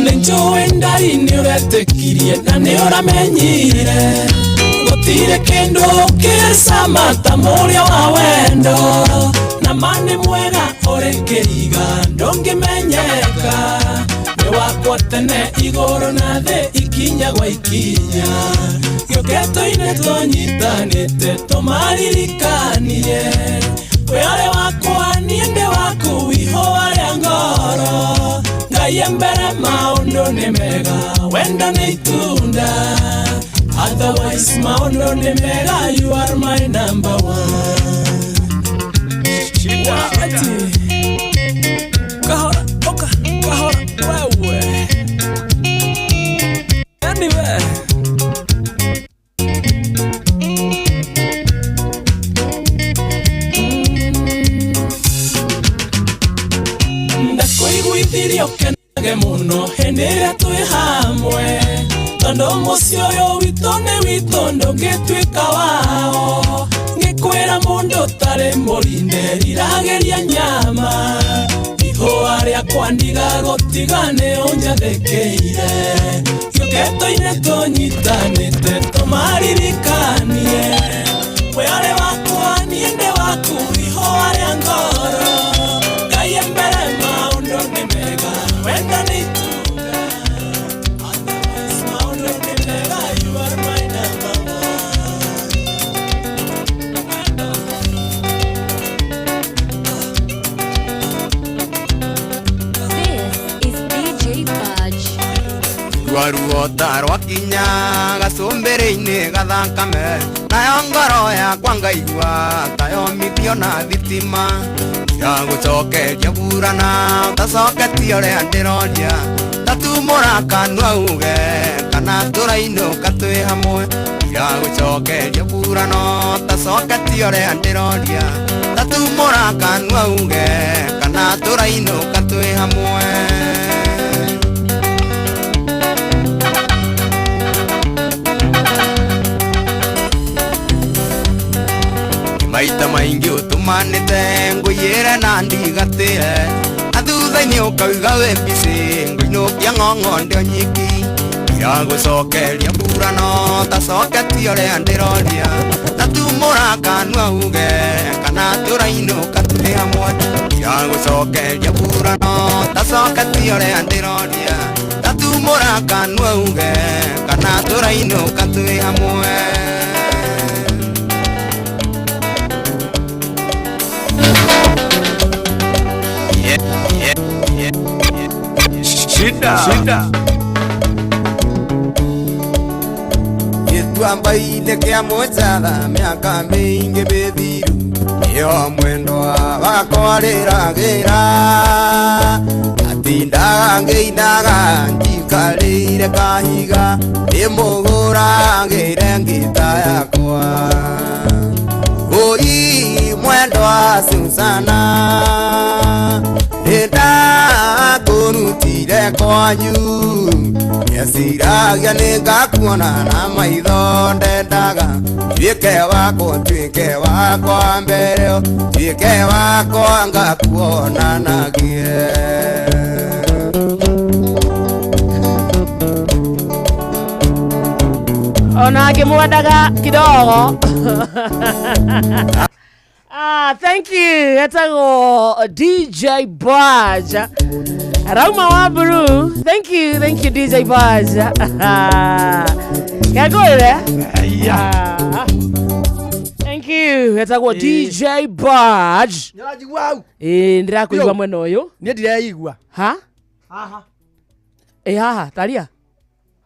Nĩnjũĩ ndari nĩũretĩkirie na nĩũramenyire, gũtirĩ kĩndũ kĩcama ta mũrĩo wa wendo, na ma nĩ mwega ũrĩ kĩriga ndũngĩmenyeka, nĩ wakwa tene igũrũ na thĩ ikinya gwa ikinya, gĩũkĩto-inĩ tũnyitanĩte tũmaririkanie, wĩ ũrĩ wakwa niĩ ndĩ waku ihũa rĩa ngoro, Ngai mbere maũndũ nĩ mega, wendo nĩ itunda, otherwise maũndũ nĩ mega, you are my number one. Shida. Ati kahora oka kahora wewe anyway. Ndakuiguithirie ũkenage mũno hĩndĩ ĩrĩa twĩ hamwe, tondũ mũciĩ ũyũ witũ nĩ witũ ndũngĩtuĩka wao, ngĩkwĩra mũndũ ũtarĩ mũrinde riragĩria nyama, ihũa rĩakwa ndigagũtiga nĩ ũnjathĩkĩire, gĩũkĩto-inĩ tũnyitanĩte tũmaririkanie, wĩ ũrĩ wakwa niĩ ndĩ waku ihũa rĩa ngoro, Ngai mbere maũndũ nĩ mega, wendo nĩ itunda, otherwise maũndũ nĩ mega, you are my number one. This Ngaigua ruo ta rwakinya gacumbĩrĩ-inĩ gathakame nayo ngoro yakwa ngaigua ta yomithio na thitima ndagũcokeria burana ũtacoketie ũrĩa ndĩroria tatumũra kanua uge kana tũrainũka twĩ hamwe ndagũcokeria burana ũtacoketie ũrĩa ndĩroria tatumũra kanua uge kana tũrainũka twĩ hamwe. Maita maingi utumanite nguyire na ndigatire na thutha-inĩ ũkauga wĩ busy ngũinũkia ng'ong'o ndĩ nyiki ndagũcokeria burano tacoketie ũrĩa ndĩroria tatumũra kanua uge kana tũrainũka twĩ hamwe ndagũcokeria burano tacoketie ũrĩa ndĩroria tatumũra kanua uge kana tũrainũka twĩ hamwe. Shida. Shida. Gĩtuamba-inĩ kĩa Mũnjatha mĩaka mĩingĩ mĩthiru nĩyo mwendwa wakwa rĩragĩra atindaga ngĩinaga njikarĩire kahiga ndĩmũgũragĩre ngita yakwa Oi mwendwa Susana ndakũrutire kwanyu nyeciragia nĩngakuona na maitho ndendaga tuĩke wakwa tuĩke wakwa mbere tuĩke wakwa ngakuonanagie. Ona ngĩmwendaga kidogo. Ah, thank you. Etagwo DJ Baj. Rauma wa Blue. Thank you DJ Baj. Kagore. Yeah. Thank you. Etagwo DJ Baj. Nĩũranjigua hau? Ĩĩ ndĩrakũigua mwena ũyũ. Niĩ ndireigua. Ha? Haha. Ĩ haha, taria.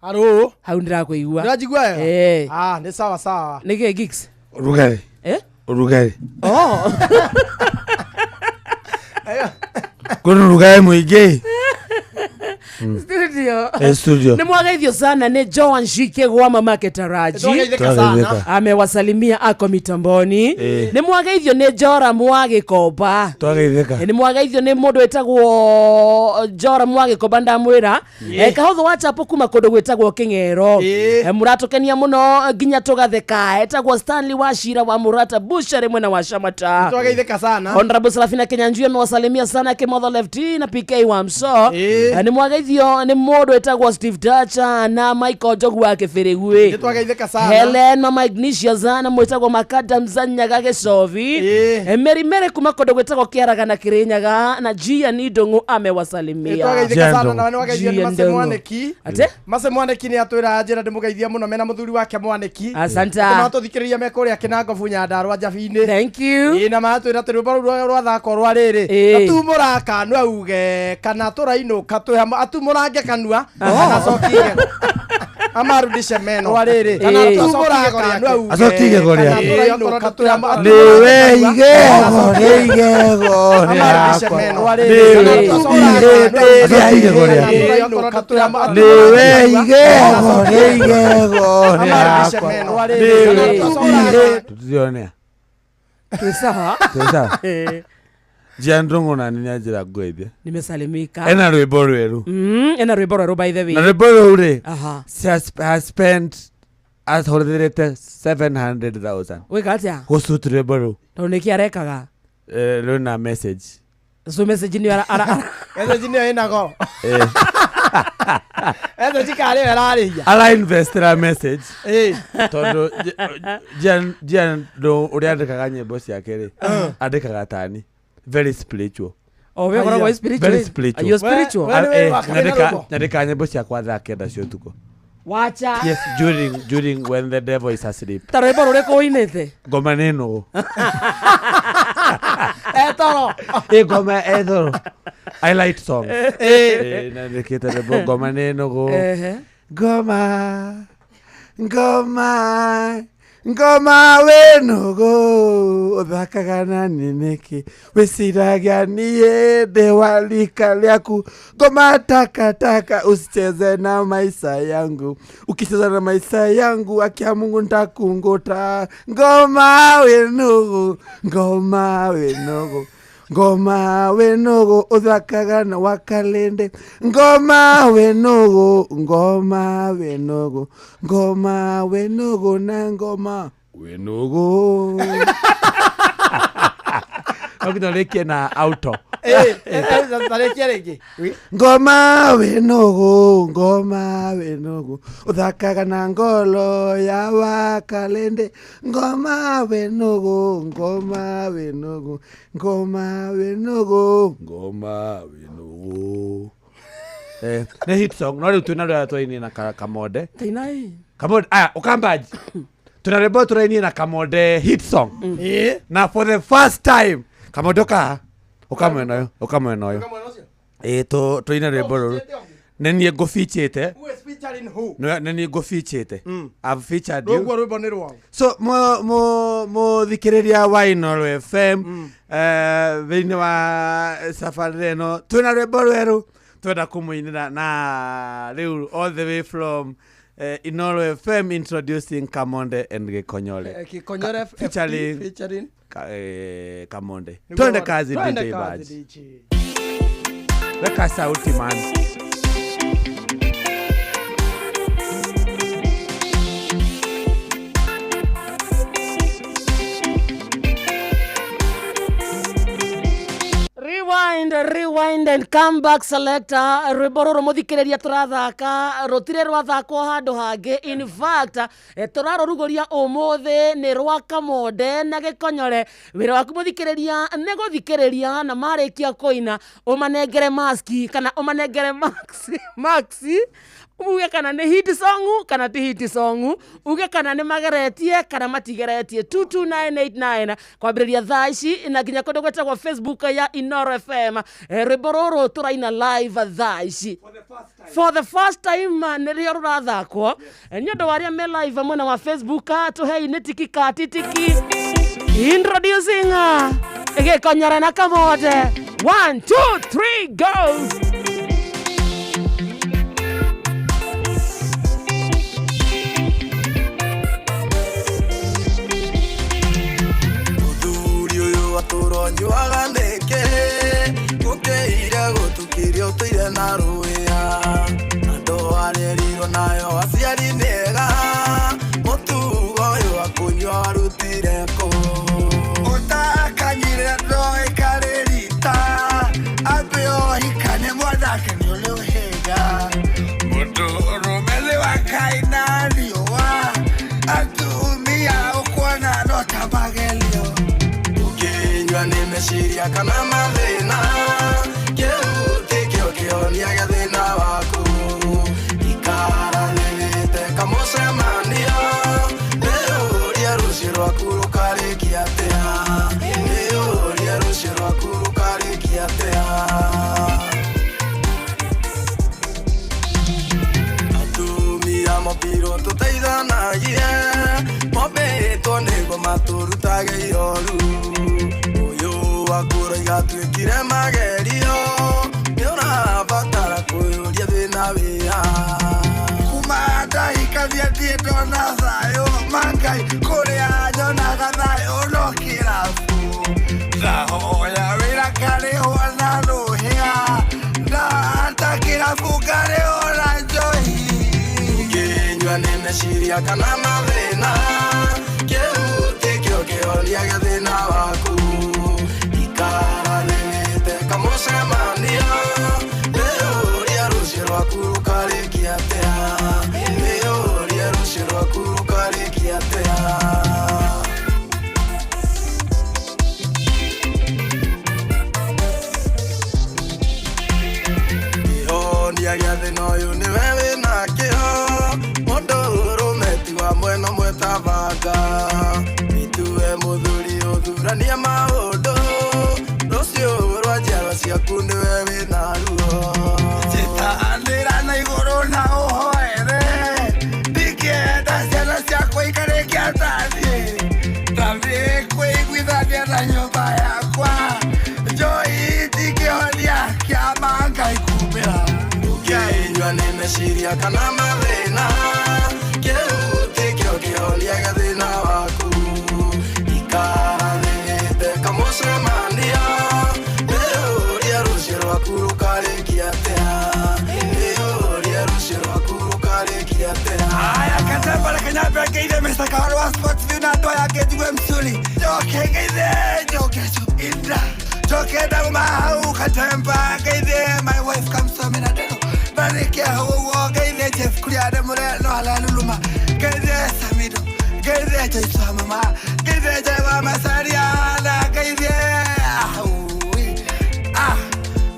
Haro. Hau ndĩrakũigua. Nĩũranjigua wega? Ĩĩ. Ah, nĩ sawa sawa. Nĩkĩ gigs? Ũrugarĩ. Eh? Ũrugarĩ. Oh. Kwĩna ũrugarĩ mũingĩ. Studio. Studio. Ni mwageithio sana ni Joan Shike gwa mamake Taraji. Twageithĩka. Amewasalimia ako mitamboni. Ni mwageithio ni Jora Mwagĩkomba. Twageithĩka. Ni mwageithio ni mũndũ wĩtagwo Jora Mwagĩkomba ndamwĩra. Kahotho wa chapo kuma kũndũ gwĩtagwo Kĩng'ero. Mũratũkenia mũno nginya tũgatheka. Etagwo Stanley Wachira wa Murata Bushari mwena wa Shamata. Twageithĩka sana. Honorable Serafina Kenyanjui amewasalimia sana Kimotho Lefty na PK wa Mso. Ni mwageithio ni mũndũ wĩtagwo Steve Dacha na Michael Njogu wa Kĩbĩrĩgui. Nĩtwageithĩka sana. Helen Mama Ignatius na mwĩtagwo Makadam Zanyaga Gĩcovi. Mary Mary kuma kũndũ gwĩtagwo Kĩaraga na Kĩrĩnyaga na Gian Ndung'u amewasalimia. Nĩtwageithĩka sana na nĩwageithio nĩ Mase Mwanĩki. Ate? Mase Mwanĩki nĩ atwĩra njĩra ndĩmũgeithia mũno mena mũthuri wake Mwanĩki. Asante. Nĩmatũthikĩrĩria me kũrĩa Kĩnangobu Nyandarua Njabi-inĩ. Thank you. Ĩĩ na matwĩra atĩ rwĩmbo rũu rwathakwo rwa rĩrĩ. Tatumũra kanua uge kana tũrainũka twĩ hamwe atumurange kanua anacokie igego amarudishe meno rwa rĩrĩ kana atumũra kanua uge Acokie igego kana rĩake. tũrainũka twĩ hamwe Nĩwe igego nĩ igego amarudishe rĩakwa. meno rwa rĩrĩ kana Acokie igego rĩake. tũrainũka twĩ hamwe Nĩwe igego nĩ igego amarudishe rĩakwa. meno rwa rĩrĩ kana Tũtirionea. Twĩ sawa. Twĩ sawa. Gian Ndung'u na nĩ njĩra ngũgeithia. Nimesalimika. Ena rwĩmbo rwerũ. Ena rwĩmbo rwerũ by the way. Na rwĩmbo rũu rĩ Aha. she has spent ahũthĩrĩte 700,000 Wĩka atĩa? gũcutu rwĩmbo rũu. Tondũ nĩkĩ arekaga? Rwĩna message. So message nĩyo ara message nĩyo ĩna goro message karĩ yo ĩrarĩhia. Ara investera message. Tondũ Gian Ndung'u ũrĩa andĩkaga nyĩmbo ciake rĩ andĩkaga tani very spiritual. Oh, we koragwo wĩ spiritual. Very spiritual. Are you spiritual? Nyandĩkaga nyĩmbo ciakwa thaa 9 cia ũtukũ. Wacha. Yes, during when the devil is asleep. Ta rwĩmbo rũrĩkũ ũinĩte? Ngoma nĩ nũgũ. Etoro. Ngoma etoro. I like songs. Nandĩkĩte rwĩmbo ngoma nĩ nũgũ. Ngoma ngoma ngoma wĩnũgũ ũthakaga na niĩ nĩkĩ wĩciragia niĩ ndĩ wa rika rĩaku ngoma takataka usicheze na maisha yangu ukicheza na maisha yangu akia Mungu ntakunguta ngoma wĩnũgũ ngoma wĩnũgũ ngoma wĩnũgũ ũthakaga na wakalende ngoma wĩnũgũ ngoma wĩnũgũ ngoma wĩnũgũ na ngoma wĩnũgũ no nginya ũrĩkie na auto. Tarĩkia rĩngĩ. Ngoma wĩnũgũ ngoma wĩnũgũ ũthakaga na ngolo ya wakalende ngoma wĩnũgũ ngoma wĩnũgũ ngoma wĩnũgũ ngoma wĩnũgũ. Nĩ hit song no rĩu twĩna rwĩra twainĩ na Kamonde. Tainai. Kamonde aya ũkambaji tuna rwĩmbo tũrainie na Kamonde hit song. Na for the first time Kamonde ũkaha ũkamwena ũyũ ũkamwena ũyũ ĩĩ tũine rwĩmbo rũrũ nĩ niĩ ngũbichĩte. Who is featuring who? Nĩ niĩ ngũbichĩte. I've featured you. Rũguo rwĩmbo nĩ rwao. So mũthikĩrĩria wa Inooro FM thĩinĩ wa sabarĩ ĩno twĩna rwĩmbo rwerũ twenda kũmũinĩra na rĩu all the way from Inooro FM introducing Kamonde and Gĩkonyore. Gĩkonyore featuring featuring Kamonde. Twende kazi DJ Badge. Weka sauti man. Rewind, rewind and come back selector. Rwĩmbo rũrũ mũthikĩrĩria tũrathaka rũtirĩ rwathakwo handũ hangĩ. In fact tũrarũrugũria ũmũthĩ nĩ rwa Kamonde na Gĩkonyore. Wĩra waku mũthikĩrĩria nĩ gũthikĩrĩria na marĩkia kũina ũmanengere maski kana ũmanengere maxi uge kana nĩ hit song kana ti hit song, uge kana nĩ mageretie kana matigeretie. 22989 kwambĩrĩria thaa ici na nginya kũndũ gwĩtagwo Facebook ya Inooro FM. Rwĩmbo rũrũ tũraina live thaa ici for the first time nĩrĩo rũrathakwo. Nĩ ũndũ wa arĩa me live mwena wa Facebook tũhei nĩ tiki ka titiki. Introducing Gĩkonyore na Kamonde. 1 2 3 go. Turonjuaga nĩkĩ gũkĩire gũtukĩrio ũtũire na rũĩa andũ arĩrirwo nayo aciari nĩega mũtugo ũyũ wa kũnyua warutire kũ ũtakanyire ndoĩkarĩ rita ambe ohika nĩ mwanake nĩ ũrĩ ũhĩga mũndũ ũrũme nĩ wakaina riũa atumia ũkuona no ta magerio ũkĩnyua nĩ meciria kana mathĩna kĩu tikĩo kĩhonia gĩa thĩna waku ikara nĩwĩte kamũcemanio nĩũrie rũciũ rwaku rũkarĩkia atĩa nĩũrie rũciũ rwaku rũkarĩkia atĩa atumia mobirwo tũteithanagie mombĩtwo nĩguo matũrutage ihoru wakũraiga twĩkire magerio nĩũrabatara kwĩyũria thĩna wĩha kuma ndahikania ndiĩ ndona thayũ mangai kũrĩa nyonaga thayũ no kĩrabu ndahoya wĩra ngarĩhwo na rũhĩa ndahata kĩrabu ngarĩhwo na njohi ũkĩnyua nĩ meciria kana mathĩna kĩu tikĩo kĩhonia gĩa thĩna waku ikaranĩte kamũcemanio nĩũrie rũciũ rwaku rũkarĩkia atĩa nĩũrie rũciũ rwaku rũkarĩkia atĩa. Kĩhonia gĩa thĩna ũyũ nĩwe wĩnakĩo mũndũ ũrũme ti wa mwena ũmwe ta banga itue mũthuri ũthuranie maũndũ rũciũ rwa njiarwa ciaku nĩwe wĩna ruo Njĩtanĩra na igũrũ na ũhoere Meciria kana mathĩna Kĩu tikĩo kĩhonia gĩa thĩna waku Ikara thĩ kamũcemanio Ndĩũrie rũciũ rwaku rũkarĩkia atĩa Ndĩũrie rũciũ rwaku rũkarĩkia atĩa Aya katamba kanyamba ngeithe Mr. Kawaru wa Sports View na andũ aya angĩ njigue msuri njoke ngeithe njoke inda njoke ndauma hau katemba ngeithe my wife kamsome na ndero ndarĩkia hau ũguo ngeithe Jeff kuria ndĩ mũreno alaluluma ngeithe Samido ngeithe Joyce wa mama ngeithe Joy wa Masaria na ngeithe ah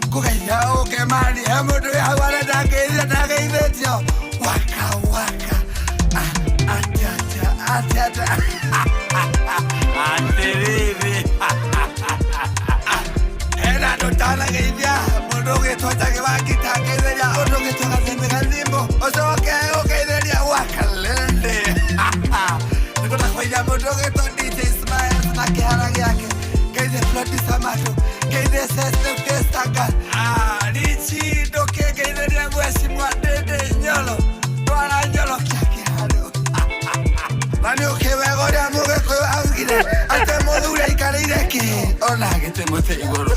ngũgeithia ũkemani he mũndũ wĩ hau arenda ngeithia ndageithĩtio waka waka atia atia atia atiriri hena andũ ndanageithia mũndũ ũgĩtwo Njagi wa Ngita ngeithĩria ũndũ ũgĩtwo Gathembe Gathimbo ũcoke ũgeithĩria Wakalende nĩngwenda kũgeithia mũndũ ũgĩtwo DJ Smiles na kĩhara gĩake ngeithie Producer Mato ngeithie Sese Kestaga Richi Nduki ngeithĩria Mheshimiwa Ndindi Nyoro twara Nyoro kĩa kĩharo na nĩ ũkĩ wega ũrĩa mũgĩkũyũ augire atĩ mũthuri aikarĩire kĩ ona gĩtĩ mũtĩ igũrũ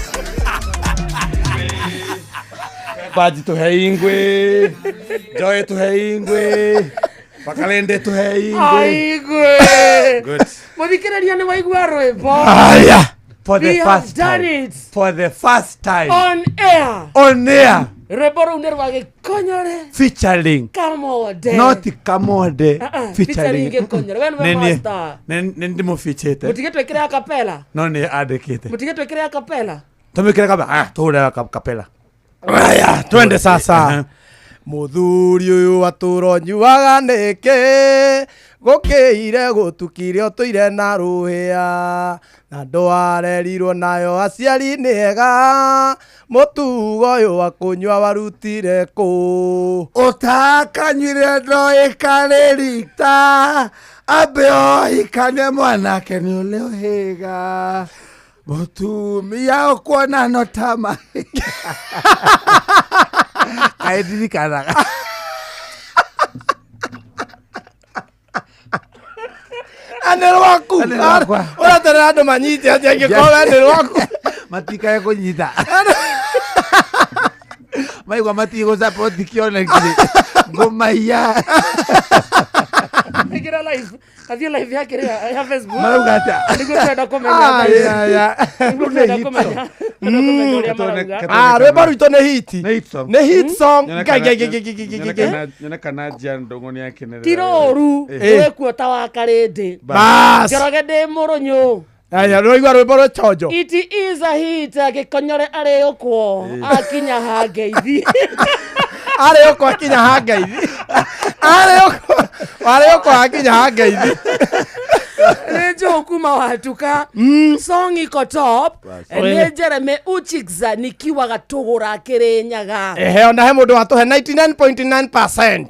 Baji tuhe ingwe Joy tuhe ingwe Bakalende tuhe ingwe Aigwe. Good. Mũthikĩrĩria nĩ waigua rwĩmbo. Aya. For the We have first done time. it. For the first time. On air. On air. Rwĩmbo rũu nĩ rwa Gĩkonyore. Featuring. Kamode. Not Kamode. Featuring Gĩkonyore. We nĩwe master. Nĩ ndĩmũfichĩte. Mũtige twĩkĩre a cappella. No nĩ andĩkĩte. Mũtige twĩkĩre a cappella. Tũmĩkĩre kapela. Aya, tũhũre kapela. Aya, twende sasa muthuri uyu atũra ũnyuaga nĩkĩ gũkĩire gũtukire ũtũire na rũhĩa na ndwarerirwo nayo aciari nĩ ega mũtugo ũyũ wa kũnyua warutire kũ ũtakanyuire ndoĩkarĩ rita ambe ohikanie mwanake nĩ ũrĩ ũhĩga mũtumia ũkuona no ta mahiga kaĩ ndirikanaga nĩ rwaku Nĩ rwakwa. ũraterera andũ manyite atĩ angĩkorwo we nĩ rwaku matikae kũnyita maigua matigũcapoti kĩonekire ngũmaiya Ĩkĩra live. Athiĩ live ya kĩrĩa ya Facebook. Marauga atĩa? Nĩguo twenda kũmenya. Aya, Nĩguo twenda kũmenya. Twenda kũmenya ũrĩa marauga. Ah, rwĩmbo rwitũ nĩ hit nĩ hit song Ngai, ngai, ngai, ngai, ngai, ngai, ngai. nyone kana Jan Ndung'u nĩ akenerera Ti rũru. Eh. Wĩkuo ta wa Karĩndĩ. Bas. Njoroge ndĩ mũrũnyũ. Aya, nĩwaigua rwĩmbo rwĩ chonjo It is a hit Gĩkonyore arĩ ũkwo akinya ha ngeithi. arĩ ũkwo akinya ha ngeithi arĩ ũkwo arĩ ũkwo akinya ha ngeithi Nĩ njũũ kuma watuka song iko top. Nĩ Jeremy Uchigza nikiwa gatũgũra Kĩrĩnyaga. ehe ona he mũndũ watũhe 99.9%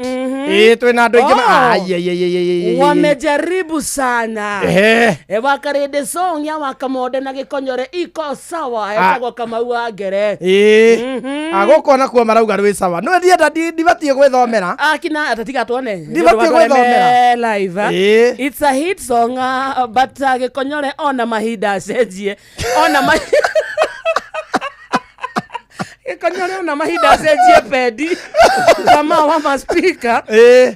ĩĩ twĩna andũ aingĩ Oh. Ai, ai, ai, ai, ai, ai, ai. Wamejaribu sana. Ehe. E Wakarĩndĩ song ya Wakamode na Gĩkonyore iko sawa etagwo Kamau wa Ngere. ĩĩ agũkũ ona kuo marauga rwĩ sawa no ndienda ndibatiĩ gwĩthomera Akina atatiga tuone. Ndibatiĩ gwĩthomera. Live. Ĩĩ. It's a hit song but Gĩkonyore ona mahinda acenjie. Ona ma Gĩkonyore ona mahinda acenjie pendi. Kama wa ma speaker.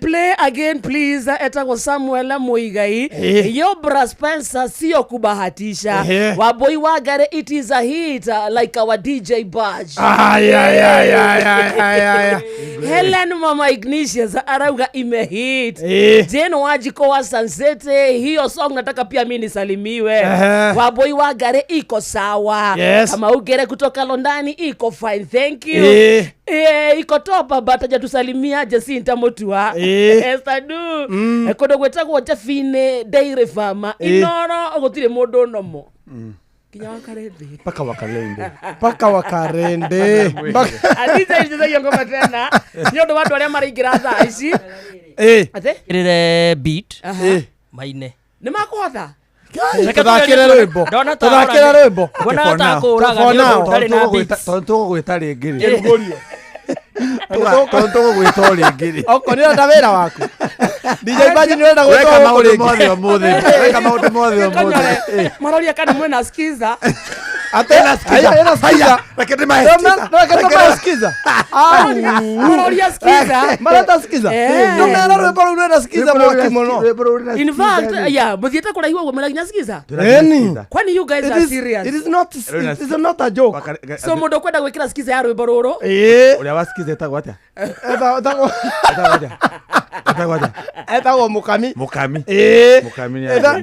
Play again please etagwo Samuel Muigai. Ĩĩ. Yobra Spencer sio kubahatisha. Ehe. Waboi Wagare it is a hit like our DJ Badge. Ai, ai, ai, ai, ai, ai, ai. Helen Mama Ignatius arauga imehit. Eh. Jane Wajiko wa Sansete, hiyo song nataka pia mimi nisalimiwe. Ehe. Waboi Wagare iko sawa. Yes. Kama Ugere kutoka Londani iko fine, thank you. Eh. Eh, iko topa but hajatusalimia Jacinta Mutua. Eh. Esther Du. Mm. Kũndũ gwĩtagwo Jafine Dairy Farm. Eh. Inoro gũtirĩ mũndũ nomo. Kinya Wakarĩndĩ. mpaka Wakalende mpaka Wakarende Atija ichezagia ngoma tena nĩ ũndũ wa andũ arĩa maraingĩra thaa ici. Atĩ? Ĩrĩre beat Aha. maine Nĩ makũhota? Tũthakĩre rwĩmbo Ndona ta tũthakĩre rwĩmbo Ngona ta kũraga nĩ ũndũ ũtarĩ na beats. Tondũ tũgũgwĩta rĩngĩ rĩ. Tũgũgwĩta o rĩngĩ rĩ. Okorwo nĩ ũrenda wĩra waku. DJ Baji nĩ ũrenda Weka gwĩtwo maũndũ gũkũ mothe rĩngĩ. ũmũthĩ. Weka maũndũ mothe ũmũthĩ. Maroria kana mwena skiza. Ate haya ina skiza. Reke ndĩmahe skiza. Reke ndĩmahe skiza. Au. Maroria skiza. Marenda skiza. Ndũmera rwĩmbo rũu rwĩna skiza mwaki mũno. In fact, yeah, muthiĩte kũraihu ũguo mena nginya skiza. Ĩni. Kwani you guys It are is- serious? It is not it is not a joke. So mũndũ ũkwenda gwĩkĩra skiza ya rwĩmbo rũrũ. Ĩĩ. Ũrĩa wa skiza etagwo atĩa? Etagwo Etagwo atĩa? Etagwo Mukami. Mukami. Ĩĩ. Mukami nĩ Eta-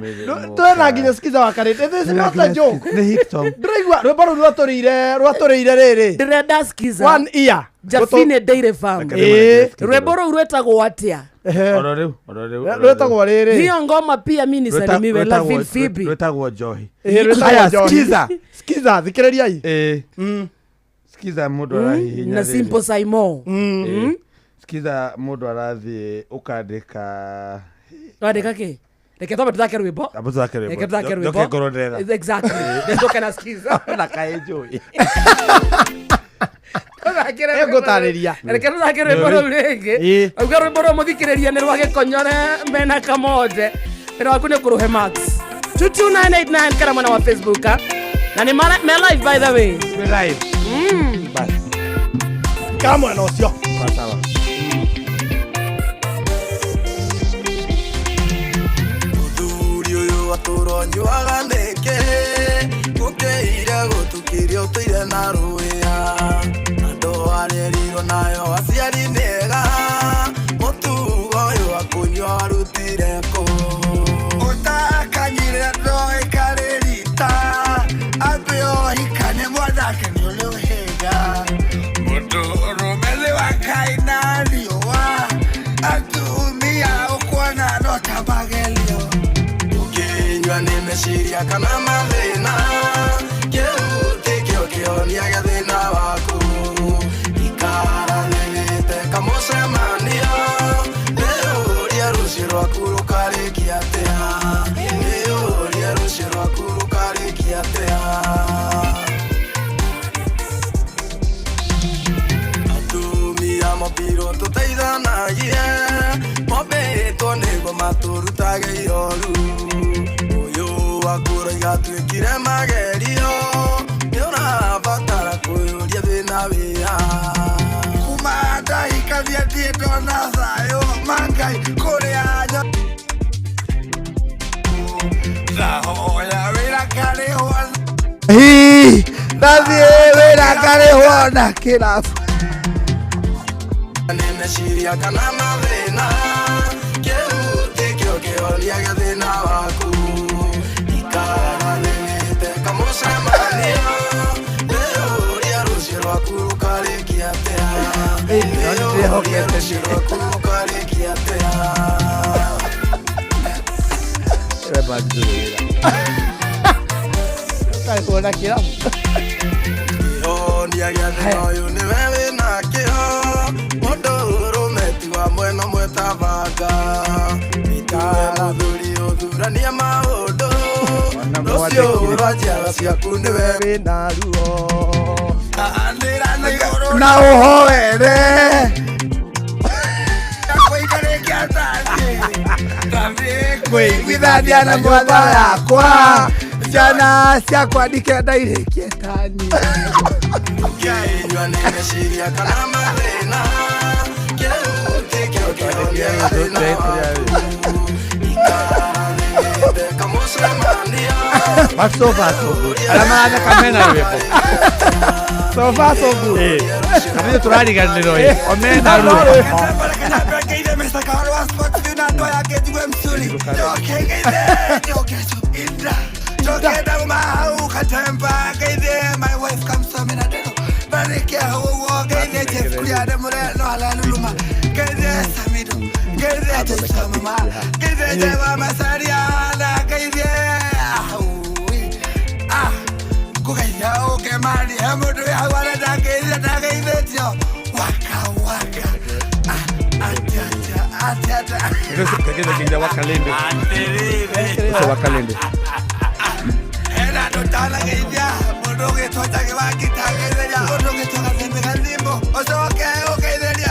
Twĩna nginya skiza wa karĩndĩ. It is not a joke. Nĩ hit song. Ndĩraigua rwĩmbo rũu rwatũrĩire rwatũrĩire rĩrĩ. Ndĩrenda skiza. One ear. Jafine Dairy Farm. Ĩĩ. Rwĩmbo rũu rwĩtagwo atĩa? Oro rĩu, oro rĩu. oro rĩu. Rwĩtagwo rĩrĩ. Hiyo ngoma pia mi nisalimiwe Lavin Phoebe. Rwĩtagwo njohi. Ĩĩ, rwĩtagwo Haya, njohi. skiza. Skiza, thikĩrĩriai. Ĩĩ. Skiza mũndũ arahihinya Na rĩrĩ. Simple Simon. Ĩĩ. Skiza mũndũ arathiĩ ũkandĩka Wandĩka kĩ? Reke twambe tũthake rwĩmbo. Amba tũthake rwĩmbo. Reke tũthake rwĩmbo. Njoke ngorwo ndĩretha. Exactly. Njoke na skiza. Na kaĩ njũĩ. Ngũtarĩria. Reke tũthake rwĩmbo rũu rĩngĩ. Ĩĩ. Auga rwĩmbo rũu mũthikĩrĩria nĩ rwa gĩkonyore mena kamonde. Wĩra waku nĩ kũrũhe max. 22989 kana mwena wa Facebook. ah. Na nĩ me live by the way. Me live. Bas. Ikara mwena ũcio. Sawa. Mũthuri ũyũ atũronyuaga nĩkĩ gũkĩire gũtukĩria ũtũire na rũĩa andũ arerirwo nayo aciari nĩega mũtugo ũyũ akũnyua warutire kũ ũtakanyire ndoĩkarĩrita ambe ohikane mwanake nĩ ũrĩ ũhĩga mũndũ ũrũme nĩ wakaina riũa atumia ũkuona no ta magerio ũkĩnyua nĩ meciria kana mathĩna kĩu tikĩo kĩhonia gĩa thĩna waku ikara nĩgĩte kamũcemanio nĩũrie rũciũ rwaku rũkarĩkia atĩa nĩũrie rũciũ rwaku rũkarĩkia atĩa atumia mobirwo tũteithanagie mombĩtwo nĩguo matũrutage ihoru ũyũ wakũroiga twĩkire magerio nĩũrabatara kwĩyũria thĩna wĩha kuma ndahikania ndiĩ ndona thayũ mangai kũrĩa nyo ndahoya wĩra ngarĩhwo Hii, ndathiĩ wĩra ngarĩhwo na kĩrabu. nĩ meciria kana mathĩna kĩu tikĩo kĩhonia gĩa thĩna waku ikara nĩgĩte kamũcemanio nĩũrie rũciũ rwaku rũkarĩkia atĩa nĩũrie rũciũ rwaku rũkarĩkia atĩa Karĩhwo na kĩrabu. Kĩhonia gĩa thĩna ũyũ nĩwe wĩnakĩo mũndũ ũrũme ti wa mwena ũmwe ta banga itue mũthuri ũthuranie maũndũ rũciũ rwa njiaro ciaku nĩwe wĩna ruo Na ũhoere. Kũiguithania na mwana yakwa ciana ciakwa ndikenda irĩkie tani. Ũkĩnyua nĩ meciria kana mathĩna kĩu tikĩo kĩhonia gĩa thĩna waku ikara nĩgĩte kamũcemanio But so far so good. Arĩa maratheka mena rwĩmbo. So far so good. Ĩĩ. Na ithuĩ tũrariganĩrwo ĩ. O mena rwĩmbo. Waka waka Kegeza wakalende. Ucio wakalende. Hena ndũtanageithia mũndũ ũgĩtwo Njagi wa Ngita ngeithĩria mũndũ ũgĩtwo Gathembe Gathimbo ũcoke ũgeithĩrie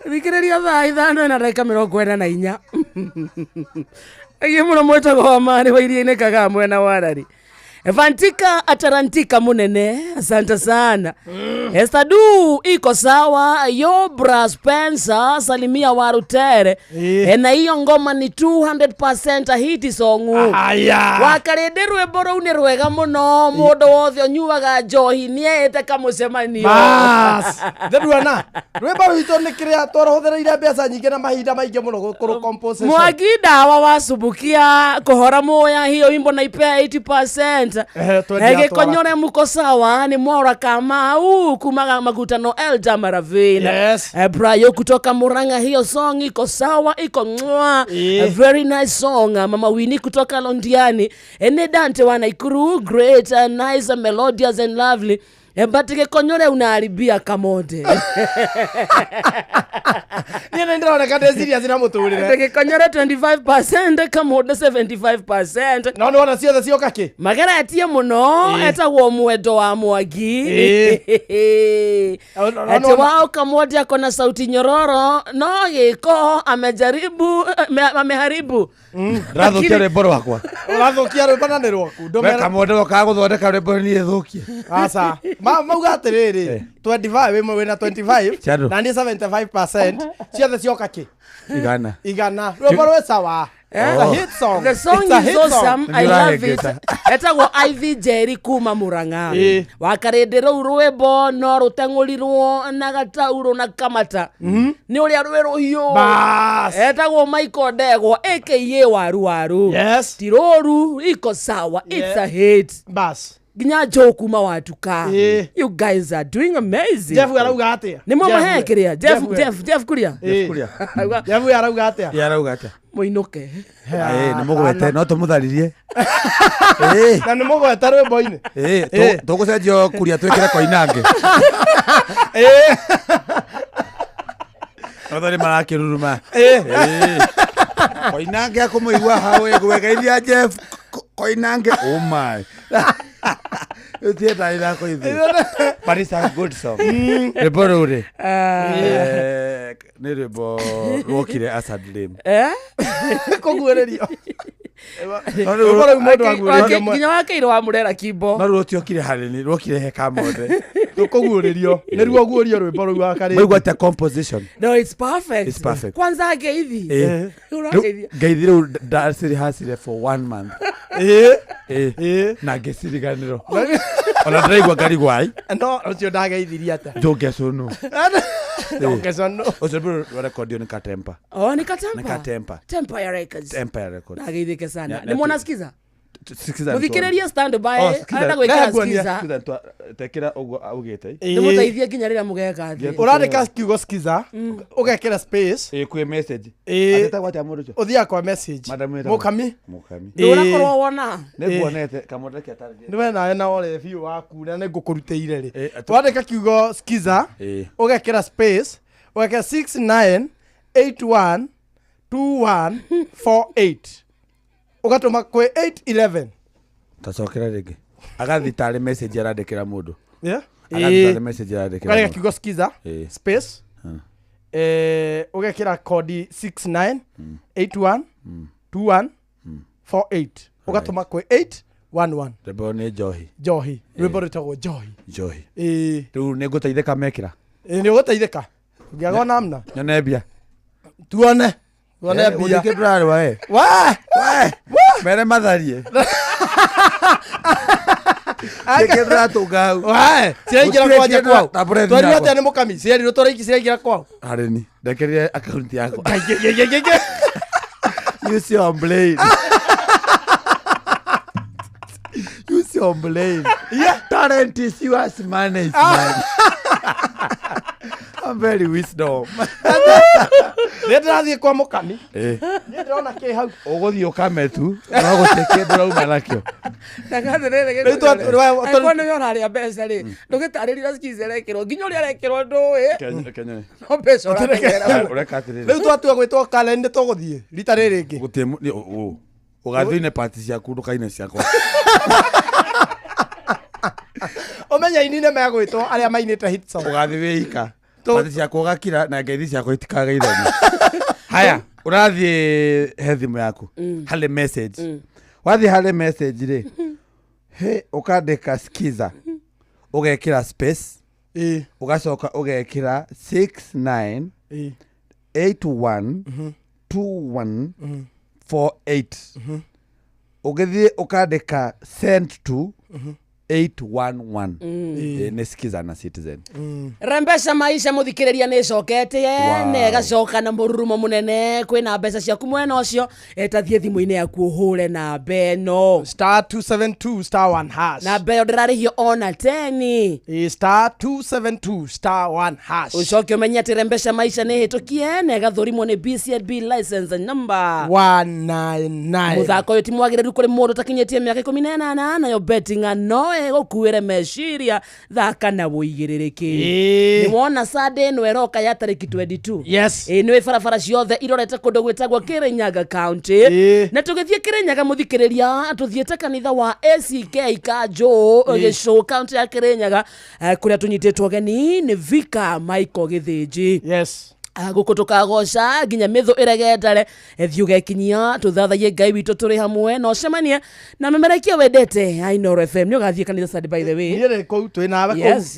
Thikĩrĩria thaa 5 na ndagĩka 44. Ĩgĩ mũno mwĩtagwo wa marĩ wa iria-inĩ kagaa mwena wa Rari. Evantika Atarantika munene, asante sana. Esther Du iko sawa. Yobra Spencer salimia Warutere. Na hiyo ngoma ni 200% hit song. Aya. Wakarĩndĩ rwĩmbo rũu nĩ rwega mũno, mũndũ wothe ũnyuaga njohi nĩeĩte kamũcemanio. Bas. Theruana. Rwĩmbo rwitũ nĩ kĩrĩa twarahũthĩrĩire mbeca nyingĩ na mahinda maingĩ mũno gũkũrũ composition. Mwagi dawa wasubukia kuhora moya hiyo wimbo naipea 80%. Gĩkonyore muko sawa ni Mwaura Kamau kumaga makutano Elda Maravina. Yes. Brayo kutoka Murang'a, hiyo song iko sawa, iko mwa. Very nice song. Mama Winnie kutoka Londiani. Ene Dante wa Nakuru, great and nice and melodious and lovely. But Gĩkonyore unaharibia Kamonde. Niĩ nĩ ndĩroneka ndĩ serious na mũtũrĩre. Gĩkonyore 25%, Kamonde 75%. No nĩ wona ciothe cioka kĩ? Mageretie mũno, etagwo Mwendo wa Mwangi. Ati wao Kamonde ako na sauti nyororo, no Gĩko amejaribu, ameharibu. Rathũkia rwĩmbo rwakwa. Ũrathũkia rwĩmbo na nĩ rwaku. We Kamonde wokaga gũthondeka rwĩmbo niĩ thũkie. Aca. Mauga atĩrĩrĩ, 25 wĩ na 25 Chado. na niĩ 75% ciothe cioka kĩ? Igana. Igana. Rwĩmbo rwĩ sawa. It's a hit song. The song It's a is hit awesome. song. I love it. Etagwo Ivy Jerry kuma Murang'a. Wakarĩndĩ rũu rwĩmbo no rũteng'ũrirwo na gataurũ na kamata. Nĩ ũrĩa rwĩ rũhiũ. Bas. Etagwo Michael Ndegwa aka Waru Waru. Yes. Ti rũru iko sawa. It's a hit. Bas. Nginya Joe kuma Watuka. You guys are doing amazing. Jeff arauga atĩa? Nĩ mwamahe kĩrĩa? Jeff Kuria. Jeff Kuria. Jeff arauga atĩa? Ye arauga atĩa? Mũinũke. Nĩ mũgwete no tũmũtharirie. Na nĩ mũgwete rwĩmbo-inĩ. Tũgũcenjio Kuria twĩkĩre Koinange. Othe nĩ marakĩruruma. Koinange akũmũigua hau ĩgwegeithia Jeff Koinange. Oh my. Ũtienda ithako ithuĩ. But it's a good song. Rwĩmbo rũu rĩ, nĩ rwĩmbo ruokire as a dream. Kũguũrĩrio. Rwĩmbo rũu mũndũ aguũrĩrio. Nginya wakeirwo wa Murera Kimbo. No rũtiokire harĩ niĩ, ruokire he Kamonde. Rũkũguũrĩrio. Nĩ ruo guũrio rwĩmbo rũu wa Karĩndĩ. Maigua atĩa composition? No, it's perfect. It's perfect. Kwanza ngeithi. Ũrageithia. Ngeithi rĩu ndacirihacire for 1 month. Na ngĩciriganĩrwo. Ona ndĩraigua ngarigwo ai. No ũcio ndageithirie atĩa? Ndũngecũnũ. Ndũngecũnũ. Ũcio rwĩmbo rwarekondio nĩ Katempa. Oh, ni Katempa. Nĩ Katempa. Tempa Records. Empire Records. Ndageithĩke sana. Nĩ mwona skiza? Skiza. Mũthikĩrĩrie stand by. Arenda gwĩkĩra skiza. Skiza tekĩra ũguo augĩte. Ndĩmũteithie nginya rĩrĩa mũgeka thĩ. Ũrandĩka kiugo skiza, ũgekĩra space. Kwĩ message. Atĩtagwo atĩa mũndũ ũcio? Ũthiaga kwa message. Mũkami. Mũkami. Ndũrakorwo wona. Nĩnguonete Kamonde reke atarĩrie. Nĩ we nawe na ore biũ waku na nĩ ngũkũrutĩire rĩ. Wandĩka kiugo skiza, ũgekĩra space, ũgekĩra 6981 2148. Ũgatũma kwĩ 811. Tacokera rĩngĩ. Agathiĩ tarĩ message arandĩkĩra mũndũ. Yeah. Agathiĩ tarĩ message arandĩkĩra Ũkareka mũndũ. kiugo skiza, space, ũgekĩra kodi 69 81 21 48. Ũgatũma kwĩ 811. Rwĩmbo nĩ njohi. Njohi. Rwĩmbo rwĩtagwo njohi. Njohi. Rĩu nĩ ngũteithĩka mekĩra. Nĩ ũgũteithĩka. Ũngĩaga ona namna. Nyone mbia. Tuone. Tuone mbia. Gũtirĩ kĩndũ ũrarĩwa we. We! Mere matharie. Nĩkĩ ndĩratũnga hau? We! Ciraingĩra Gũtirĩ kwanja kĩndũ kwao. ta bread Twerirwo yakwa. atĩa nĩ mũkami? Cierirwo tũraiki ciraingĩra kwao. Harĩ ni. Ndekerire akaunti yakwa. Ngai. Use your brain. Use your brain. Yeah. Talent is yours, money is mine. I'm very wisdom. Nĩ ndĩrathiĩ kwa mũkami. Niĩ ndĩrona kĩ hau. Ũgũthiĩ ũkame tu, no gũtirĩ kĩndũ ũrauma nakĩo. Rĩu Angĩkorwo nĩwe ũrarĩa mbeca rĩ, ndũgĩtarĩria skiza ĩrekĩrwo nginya ũrĩa arekĩrwo ndũĩ. Kenyone. No mbeca ũrateng'era. Ũreka atĩrĩrĩ. Rĩu twatua gwĩtwo Karen nĩ tũgũthiĩ rita rĩrĩ rĩngĩ. Gũtirĩ ũgathiĩ une pati ciaku ndũkaine ciakwa. Ũmere Wamenya aini nĩ megwĩtwo arĩa mainĩte hit song. Ũgathiĩ wĩika bathi ciakwa ũgakira na ngeithi ciakwa itikagaithania. Haya, ũrathiĩ he thimũ yaku harĩ message, wathiĩ harĩ message rĩ, he ũkandĩka skiza, ũgekĩra space, ũgacoka ũgekĩra 69 81 21 48, ũgĩthiĩ ũkandĩka send to 811. Nĩ skiza na Citizen. Rembesha maisha muthikiriria nä ĩcokete. Wow. Na ĩgacoka na mũrurumo mũnene. Kwĩna mbeca ciaku mwena ũcio, tathiĩ thimũ-inĩ yaku ũhũre namba ĩno star 272 star 1 hash. Namba ĩyo ndĩrarĩhio ona teni. Star 272 star 1 hash. Ũcoke ũmenye atĩ Rembesha maisha nĩ hĩtũkie na ĩgathũrimwo nĩ BCNB license number 199. Mũthako ũyũ ti mwagĩrĩru kũrĩ mũndũ ũtakinyĩtie mĩaka 18, nayo betting no ĩgũkuĩre meciria. Thaka na wũigĩrĩrĩki. Nĩ wona Sunday ĩno ĩroka ya tarĩki 22? Yes. Ĩ nĩ barabara ciothe irorete kũndũ gwĩtagwo Kĩrĩnyaga County. Na tũgĩthiĩ Kĩrĩnyaga, mũthikĩrĩria, tũthiĩte kanitha wa ACK Kanjũ, Gĩcũ, county ya Kĩrĩnyaga, kũrĩa tũnyitĩtwo ũgeni nĩ Vika Michael Gĩthĩnji. Yes. Gũkũ tũkagoca nginya mĩthũ ĩregendare. Thiĩ ũgekinyia tũthathaiye Ngai witũ tũrĩ hamwe na ũcemanie na memerekia wendete a Inooro FM. Nĩ ũgathiĩ kanitha Sunday, by the way? Niĩ rĩ kũu twĩ nawe kũu. Yes,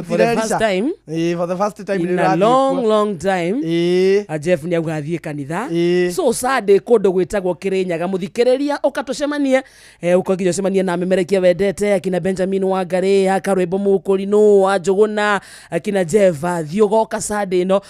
for the first time. For the first time in nĩ a ũrathiĩ long kuo. long time. A Jeff nĩ auga athiĩ kanitha. So Sunday kũndũ gwĩtagwo Kĩrĩnyaga, mũthikĩrĩria, ũka tũcemanie, ũka nginya ũcemanie na memerekia wendete akina Benjamin Wangari, akarwĩmbo mũkũrinũ wa Njũgũna, akina Jeff. Thiĩ ũgoka Sunday ĩno,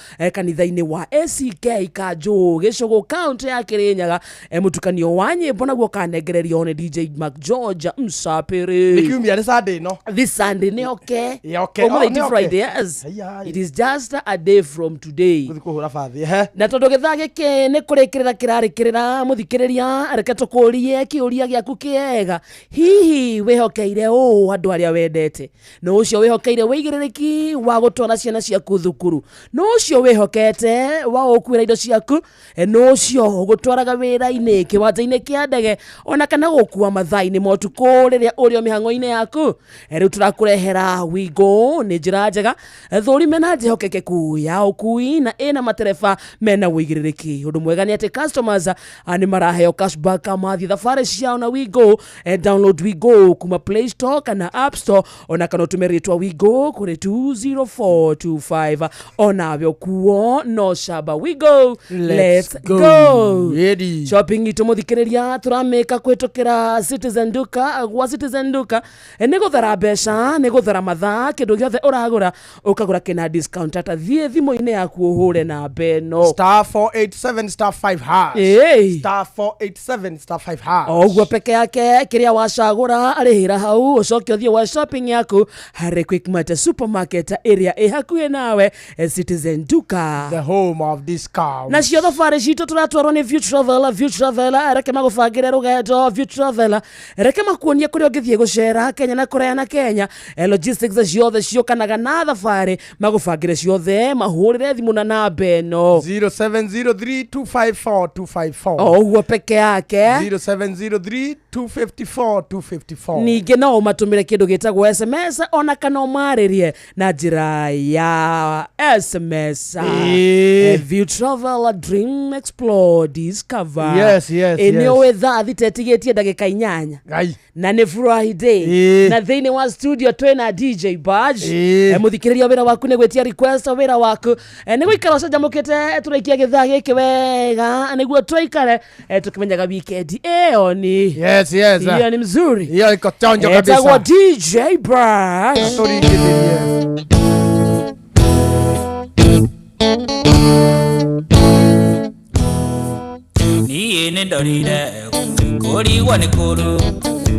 kanitha-inĩ wa ACK Kanjũ, Gĩcũgũ, county ya Kĩrĩnyaga. Mũtukanio wa nyĩmbo naguo ũkanengererio nĩ DJ Mark George Msapiri. Nĩ kiumia, nĩ Sunday ĩno. This Sunday nĩ oke. Yoke. Ũmũthĩ Oh, ti nĩ oke. Friday. Yes, it is just a day from today. Gũthiĩ kũhũra bathi he. Na tondũ gĩthaa gĩkĩ nĩ kũrĩkĩrĩra kĩrarĩkĩrĩra, mũthikĩrĩria, reke tũkũrie kĩũria gĩaku kĩega. Hihi wĩhokeire ũũ andũ arĩa wendete? Nũ ũcio wĩhokeire wĩigĩrĩrĩki wa gũtwara ciana ciaku thukuru? Nũ ũcio wĩhokete wa gũkuĩra indo ciaku? Nũ ũcio ũgũtwaraga wĩra-inĩ, kĩwanja-inĩ kĩa ndege, ona kana gũkua mathaa-inĩ ma ũtukũ rĩrĩa ũrĩ o mĩhang'o-inĩ yaku? Rĩu tũrakũrehera Wigo. Nĩ njĩra njega, thũrime na njĩhokekeku ya ũkui na ĩna matereba mena wũigĩrĩrĩki. Ũndũ mwega nĩ atĩ customers nĩ maraheo cashback mathiĩ thabarĩ ciao na Wigo. Download Wigo kuma Play Store kana App Store, ona kana ũtũme rĩtwa Wigo kũrĩ 20425, onawe ũkuo no camba. Wigo, let's Let's go, go. Ready. Shopping itũ, mũthikĩrĩria, tũramĩka kũhĩtũkĩra Citizen Duka. Gwa Citizen Duka, nĩ gũthara mbeca, nĩ gũthara mathaa. Kĩndũ gĩothe ũragũra ũkagũra kĩna discount. Ata thiĩ thimũ-inĩ yaku ũhũre namba ĩno star 487 star 5 hash. Ĩĩ. Star 487 star 5 hash. O ũguo peke yake, kĩrĩa wacagũra arĩhĩra hau, ũcoke ũthiĩ wa shopping yaku harĩ Quickmart supermarket ĩrĩa ĩ hakuhĩ nawe. Citizen Duka, the home of discount. Nacio thabarĩ citũ tũratwarwo nĩ View Travel. View Travel, reke magũbangĩre rũgendo. View Travel, reke makuonie kũrĩa ũngĩthiĩ gũcera Kenya na kũraya na Kenya. Logistics ciothe ciũkanaga na thabarĩ, magũbangĩre ciothe. Mahũrĩre thimũ na namba ĩno 0703254254. O ũguo peke yake. 0703254254. Ningĩ no ũmatũmĩre kĩndũ gĩtagwo SMS, ona kana ũmarĩrie na njĩra ya SMS. View Travel, dream, explore, discover. Yes, Nĩ yes. ũĩ thaa thita ĩtigĩtie ndagĩka 8 Ngai. na nĩ Friday, na thĩinĩ wa studio twĩna DJ Badge. Mũthikĩrĩria, wĩra waku nĩ gwĩtia request, wĩra waku nĩ gũikara ũcanjamũkĩte. Tũrĩkia gĩthaa gĩkĩ wega nĩguo tũikare tũkĩmenyaga weekend ĩyo ni Yes. Hiyo ni mzuri. Hiyo iko chonjo kabisa. Etagwo DJ Badge. Tũringithĩrie. Niĩ nĩ ndorire kũrigwo nĩ kũrũ,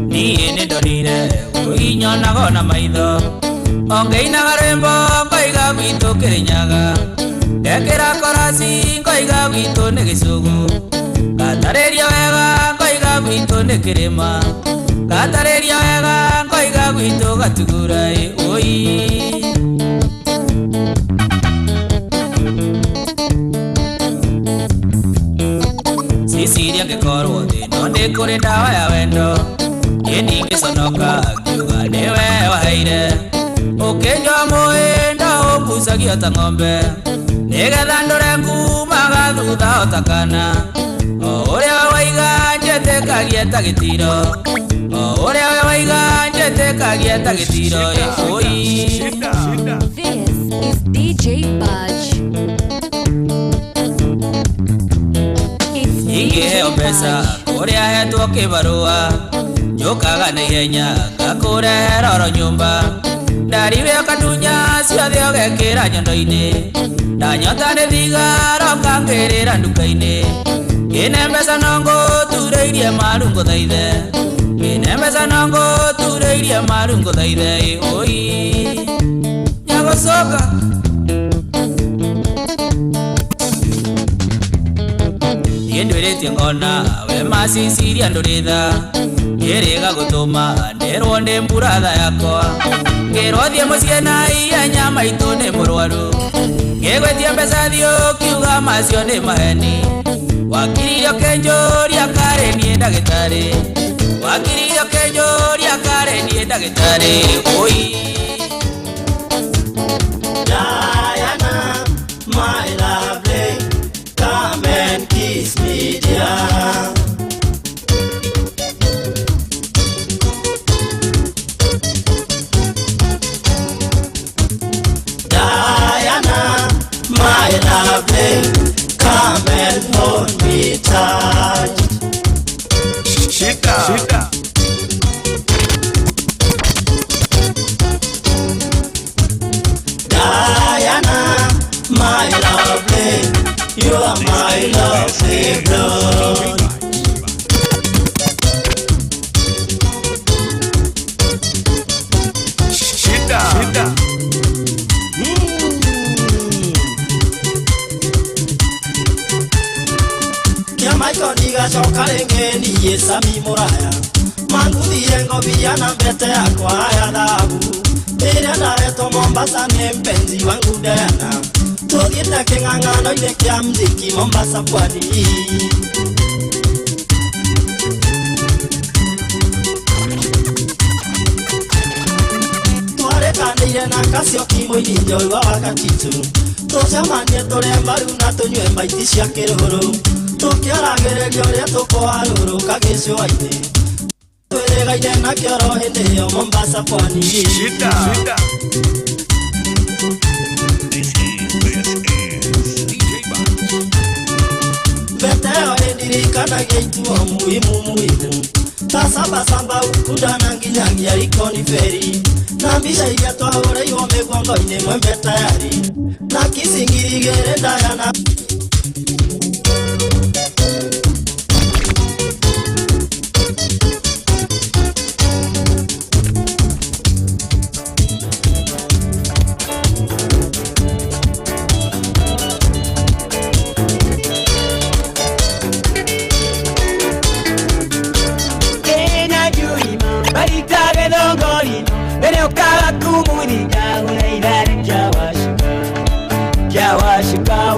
niĩ nĩ ndorire kũinyonago na maitho ongĩinaga rwĩmbo ngoiga gwitũ Kĩrĩnyaga, ndekĩra koraci ngoiga gwitũ nĩ gĩcũgũ, ngatarĩria wega ngoiga gwitũ nĩ kĩrĩma, ngatarĩria wega ngoiga gwitũ gatugura ĩ ũi. Ciciria ngĩkorwo thĩ no nĩ kũrĩ ndawa ya wendo, niĩ ndingĩconoka ngiuga nĩwe waheire. Ũkĩnjwa mũhĩndo ũngucagia ta ng'ombe nĩgetha ndũre ngumaga thutha o ta kana o ũrĩa waiga njĩtĩkagie ta gĩtiro o ũrĩa waiga njĩtĩkagie ta gĩtiro ĩũi. This is DJ Budge. It's DJ Ingĩheo mbeca kũrĩa hetwo kĩbarũa njũkaga na ihenya ngakũrehera oro nyũmba ndariwe ũkandunya ciothe ũgekĩra nyondo-inĩ ndanyota nĩ thigara ũkangĩrĩra nduka-inĩ kĩne mbeca no ngũturĩirie maru ngũthaithe kĩne mbeca no ngũturĩirie maru ngũthaithe ĩũi nyagũcoka. Niĩ ndwĩrĩtie ngona we maciciria ndũrĩ tha kĩrĩga gũtũma ndĩrwo nĩ mburatha yakwa ngĩrwo thiĩ mũciĩ na ihenya maitũ nĩ mũrwaru ngĩgwĩtie mbeca thiĩ ũkiuga macio nĩ maheni wakiririo kĩnjũria karĩ niĩ ndagĩtarĩ wakiririo kĩnjũria karĩ niĩ ndagĩtarĩ ũi. Diana, my lovely, come and kiss me, dear. Diana, my lovely, come and hold me tight. Shida. Shida. Diana, my lovely, you are my lovely blood. Shida. Shida. Kĩamaitho ndigacoka rĩngĩ niĩ Sami mũraya manguthire ngobia na mbete yakwa ya thahabu ĩrĩa ndaretwo Mombasa nĩ mpenzi wangu Diana tũthiĩte kĩng'ang'ano-inĩ kĩa mziki Mombasa pwani. Twarĩkanĩire na Kasioki mũini njorua wa Katitũ tũcemanie tũrĩe mbaru na tũnyue maiti cia kĩrũrũ tũkĩaragĩrĩria ũrĩa tũkũharũrũka gĩcũa-inĩ twĩrĩgaine na kĩoro hĩndĩ ĩyo Mombasa pwani. Shida. Shida. Mbete ĩyo ĩndirikanagia ituo muhimu muhimu ta sambasamba ukunda na nginyagia Likoni feri na mbica iria twahũrĩirwo mĩgongo-inĩ mwembe tayari na kisingiri igĩrĩ ndaya na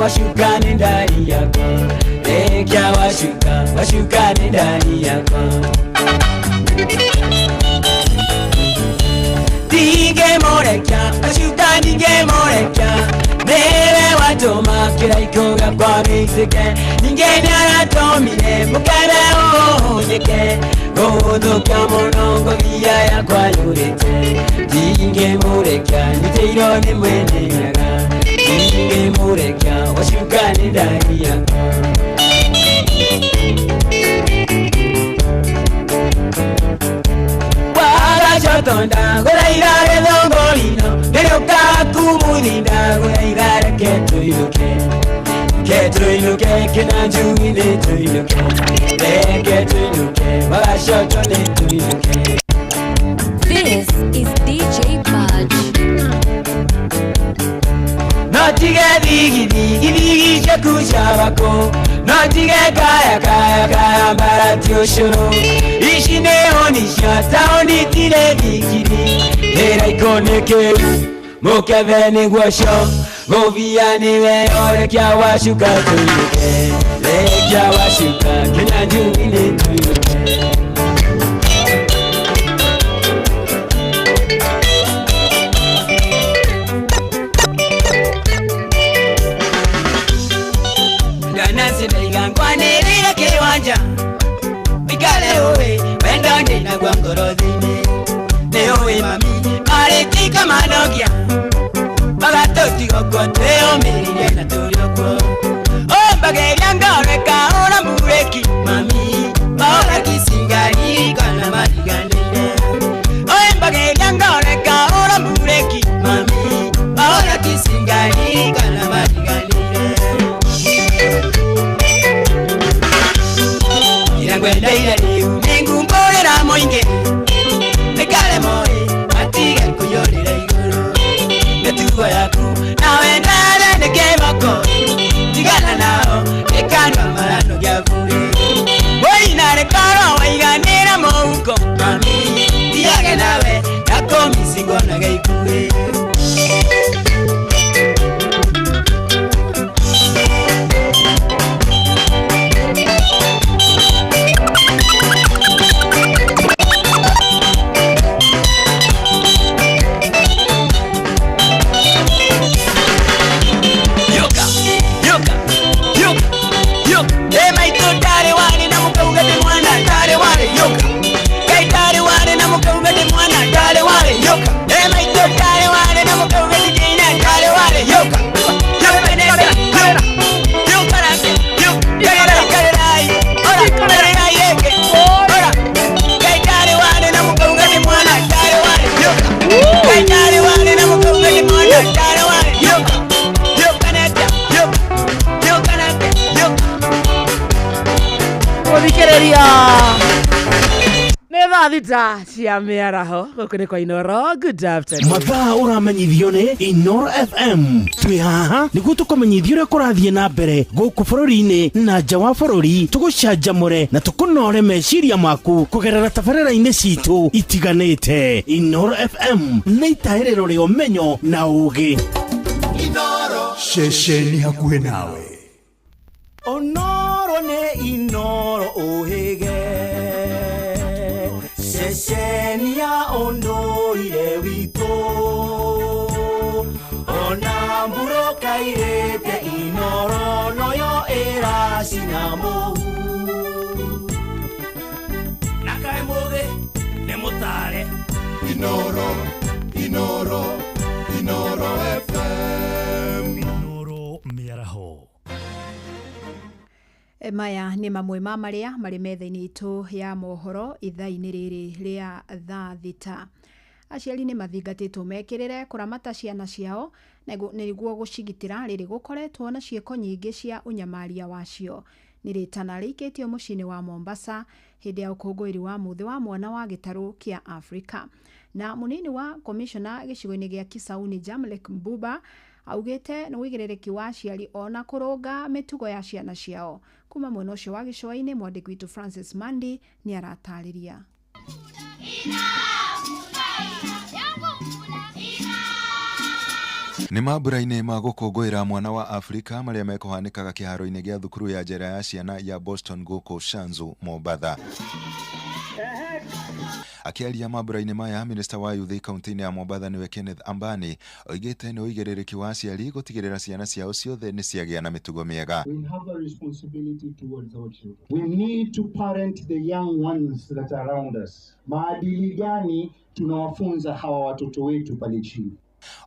Washuka ni ndani yako Rekia washuka, washuka ni ndani yako Dinge morekia, washuka ninge morekia Nere watoma kiraiko gakwa mitike Ninge naratomire mukebe unyeke Gũthũkia mũno ngothia yakwa yũrĩte Dinge morekia, nyitĩirwo nĩ mwene nyaga Dinge morekia, washuka ni ndani yakwa. Wagacotonda gũraira gĩthũngũrino Nĩrĩũkaga kumuthinda gũraira reke tũinũke Ke tũinũke kĩnanjui nĩ tũinũke Reke tũinũke wagacoto nĩ tũinũke. This is DJ Budge. No tige thigithigi thigi ciaku cia bako No tige kaya kaya kaya mbarati ũcũrũ Ici nĩ honi cia taũni itirĩ thikiri Ĩraiko nĩ kĩu mũkebe nĩguo cio Ngũbia nĩwe orekia wacuka tũinũke Rekia wacuka Kĩnyanjui nĩ tũinũke. Magatũnogia magatũtiga ũguo twĩyũmĩrĩrie na tũrĩ ũguo ũmbageria ngoreka ũra mburĩki mami maũra kicingari kana mariganĩire ũmbageria ngoreka ũra mburĩki mami maũra kicingari kana mariganĩire irangwendeire rĩu nĩngumbũrĩra mũingĩ nĩkare moĩ matige kũiyũrĩra igũrũ mĩtugo yaku nawe ndare nĩ kĩmoko tigana nao nĩkanua maranogia burĩ wĩina rĩkorwo waiganĩra mũhuko mami tiage nawe ndakũmicingwonaga ikuĩ. Nĩ thaa 6 cia mĩaraho gũkũ nĩ kwa Inoro. Good afternoon. Mathaa ũramenyithio nĩ Inoro FM. Twĩ haha nĩguo tũkũmenyithie ũrĩa kũrathiĩ na mbere gũkũ bũrũri-inĩ na nja wa bũrũri, tũgũcanjamũre na tũkũnore meciria maku kũgerera tabarĩra-inĩ citũ itiganĩte. Inoro FM nĩ itahĩrĩro rĩa ũmenyo na ũũgĩ. Ceceni hakuhĩ nawe. Onoro nĩ Inoro ũhĩge ceceni ya ũndũire witũ ona mburũka irĩte Inoro noyo ĩracina mũhu na kaĩ mũthĩ nĩ mũtare. Inoro, Inoro, Inoro FM. Inoro mĩaraho. Maya nĩ mamwe ma marĩa marĩ metha-inĩ itũ ya mohoro ithaa-inĩ rĩrĩ rĩa thaa 6. Aciari nĩ mathingatĩtwo mekĩrĩre kũramata ciana ciao nĩguo gũcigitĩra rĩrĩ gũkoretwo na ciĩko nyingĩ cia ũnyamaria wacio. Nĩ rĩtana rĩikĩtio mũciĩ-inĩ wa Mombasa hĩndĩ ya ũkũngũĩri wa mũthĩ wa mwana wa gĩtarũ kĩa Afrika. Na mũnini wa komishona gĩcigo-inĩ gĩa Kisauni Jamlek Mbuba augĩte nĩ ũigĩrĩrĩki wa aciari ona kũrũnga mĩtugo ya ciana ciao. Kuma mwena ũcio wa gĩcũa-inĩ mwandĩki witũ Francis Mandi nĩ aratarĩria. Nĩ mambura-inĩ ma gũkũngũĩra mwana wa Afrika marĩa mekũhanĩkaga kĩharo-inĩ gĩa thukuru ya njera ya ciana ya Boston gũkũ Shanzu, Mombatha. Akĩaria mambura-inĩ maya, minista wa youth kaunti-inĩ ya Mombatha nĩwe Kenneth Ambani oigĩte nĩ ũigĩrĩrĩki wa aciari gũtigĩrĩra ciana ciao ciothe nĩ ciagĩa na mĩtugo mĩega. We have a responsibility towards our children. We need to parent the young ones that are around us. Maadili gani tunawafunza hawa watoto wetu pale chini?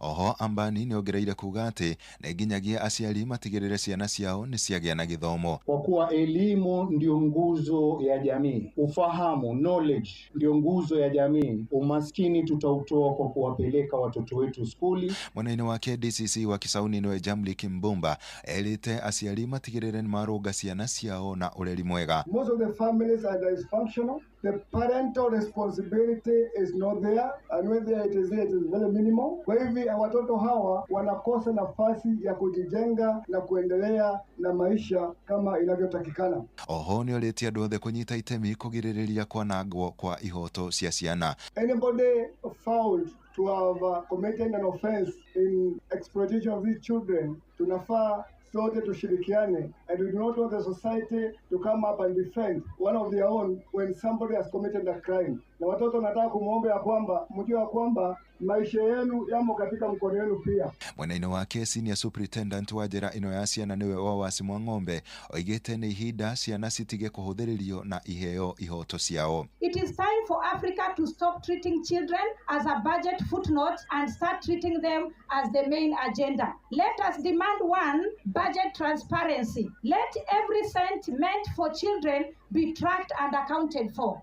Oho Ambani nĩ ongereire kuga atĩ nĩ nginyagia aciari matigĩrĩre ciana ciao nĩ ciagĩa na gĩthomo. Kwa kuwa elimu ndio nguzo ya jamii, ufahamu knowledge ndio nguzo ya jamii, umaskini tutautoa kwa kuwapeleka watoto wetu skuli. Mwena-inĩ wake DCC wa Kisauni nĩwe Jamlik Mbumba erĩte aciari matigĩrĩre nĩ marũnga ciana ciao na ũreri mwega. Most of the families are dysfunctional. The parental responsibility is not there, and when there it is there, it is very minimal. Kwa hivi watoto hawa wanakosa nafasi ya kujijenga na kuendelea na maisha kama inavyotakikana. Oho nĩ orĩtie andũ othe kũnyita itemi kũgirĩrĩria kwanangwo kwa ihoto cia ciana. Anybody found to have committed an offense in exploitation of these children, tunafaa sote tushirikiane, and we do not want the society to come up and defend one of their own when somebody has committed a crime. Na watoto nataka kumuomba ya kwamba mjue ya kwamba Maisha yenu yamo katika mkono wenu pia. Mwena-inĩ wake senior superintendent wa njera ĩno ya ciana nĩwe Wawasi Mwang'ombe oigĩte nĩ ihinda ciana citige kũhũthĩrĩrio na iheo ihoto ciao. It is time for Africa to stop treating children as a budget footnote and start treating them as the main agenda. Let us demand one, budget transparency. Let every cent meant for children be tracked and accounted for.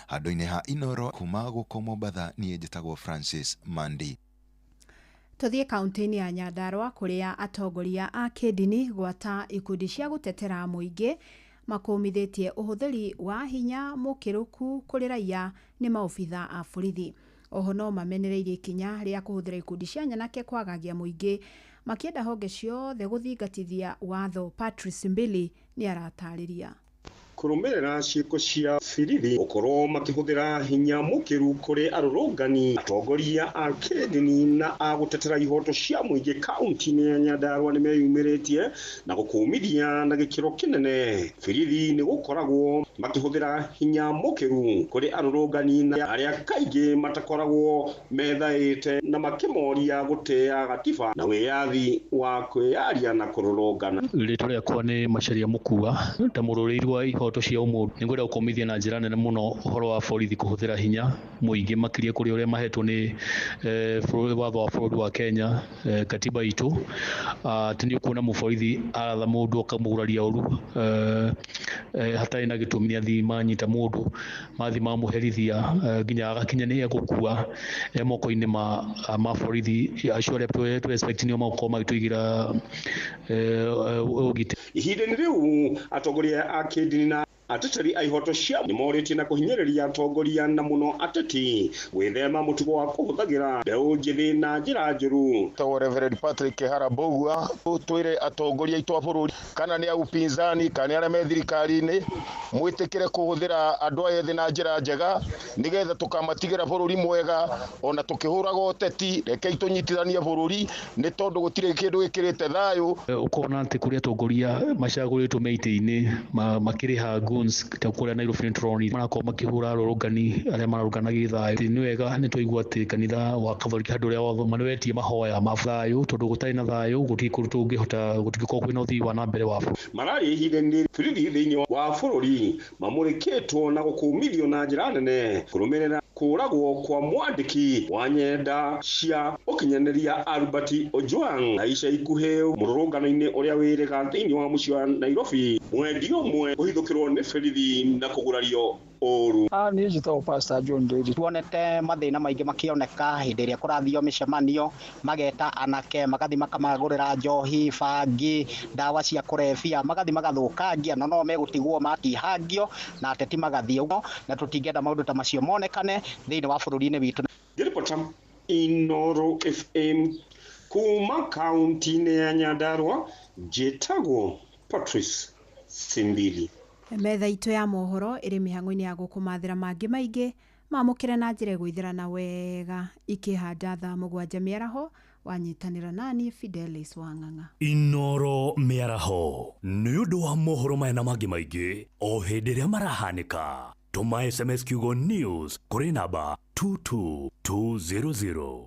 Handũ-inĩ ha Inoro kuma gũkũ Mombatha niĩ njĩtagwo Francis Mandi. Tũthiĩ kaunti-inĩ ya Nyandarua kũrĩa atongoria a kĩndini gwata ikundi cia gũtetera mũingĩ makũmithĩtie ũhũthĩri wa hinya mũkĩrũku kũrĩ raia nĩ maobitha a borithi. Oho no mamenereirie ikinya rĩa kũhũthĩra ikundi cia nyanake kwagagia mũingĩ makĩenda honge ciothe gũthingatithia watho. Patrice Mbili nĩ aratarĩria. Kũrũmĩrĩra ciĩko cia borithi gũkorwo makĩhũthĩra hinya mũkĩru kũrĩ arũrũngani, atongoria a kĩndini na a gũtetera ihoto cia mũingĩ kaunti-inĩ ya Nyandarua nĩmeyumĩrĩtie na gũkũmithia na gĩkĩro kĩnene borithi nĩ gũkoragwo makĩhũthĩra hinya mũkĩru kũrĩ arũrũngani na arĩa kaingĩ matakoragwo methaĩte na makĩmoria gũtĩa gatiba na wĩyathi wa kwĩyaria na kũrũrũngana. Rĩtwa rĩakwa nĩ Macharia Mũkua ta mũrũrĩri wa ihoto cia ũmũndũ nĩ ngwenda gũkũmithia na njĩra nene mũno ũhoro wa borithi kũhũthĩra hinya mũingĩ makĩria kũrĩ ũrĩa mahetwo nĩ watho wa bũrũri wa Kenya, katiba itũ, atĩ nĩ ũkuona mũborithi aratha mũndũ akamũguraria ũru hatarĩ na gĩtũmi, nĩ athiĩ manyita mũndũ mathiĩ mamũherithia nginya agakinya nĩ egũkua e moko-inĩ ma borithi acio arĩa tũ expect nĩo magũkorwo magĩtũigĩra ũgitĩri. Ihinda-inĩ rĩu atongoria a kĩndini na ateteri a ihoto cia nĩmorĩtie na kũhinyĩrĩria atongoria na mũno ateti gwĩthema mũtugo wa kũhũthagĩra mbeũ njĩthĩ na njĩra njũru. Tagwo Reverend Patrick Kehara Mbugua, twĩre atongoria aitũ a bũrũri kana nĩ a upinzani kana nĩ arĩa me thirikari-inĩ mwĩtĩkĩre kũhũthĩra andũ aya ethĩ na njĩra njega nĩgetha tũkamatigĩra bũrũri mwega ona tũkĩhũraga ũteti. Rekei tũnyitithanie bũrũri nĩ tondũ gũtirĩ kĩndũ gĩkĩrĩte thayũ. Ũkona atĩ kũrĩ atongoria macagũrĩtwo me itĩ-inĩ makĩrĩha guns ta kũrĩa Nairobi nĩ tũronire marakorwo makĩhũra arũrũngani arĩa mararũngana gĩthayũ. Nĩ wega nĩ twaigua atĩ kanitha wa Catholic handũ ũrĩa watho nĩwetie mahoya ma thayũ tondũ gũtarĩ na thayũ gũtirĩ kũndũ tũngĩhota gũtingĩkorwo kwĩna ũthii wa na mbere wa bũrũri. Mararia ihinda-inĩ borithi thĩinĩ wa bũrũri mamũrĩkĩtwo na gũkũmithio na njĩra nene kũrũmĩrĩra kũragwo kwa mwandĩki wa nyenda cia ũkinyanĩria Albert Ojwang na ica ikuhĩ mũrũrũngano-inĩ ũrĩa wĩrĩga thĩinĩ wa mũciĩ wa Nairobi mwendi ũmwe kũhithũkĩrwo nĩ borithi na kũgurario ũru. Niĩ njĩtagwo Pastor John Nderi. Tuonete mathĩna maingĩ makĩoneka hĩndĩ ĩrĩa kũrathio mĩcemanio, mageta anake magathi makamagũrĩra njohi, bangi, ndawa cia kũrebia, magathi magathũkangia na no megũtigwo matihangio na ateti magathiĩ ũguo, na tũtingĩenda maũndũ ta macio monekane thĩinĩ wa bũrũri-inĩ witũ. Ngĩribota Inoro FM kuma kaunti-inĩ ya Nyandarua njĩtagwo Patrice Simbili. Metha itũ ya mohoro ĩrĩ mĩhang'o-inĩ ya gũkũmathĩra mangĩ maingĩ mamũkĩre na njĩra ĩgũithĩrana wega ikĩhanda thaa 7 mĩaraho wanyitanĩra nani Fidelis Wang'ang'a. Inoro mĩaraho nĩ ũndũ wa mohoro maya na mangĩ maingĩ o hĩndĩ ĩrĩa marahanĩka. Tũma SMS kiugo news kũrĩ namba 22200.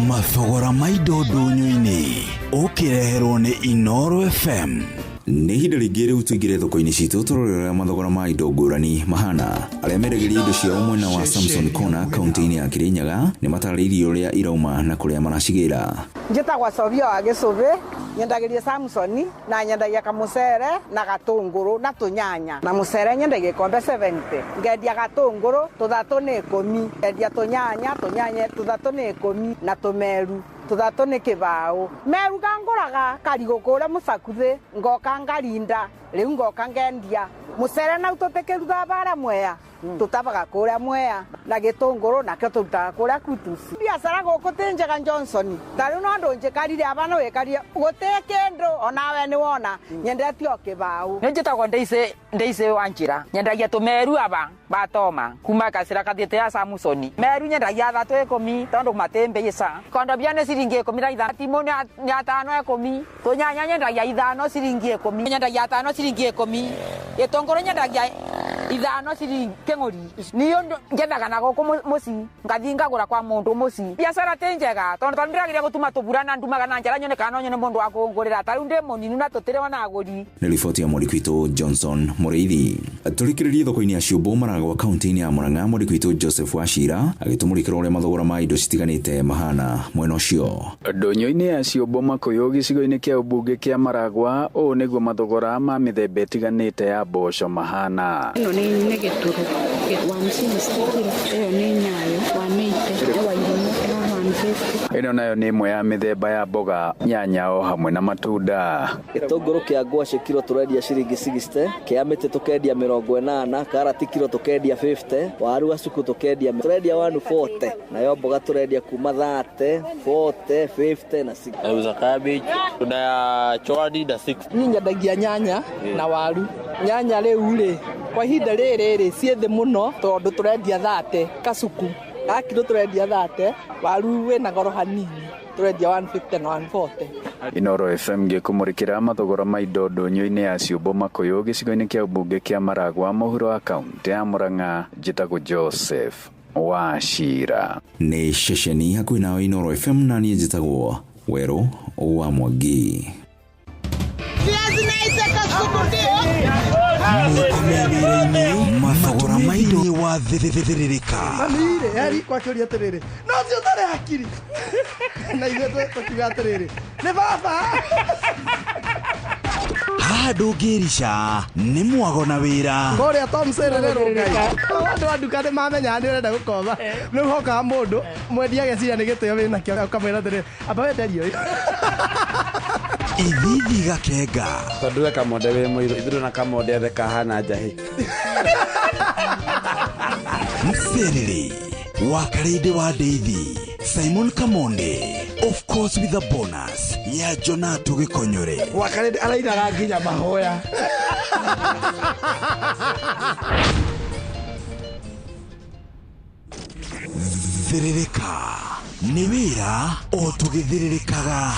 Mathogora ma indo ndũnyũ-inĩ ũkĩreherwo nĩ Inoro FM. Nĩ ihinda rĩngĩ rĩu tũingĩre thoko-inĩ citũ tũrore ũrĩa mathogora ma indo ngũrani mahana. Arĩa mendagĩria indo ciao mwena wa Samson Corner kaunti-inĩ ya Kirinyaga nĩ matarĩirie ũrĩa irauma na kũrĩa maracigĩra. Njĩtagwo Sobia wa Gĩcũbĩ, nyendagĩria Samsoni na nyendagia kamũcere na gatũngũrũ na tũnyanya. Na mũcere nyendagia ikombe 70, ngendia gatũngũrũ 3 nĩ 10, ngendia tũnyanya 3 nĩ 10 na tũmeru 3 nĩ kĩbaũ. Meru ngangũraga karigũ kũrĩa mũcakuthĩ ngoka ngarinda rĩu ngoka ngendia. Mũcere nau tũtĩkĩrutaga bara Mwea, tũtabaga kũrĩa Mwea na gĩtũngũrũ nakĩo tũrutaga kũrĩa Kutusi. Biacara gũkũ ti njega Johnson. Ta rĩu no ndũnjĩkarire aba no wĩkarie gũtĩ kĩndũ onawe nĩ wona nyendetie o kĩbaũ. Nĩ njĩtagwo Ndeice wa Njĩra. Nyendagia tũmeru aba batoma kuma gacĩra kathiĩte ya Samusoni. Meru nyendagia thatũ ikũmi tondũ matĩ mbeca. Kondobia nĩ ciringi 15. Timũ nĩ atano ikũmi. Tũnyanya nyendagia ithano ciringi ikũmi. Nyendagia atano ciringi ikũmi. Gĩtũngũrũ nyendagia ithano ciringi kĩng'ori. Niĩ ngethaga na gũkũ mũciĩ ngathiĩ ngagũra kwa mũndũ mũciĩ. Biacara ti njega tondũ ndĩrageria gũtuma tũbura na ndumaga na njara nyone kana no nyone mũndũ wa kũngũrĩra. Ta rĩu ndĩ mũninu na tũtirĩ ona agũri. Nĩ riboti ya mwandĩki witũ Johnson Mũrĩithi. Tũrĩkĩrĩrie thoko-inĩ ya Ciũmbũ Maragwa kaunti-inĩ ya Murang'a, mwandĩki witũ Joseph Wachira agĩtũmũrĩkĩra ũrĩa mathogora ma indo citiganĩte mahana mwena ũcio. Ndũnyũ-inĩ ya Ciũmbũ Makũyũ gĩcigo-inĩ kĩa ũmbunge kĩa Maragwa, ũũ nĩguo mathogora ma mĩthemba ĩtiganĩte ya mboco mahana. Ĩno nĩ gĩtũrũ 160 kilo, ĩyo nĩ nyayo 180, wa irimũ 150. Ĩno nayo nĩ ĩmwe ya mĩthemba ya mboga, nyanya o hamwe na matunda. Gĩtũngũrũ kĩa ngwacĩ kiro tũrendia ciringi 60, kĩa mĩtĩ tũkendia 80, karati kiro tũkendia 50, waru gacuku tũkendia tũrendia 140, nayo mboga tũrendia kuma 30, 40, 50 na 60. Nauza cabbage, tuna ya chwani na 60. Niĩ nyendagia nyanya na waru. Nyanya rĩu rĩ kwa ihinda rĩrĩ rĩ ciĩ thĩ mũno tondũ tũrendia 30 kacuku. Ga kiro tũrendia 30, waru wĩna goro hanini tũrendia 150 na 140. Inoro FM gĩkũmũrĩkĩra mathogora ma indo ndũnyũ-inĩ ya Ciũmbũ Makũyũ gĩcigo-inĩ kĩa ũmbunge kĩa Maragwa mũhuro wa kaunti ya Murang'a. Njĩtagwo Joseph Wachira. Nĩ ceceni hakuhĩ nawe Inoro FM, na niĩ njĩtagwo Werũ wa Mwangi. Mathogora ma indo wa thĩrĩrĩka. Mami-rĩ, heri kwakĩũria atĩrĩrĩ, no ũcio ũtarĩ hakiri. Na ithuĩ tũkiuga atĩrĩrĩ, nĩ baba. Haha ndũngĩrica nĩ mwago na wĩra. Kũrĩa Tom Serere Ngai. Andũ a nduka nĩ mamenyaga nĩ ũrenda gũkomba. Rĩu hokaga mũndũ mwendia ageciria nĩ gĩtĩo wĩnakĩo ũkamwĩra atĩrĩrĩ, amba wenderie ũyũ. Ithithi gakenga. Tondũ we kamonde wĩ mũirũ, ithuĩ na kamonde othe kahana njahĩ. Mserere wa Karĩndĩ wa Ndeithi, Simon Kamonde, of course with a bonus ya Jonato Gĩkonyore. Wa Karĩndĩ arainaga nginya mahoya. Thĩrĩrĩka nĩ wĩra o tũgĩthĩrĩrĩkaga.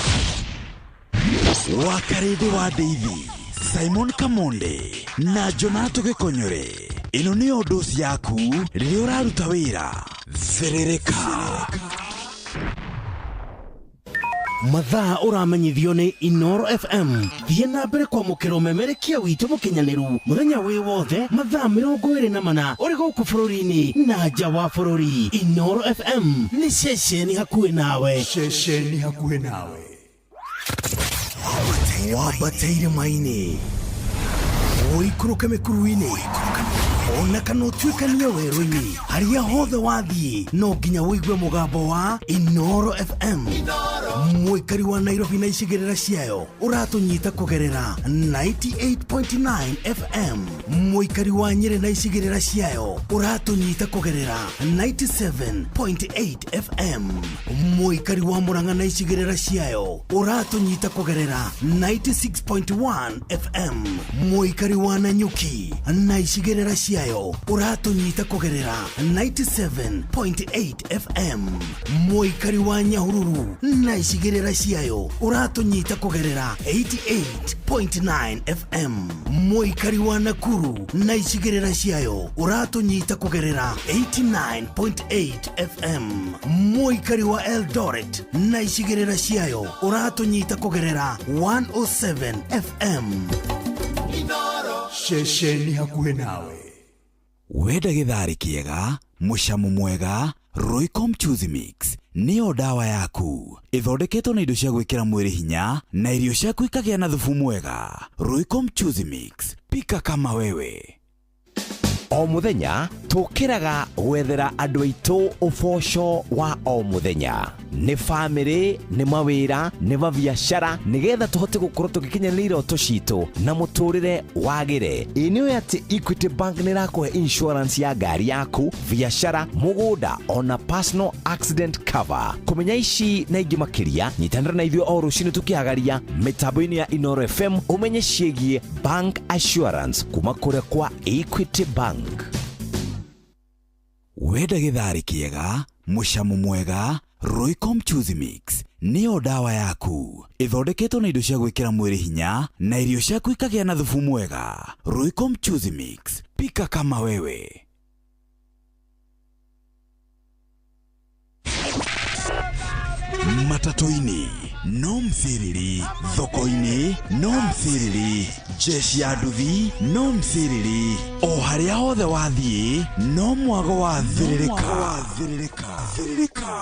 Wa Karĩndĩ wa Ndeithi, Simon Kamonde na Jonato Gĩkonyore. Ĩno nĩyo ndoci yaku rĩrĩa ũraruta wĩra. Thĩrĩrĩka. Mathaa ũramenyithio nĩ Inoro FM. Thiĩ na mbere kwamũkĩra ũmemerekia witũ mũkinyanĩru mũthenya wĩ wothe mathaa 24 ũrĩ gũkũ bũrũri-inĩ na nja wa bũrũri. Inoro FM nĩ ceceni hakuhĩ nawe. Ceceni hakuhĩ nawe. Wambate irĩma-inĩ, ũikũrũke mĩkuru-inĩ, ona kana ũtuĩkanie werũ-inĩ, harĩa hothe wathiĩ no nginya ũigue mũgambo wa Inoro FM. Mũikari wa Nairobi na icigĩrĩra ciayo ũratũnyita kũgerera 98.9 FM. Mũikari wa Nyĩrĩ na icigĩrĩra ciayo ũratũnyita kũgerera 97.8 FM. Mũikari wa Murang'a na icigĩrĩra ciayo ũratũnyita kũgerera 96.1 FM. Mũikari wa Nanyuki na icigĩrĩra ciayo ũratũnyita kũgerera 97.8 FM. Mũikari wa Nyahururu na icigĩrĩra ciayo ũratũnyita kũgerera 88.9 FM. Mũikari wa Nakuru na icigĩrĩra ciayo ũratũnyita kũgerera 89.8 FM. Mũikari wa Eldoret na icigĩrĩra ciayo ũratũnyita kũgerera 107 FM. Ceceni hakuhĩ nawe. Wenda gĩtharĩ kĩega, mũcamo mwega, Royco Mchuzi Mix nĩyo ndawa yaku. Ĩthondeketwo na indo cia gwĩkĩra mwĩrĩ hinya na irio ciaku ikagĩa na thubu mwega. Royco Mchuzi Mix, pika kama wewe. O muthenya Tũkĩraga gwethera andũ aitũ ũboco wa o mũthenya, nĩ bamĩrĩ, nĩ mawĩra, nĩ mabiacara, nĩgetha tũhote gũkorwo tũgĩkinyanĩria iroto citũ na mũtũrĩre wagĩre. Ĩ nĩ ũĩ atĩ Equity Bank nĩ ĩrakũhe insurance ya ngari yaku, biacara, mũgũnda ona personal accident cover. Kũmenya ici na ingĩ makĩria, nyitanĩra na ithuĩ o rũcinĩ tũkĩhagaria mĩtambo-inĩ ya Inoro FM ũmenye ciĩgiĩ bank assurance kuma kũrĩa kwa Equity Bank. Wenda gĩtharĩ kĩega, mũcamo mwega, Royco Mchuzi Mix nĩyo ndawa yaku. Ĩthondeketwo na indo cia gwĩkĩra mwĩrĩ hinya na irio ciaku ikagĩa na thubu mwega. Royco Mchuzi Mix, pika kama wewe. Matatũ-inĩ no msiriri, thoko-inĩ no msiriri, jeshi ya nduthi no msiriri, o harĩa hothe wathiĩ no mwago wa thĩrĩrĩka. Thĩrĩrĩka.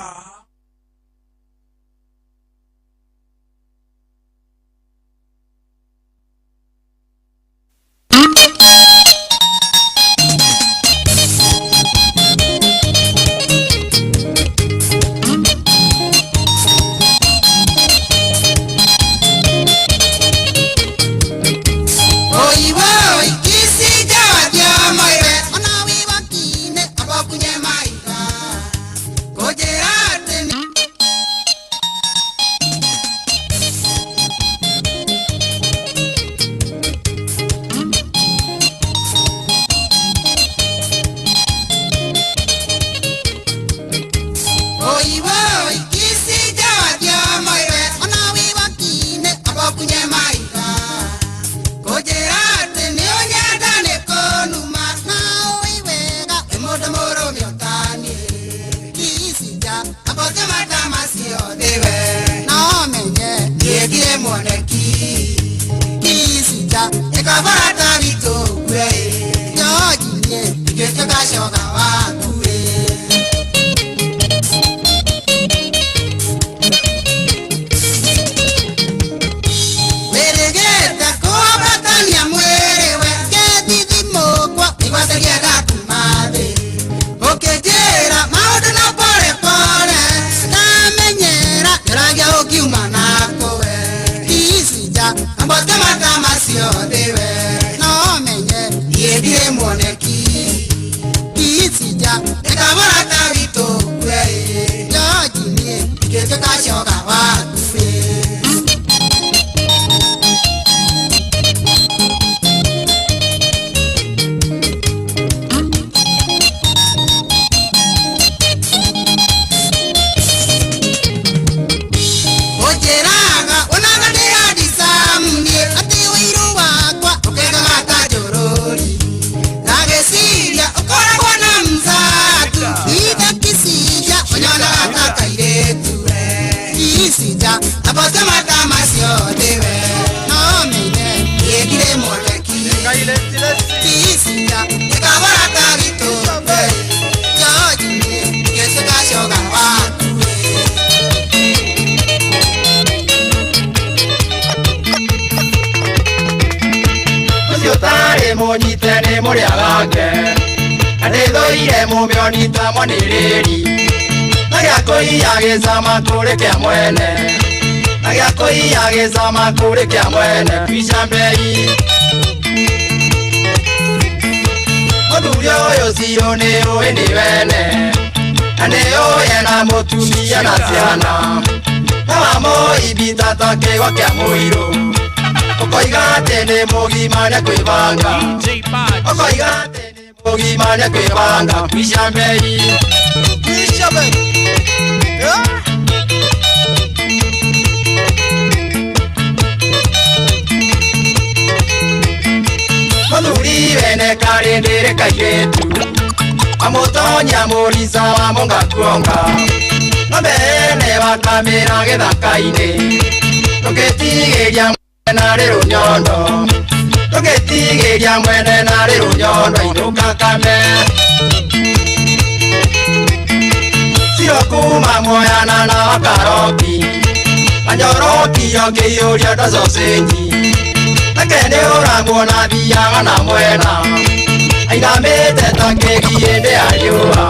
Ainamĩte ta keki hĩndĩ ya riũa.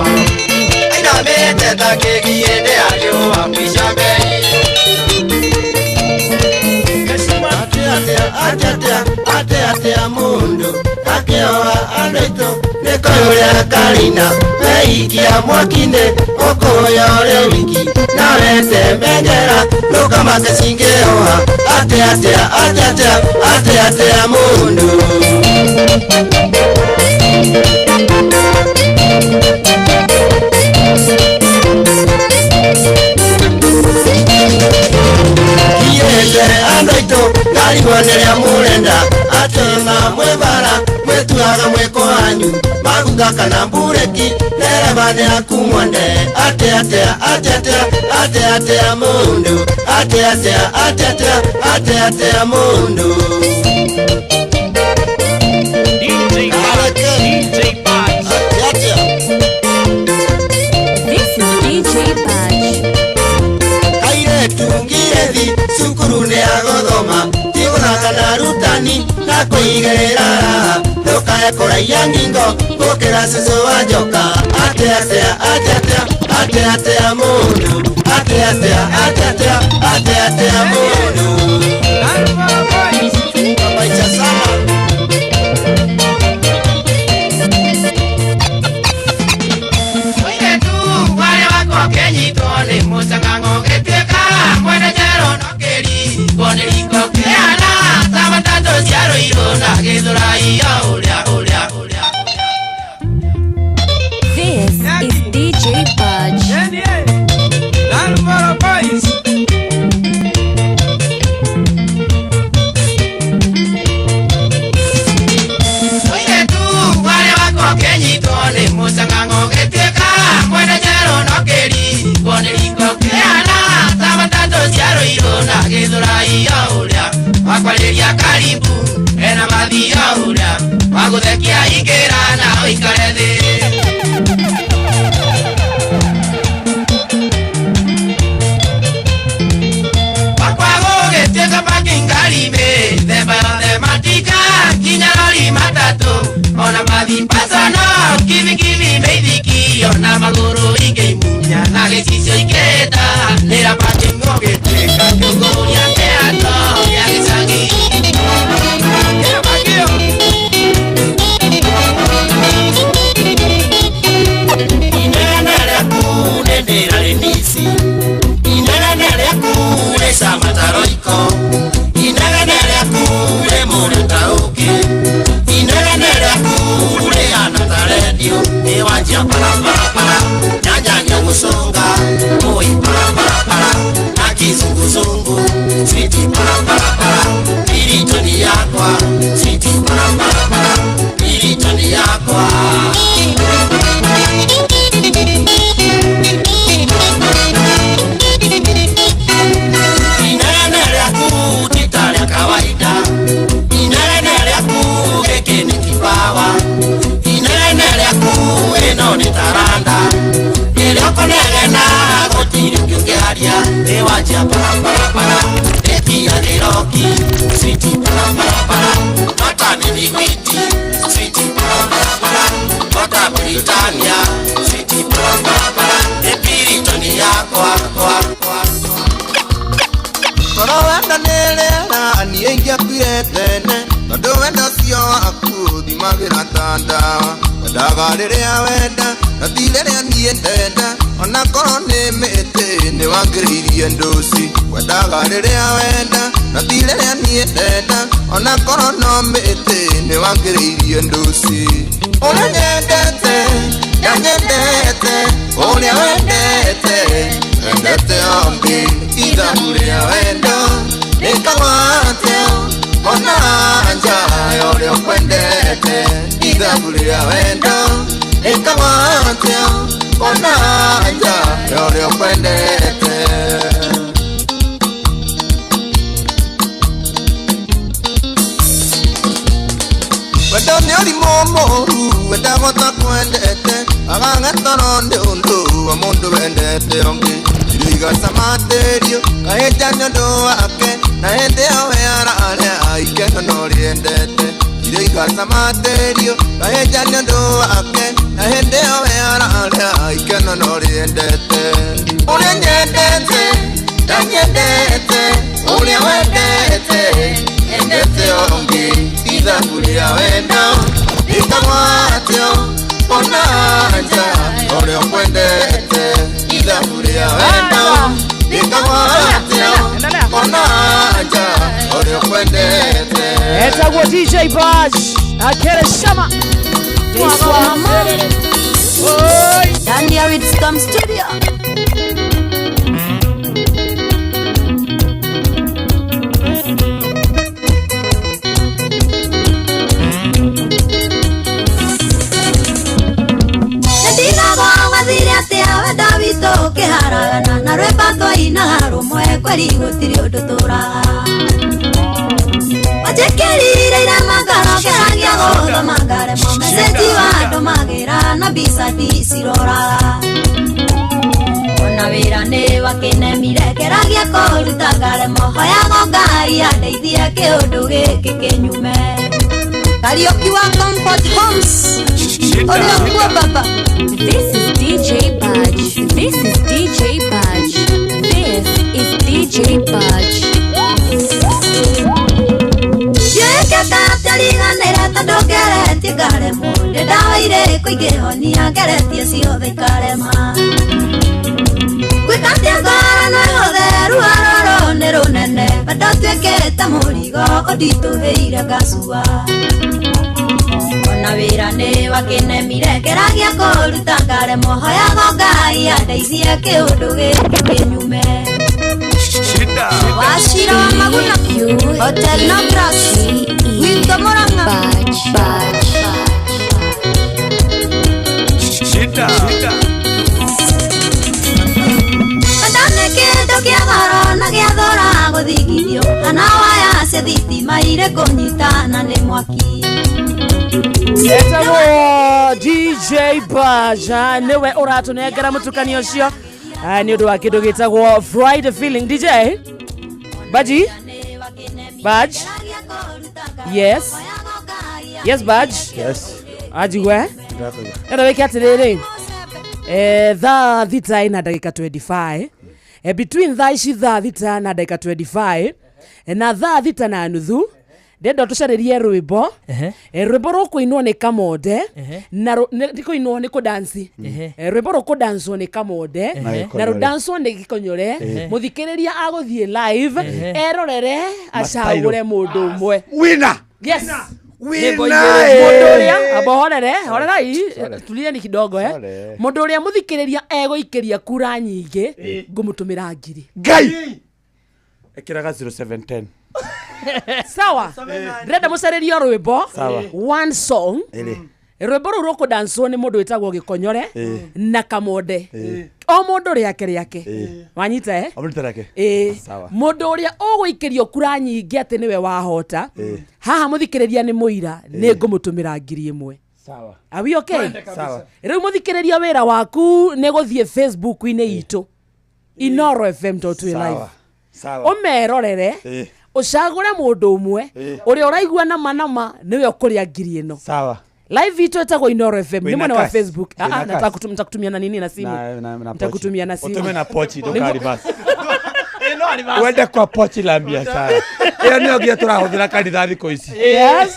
Ainamĩte ta keki hĩndĩ ya riũa. Mbica mbei. Atia atia atia mundu akĩoa andũ aitũ nĩkũyũrĩa karina weikia mwaki-inĩ ũkũya ũrĩ wiki nawe temengera ndũkamake cingĩoha atia atia atia atia atia atia mundu. Kiete andũ aitũ ngarigwo nĩrĩa mũrenda atĩ ona mwĩ bara mwĩtuaga mwĩko wanyu maguta kana mbureki ndereba nĩ aku mwende atĩa atĩa atĩa atĩa atĩa atĩa mũndũ atĩa atĩa atĩa atĩa atĩa atĩa mũndũ. DJ Badge. This is DJ Badge. Kairetu ngirethi cukuru nĩ agũthoma ti gũthaka na arutani na kũigĩrĩra raha ndũkae kũraiya ngingo gũkĩra cũcũ wa njoka atĩa atĩa atĩa atĩa atĩa atĩa mũndũ atĩa atĩa atĩa atĩa atĩa atĩa mũndũ. Maisha sana. Mũirĩtu warĩa wakwa ũkĩnyitwo nĩ mũcang'ang'o gĩtuĩka mwene njero no kĩringwo nĩ riko kĩhana ta matatũ cia Rũirũ na Gĩthũrai o ũrĩa ũrĩa ũrĩa. This is DJ Badge. Mũirĩtu warĩa wakwa ũkĩnyitwo nĩ mũcang'ang'o gĩtuĩka mwene njero no kĩringwo nĩ riko kĩhana ta matatũ cia Rũirũ na Gĩthũrai o ũrĩa wakwarĩria karibu ena mathio ũrĩa wagũthekia ingĩra na ũikare thĩ. Wakwa gũgĩtuĩka parking ngari mĩthemba yothe matinga nginya rori matatũ ona mathipasano kibikibi mĩithiki ona magũrũ ingĩimunya na gĩcicio ingĩta nĩra parking gũgĩtuĩka kĩũngũria kĩato gĩa gĩcagi. Inegene rĩaku nĩ ndĩrarĩmici inegene rĩaku rĩ cama ta roiko inegene rĩaku rĩ mũrĩo ta ũkĩ inegene rĩaku rĩhana ta rendio ĩwanjia barabarabara nyanya gũcũnga mũi barabarabara na kizunguzungu switi barabarabara piritoni yakwa switi barabarabara piritoni yakwa. Inegene rĩaku ti ta rĩa kawaida inegene rĩaku gĩkĩ nĩ kipawa inegene rĩaku ĩno nĩ taranda rĩrĩa ũkũnegena gũtirĩ ũngĩ ũngĩaria ĩwanjia barabarabara ĩtia gĩroki switi barabarabara nota mĩthigwiti switi barabarabara nota Britania switi barabarabara ĩpiritoni yakwa kwa kwa. Toro wenda nĩ rĩera niĩ ingĩakuire tene tondũ wendo ũcio waku ũthimagĩra ta ndawa wendaga rĩrĩa wenda na ti rĩrĩa niĩ ndenda ona korwo nĩ mĩtĩ nĩ wangĩrĩirie ndũci wendaga rĩrĩa wenda na ti rĩrĩa niĩ ndenda ona korwo no mĩtĩ nĩ wangĩrĩirie ndũci ũrĩa nyendete ndanyendete ũrĩa wendete wendete ombi ithabu rĩa wendo nĩkagwatio ona nja ya ũrĩa ũkwendete ithabu rĩa wendo nĩkagwatio ona nja ya ũrĩa ũkwendete. Wendo nĩ ũrimũ mũũru wendagwo ta kwendete agang'etoro nĩ ũndũ wa mũndũ wendete ũngĩ irio igacamatĩrio kahĩnja nĩ ũndũ wake na hĩndĩ ĩyo we ararĩa ikeno no rĩendete Irio igacamatĩrio ngahĩnja nĩ ũndũ wake na hĩndĩ ĩyo we ararĩa ikeno no rĩendete ũrĩa nyendete ndanyendete ũrĩa wendete endete ũngĩ ithabu rĩa wendo rĩkagwatio ona nja ũrĩa ũkwendete ithabu rĩa wendo rĩkagwatio ona nja ũrĩa ũkwendete. Etagwo DJ Baj akere shama. Down here with Storm Studio. Ũkĩharagana na rwĩmbo twainaga rũmwe kweri gũtirĩ ũndũ tũraga wanjĩkĩrire irema ngoro ngeragia gũthoma ngaremwo message wa ndũmagĩra na mbica ndiciroraga ona wĩra nĩ wakĩnemire ngeragia kũruta ngaremwo hoyago Ngai andeithie kĩũndũ gĩkĩ kĩnyume. Kariũki wa Comfort Homes ũrĩa ũkuo baba. This is DJ Badge. This is DJ Badge. This is DJ Badge. Ndiũĩ tondũ ngeretie ngaremwo ndĩ ndawa irĩkũ ingĩhonia ngeretie ciothe ikarema gwĩka atĩa ngoro no ĩhũthe ruo rũrũ nĩ rũnene bado tuĩkĩte mũrigo ũnditũhĩire ngacua ona wĩra nĩ wakĩnemire ngeragia kũruta ngaremwo hoyago Ngai andeithie kĩũndũ gĩkĩ kĩnyume. Wachira wa Maguna Hotel No Grass Gwitũ Murang'a. Ndane kĩndũ kĩa goro na gĩa thora gũthingithio kana waya cia thitima irĩ kũnyitana nĩ mwaki. Etagwo DJ Baja niwe ũratũnengera mũtukanio ũcio nĩ ũndũ wa kĩndũ gĩtagwo Friday feeling. DJ Baji Baj, yes yes Baj, yes ajigwe enda wĩke atĩrĩrĩ thaa thita ina ndagĩka 25 between thaa ici thaa thita na ndagĩka 25 na thaa thita na nuthu ndenda tũcarĩrie rwĩmbo rwĩmbo rũkũinwo nĩ Kamonde na nĩ kũinwo nĩ kũdansi rwĩmbo rũkũdanswo nĩ Kamonde na rũdanswo nĩ Gĩkonyore mũthikĩrĩria agũthiĩ live erorere acagũre mũndũ ũmwe winner. Yes, Winner. Mũndũ ũrĩa amba horere horerai tulieni kidogo mũndũ ũrĩa mũthikĩrĩria egũikĩria kura nyingĩ ngũmũtũmĩra ngiri Ngai ĩkĩraga 0710 sawa ndĩrenda mũcarĩrio rwĩmbo one song rwĩmbo rũu rũkũdanswo nĩ mũndũ wĩtagwo Gĩkonyore na Kamonde o mũndũ rĩake rĩake wanyita mũndũ ũrĩa ũgũikĩrio kura nyingĩ atĩ nĩwe wahota haha mũthikĩrĩria nĩ mũira nĩ ngũmũtũmĩra ngiri ĩmwe. Are we okay? Rĩu mũthikĩrĩria wĩra waku nĩ gũthiĩ Facebook-inĩ itũ Inoro FM twĩ live ũmerorere ũcagũre mũndũ ũmwe ũrĩa ũraigua nama nama nĩwe ũkũrĩa ngiri ĩno. Sawa. Live itũ ĩtagwo Inoro FM nĩ mwena wa Facebook. Nitakutumia na nini na simu. Nitakutumia na simu. Utume na pochi ndũkari basi. Wende kwa pochi la biashara. Ĩyo nĩyo nginya tũrahũthĩra kanitha thikũ ici. Yes.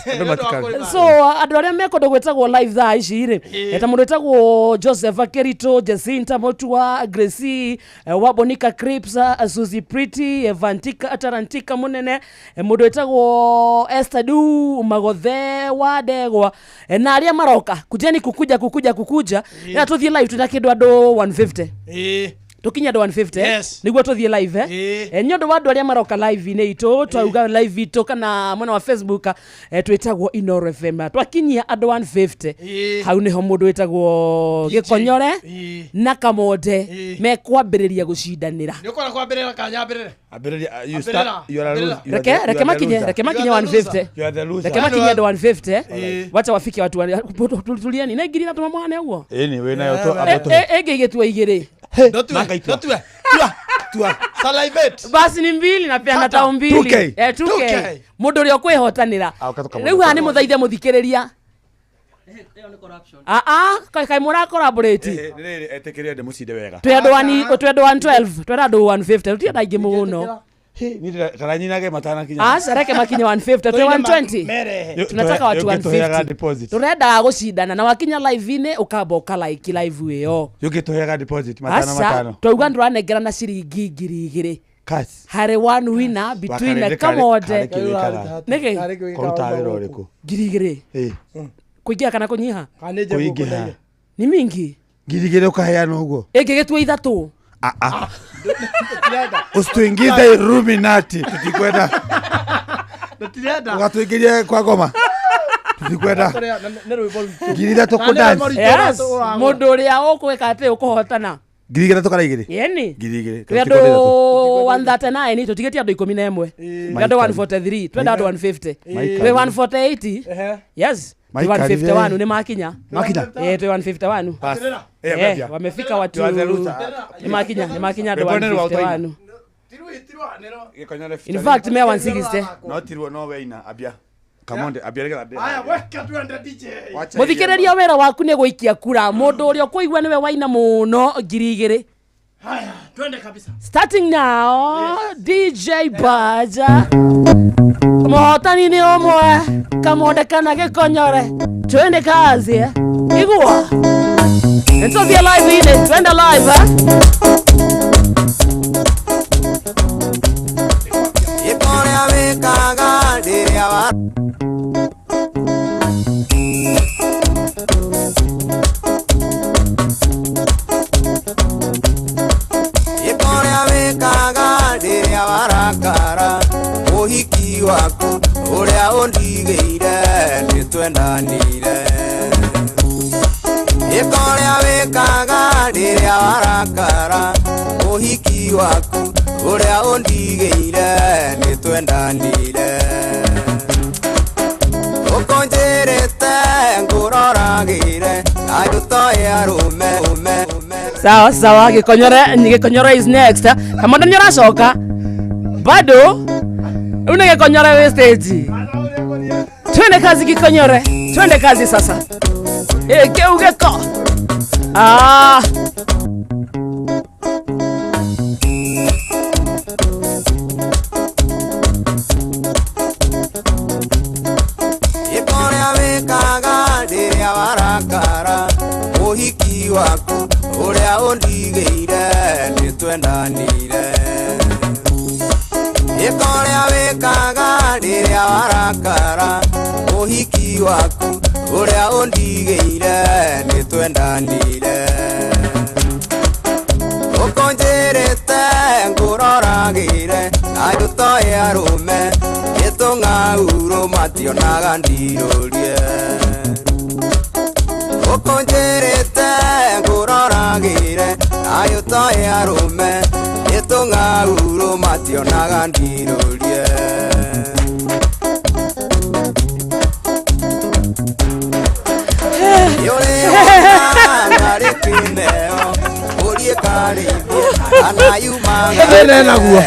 So andũ arĩa me kũndũ gwĩtagwo live thaa ici rĩ eta mũndũ wĩtagwo Joseph Akerito, Jacinta Mutua, Gracie Wabonika Crips, Suzy Pretty, Evantika Atarantika Munene, mũndũ wĩtagwo Esther Du Magothe wa Ndegwa na arĩa maroka kujeni kukuja kukuja kukuja na tũthiĩ live twĩna kĩndũ andũ 150 tukinya andũ 150 yes. Niguo tuthie live nĩ ũndũ wa andũ arĩa maroka live-inĩ itũ twauga live itũ kana mwena wa Facebook twĩtagwo Inoro FM twakinyia andũ 150 hau nĩho mũndũ wĩtagwo Gĩkonyore na Kamonde mekwambĩrĩria gũcindanĩra. Nĩ ũkona kwambĩrĩra kana nyambĩrĩre? Ambĩrĩria, you start, you are a loser. Reke makinye, reke makinye 150. You are the loser. Reke makinye andũ 150. Wacha wafike watu tulieni na ngiri ithatũ mamũhane ũguo. Ĩni wĩnayo to ĩngĩ igĩtua igĩrĩ. Ndotue. Tua. Tua. Salivate. Basi ni mbili na peana tao mbili. 2K. Eh, 2K. 2K. Mundu uria ukwihotanira. Ah, ũkatũka Riu haha ni muthaithe muthikiriria. Ah ah, kai kai mura collaborate. Rĩrĩ etĩkĩrie ndĩmũcinde wega. Twi andu wani twi andu 112, twenda andu 150, tutienda aingĩ mũno. Niĩ karanyinage matanakinya. Aca reke makinye 150, twi 120. Merehe. Tunataka watu Yũngĩtũheaga 150. deposit. Turendaga gũcindana na wakinya live-inĩ ũkamba ũkalike live ĩyo. Yũngĩtũheaga deposit matano Aca matano. twauga ndũranengerana ciringi 2000 Cash. harĩ one winner between Wakarĩrĩ Kamonde. karĩ kĩ wĩkaraga? Nĩkĩ? Kũruta wĩra ũrĩkũ? 2000. Ĩ. Kũingĩha kana kũnyiha? Kũingĩha. Nĩ mingi. 2000 ũkaheana ũguo. Ĩngĩgĩtua ithatũ. Ah, ah. Usituingize Illuminati tutikwenda. Ũgatũingĩrie kwa ngoma. Tutikwenda. Nĩ rwĩmbo rwitũ. 3000 Na kũ nĩ dance. rwĩmbo rwitũ Yes. ũragũra. Mũndũ ũrĩa ũkwĩka atĩ ũkũhotana. 3000 kana igĩrĩ? Yeni. 2000. Twĩ andũ 139 tũtigĩtie andũ 11. Twĩ andũ 143, twenda andũ 150. Maikari. Twĩ 148. Yes. Twĩ Maikarire. 151 nĩ makinya. Makinya? Eh, twĩ 151. Bas. Eh, Eh, ambia. wamefika watu. Tuanze ruta. Nĩ makinya, nĩ makinya andũ Rwĩmbo nĩ rwa ũtoina. 151. Gĩkonyore In fact, me 160. No tirwo no weina ambia. Kamonde ambia rĩgetha ndĩ. Aya, weka tuende DJ. Wacha Mũthikĩrĩria wĩra waku nĩ gũikia kura mũndũ ũrĩa ũkũigua nĩwe waina mũno 2000. Haya, twende kabisa. Starting now, DJ Baja. Mũhotani nĩ ũmwe, Kamonde kana Gĩkonyore. Twende kazi eh? Igua. Nitũthiĩ live inĩ, twende live eh? Ĩkorĩa wĩkaga rĩrĩa wa Ĩkorĩa wĩkaga rĩrĩa warakara ũhiki waku ũrĩa ũndigĩire nĩtwendanire Ĩkorĩa wĩkaga rĩrĩa warakara ũhiki waku ũrĩa ũndigĩire nĩtwendanire ũkũnjĩrĩte ngũroragĩre na ndũtoĩ arũme ũme Sawa sawa, Gĩkonyore, Gĩkonyore is next. eh? Kamonde nĩ ũracoka bado rĩu nĩ Gĩkonyore wĩ stage. Twende kazi Gĩkonyore, twende kazi sasa. Ĩ kĩu gĩko. Ah. Ĩkorĩa wĩkaga rĩrĩa warakara ũhiki waku ũrĩa ũndigĩire nĩtwendanire Ĩkorĩa wĩkaga rĩrĩa warakara ũhiki waku ũrĩa ũndigĩire nĩtwendanire ũkũnjĩrĩte ngũroragĩre na ndũtoĩ arũme gĩtũng'aurũ mationaga ndirũrie ũkũnjĩrĩte ngũroragĩre na ndũtoĩ arũme gĩtũng'aurũ mationaga ndirũrie Nĩũrĩ kĩmeo ũrie karĩithie kana yumaga Thĩna naguo.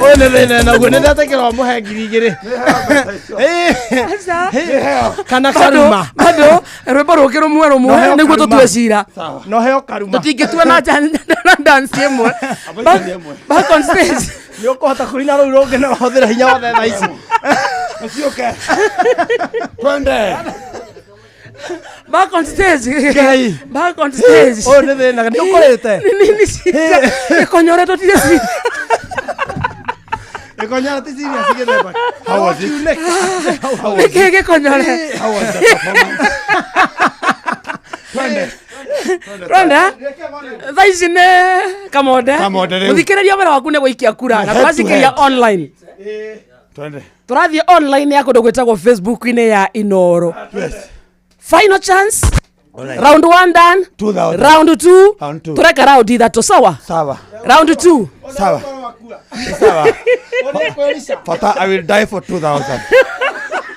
Ũyũ nĩ thĩna naguo nĩ ndetĩkĩra ũmũhe 2000. Kana karuma. Bado rwĩmbo rũngĩ rũmwe rũmwe No heo nĩguo karuma. tũtue cira. No heo karuma. Tũtingĩtua na na dance ĩmwe. Back on stage. Nĩ ũkũhota kũina rũu rũngĩ na ũhũthĩre hinya wothe thaa ici. Usioke. Twende. Back on stage. Ngai. Back on stage. Ũyũ nĩ thĩna nĩ ũkũrĩte. Nĩ nini cira. Gĩkonyore tũtirĩ cira. Gĩkonyore ti serious gĩthemba. How was it? How was Nĩkĩ it? Gĩkonyore? How was the performance? Twende. Twende. Thaa ici nĩ Kamonde. Kamonde rĩu. Mũthikĩrĩria wĩra waku nĩ gũikia kura na Head to tũracikĩria head. online. Twende. Tũrathiĩ online ya kũndũ gwĩtagwo Facebook-inĩ ya Inoro. Yes. Final chance. Alright. Round 1 done. 2000. Round 2. Round two. Tureka round ithatũ sawa. Sawa. Round 2. Sawa. Sawa. Bata, I will die for 2000.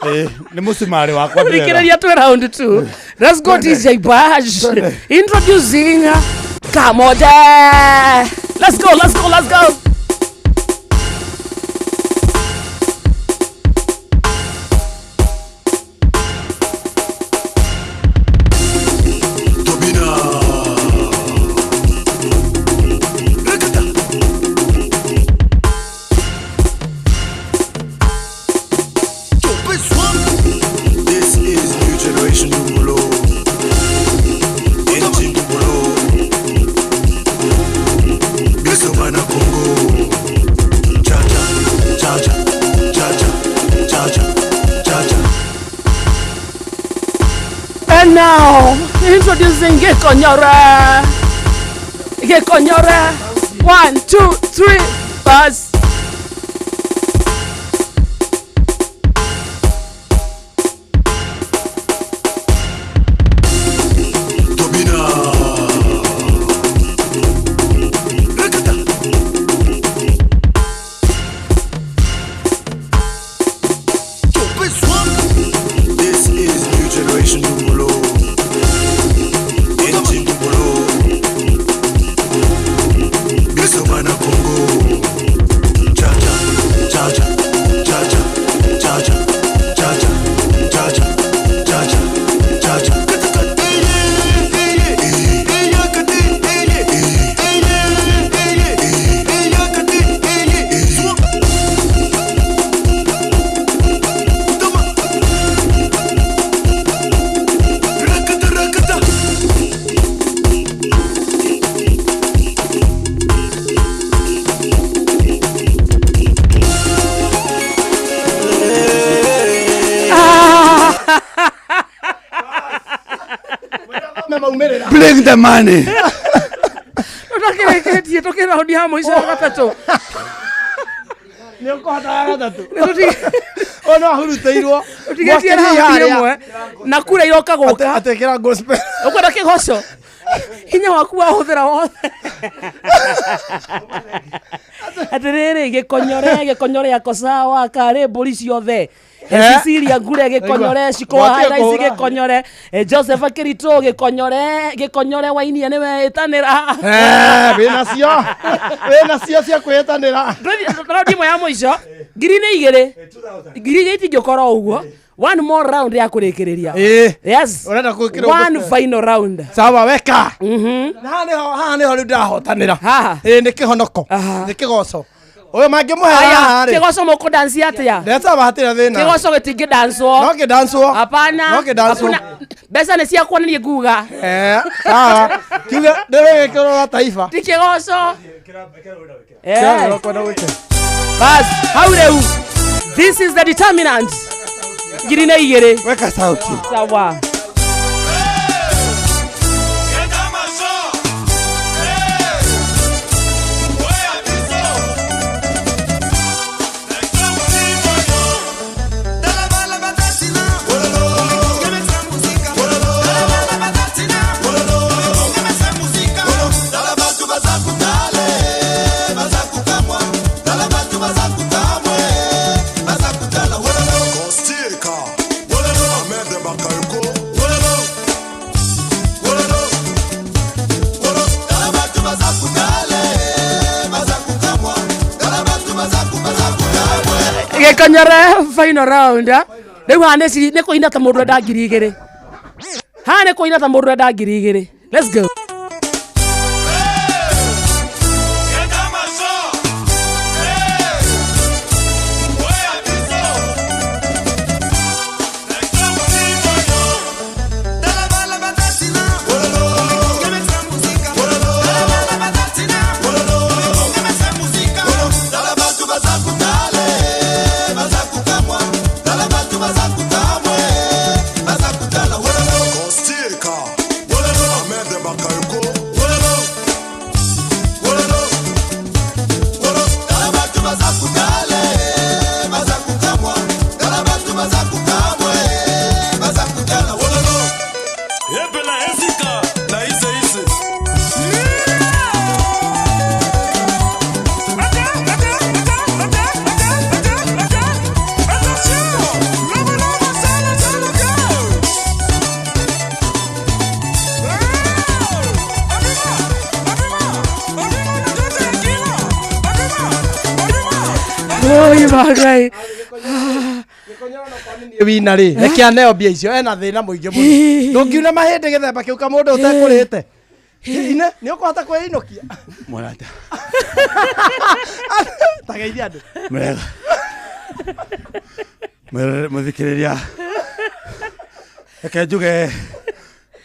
Eh, nĩ mũcumarĩ wakwa ndĩrenda. Thikĩrĩria twĩ round 2. Let's go DJ Bash. Introducing Kamonde. Let's go, let's go, let's go. This is new generation Dumbolo. Engine Dumbolo. Biso bana Congo. Cha cha cha cha cha cha cha cha cha. And now, introducing Gekonyora. Gekonyora. 1, 2, 3, buzz. This is new generation Dumbolo. Engine Dumbolo. Biso bana Congo. Cha cha cha cha cha cha cha cha cha cha cha cha cha cha cha. Bring the money. Tũtakĩrĩkĩtie tũkĩ raundi ya mũico ya gatatũ. Nĩ ũkũhota ya gatatũ. O no ahurutĩirwo. Ũtigĩtie raundi ĩmwe na kura iroka gũka. Atekĩra gospel. Ũkwenda kĩgoco? Hinya waku wahũthĩra wothe. Atĩrĩrĩ, gĩkonyore, gĩkonyore ako sawa, karĩ mbũri ciothe. Cecilia Ngure gĩkonyore, Shiko Highlights gĩkonyore, Joseph Akĩritũ gĩkonyore, gĩkonyore wainia nĩwe ĩtanĩra. Wĩnacio. Wĩnacio cia kwĩĩtanĩra. Raundi ĩmwe ya mũico, ngiri nĩ igĩrĩ. Ngiri igĩrĩ itingĩkorwo ũguo. One more round ya kũrĩkĩrĩria. Yes. Ũrenda gwĩkĩrwo One final round. Sawa weka. Na haha nĩho haha nĩho rĩu ndĩrahotanĩra. Ĩĩ nĩ kĩhonoko. Nĩ kĩgoco. Ũyũ mangĩmũhe haha rĩ. Kĩgoco mũkũdansi atĩa? Ndetaba hatirĩ thĩna. Kĩgoco gĩtingĩdancwo. No kĩdancwo. Hapana. No kĩdancwo. Mbeca nĩ ciakwa nĩ niĩ nguga. Sawa. Kiuge ndĩrĩgĩkĩrwo wa taifa. Ti kĩgoco. Kĩrĩa ũkwenda gwĩkĩra. Bas, hau rĩu. This is the determinant. Ngiri nĩ igĩrĩ. Weka sauti. Sawa. Gĩkonyore final round. Rĩu haha nĩ kũina ta mũndũ enda ngiri igĩrĩ. Haha nĩ kũina ta mũndũ enda ngiri igĩrĩ. Let's go. Ahmed Bakayoko. Ngai. Wina rĩ, reke aneo mbia icio, ena thĩna mũingĩ mũno. Ndũngiuna mahĩndĩ gĩthemba kĩu kamũndũ ũtekũrĩte. Ine, nĩ ũkũhota kwĩinũkia. Mũrata. Tageithia andũ. Mwega. Mwĩrore mũthikĩrĩria. Reke njuge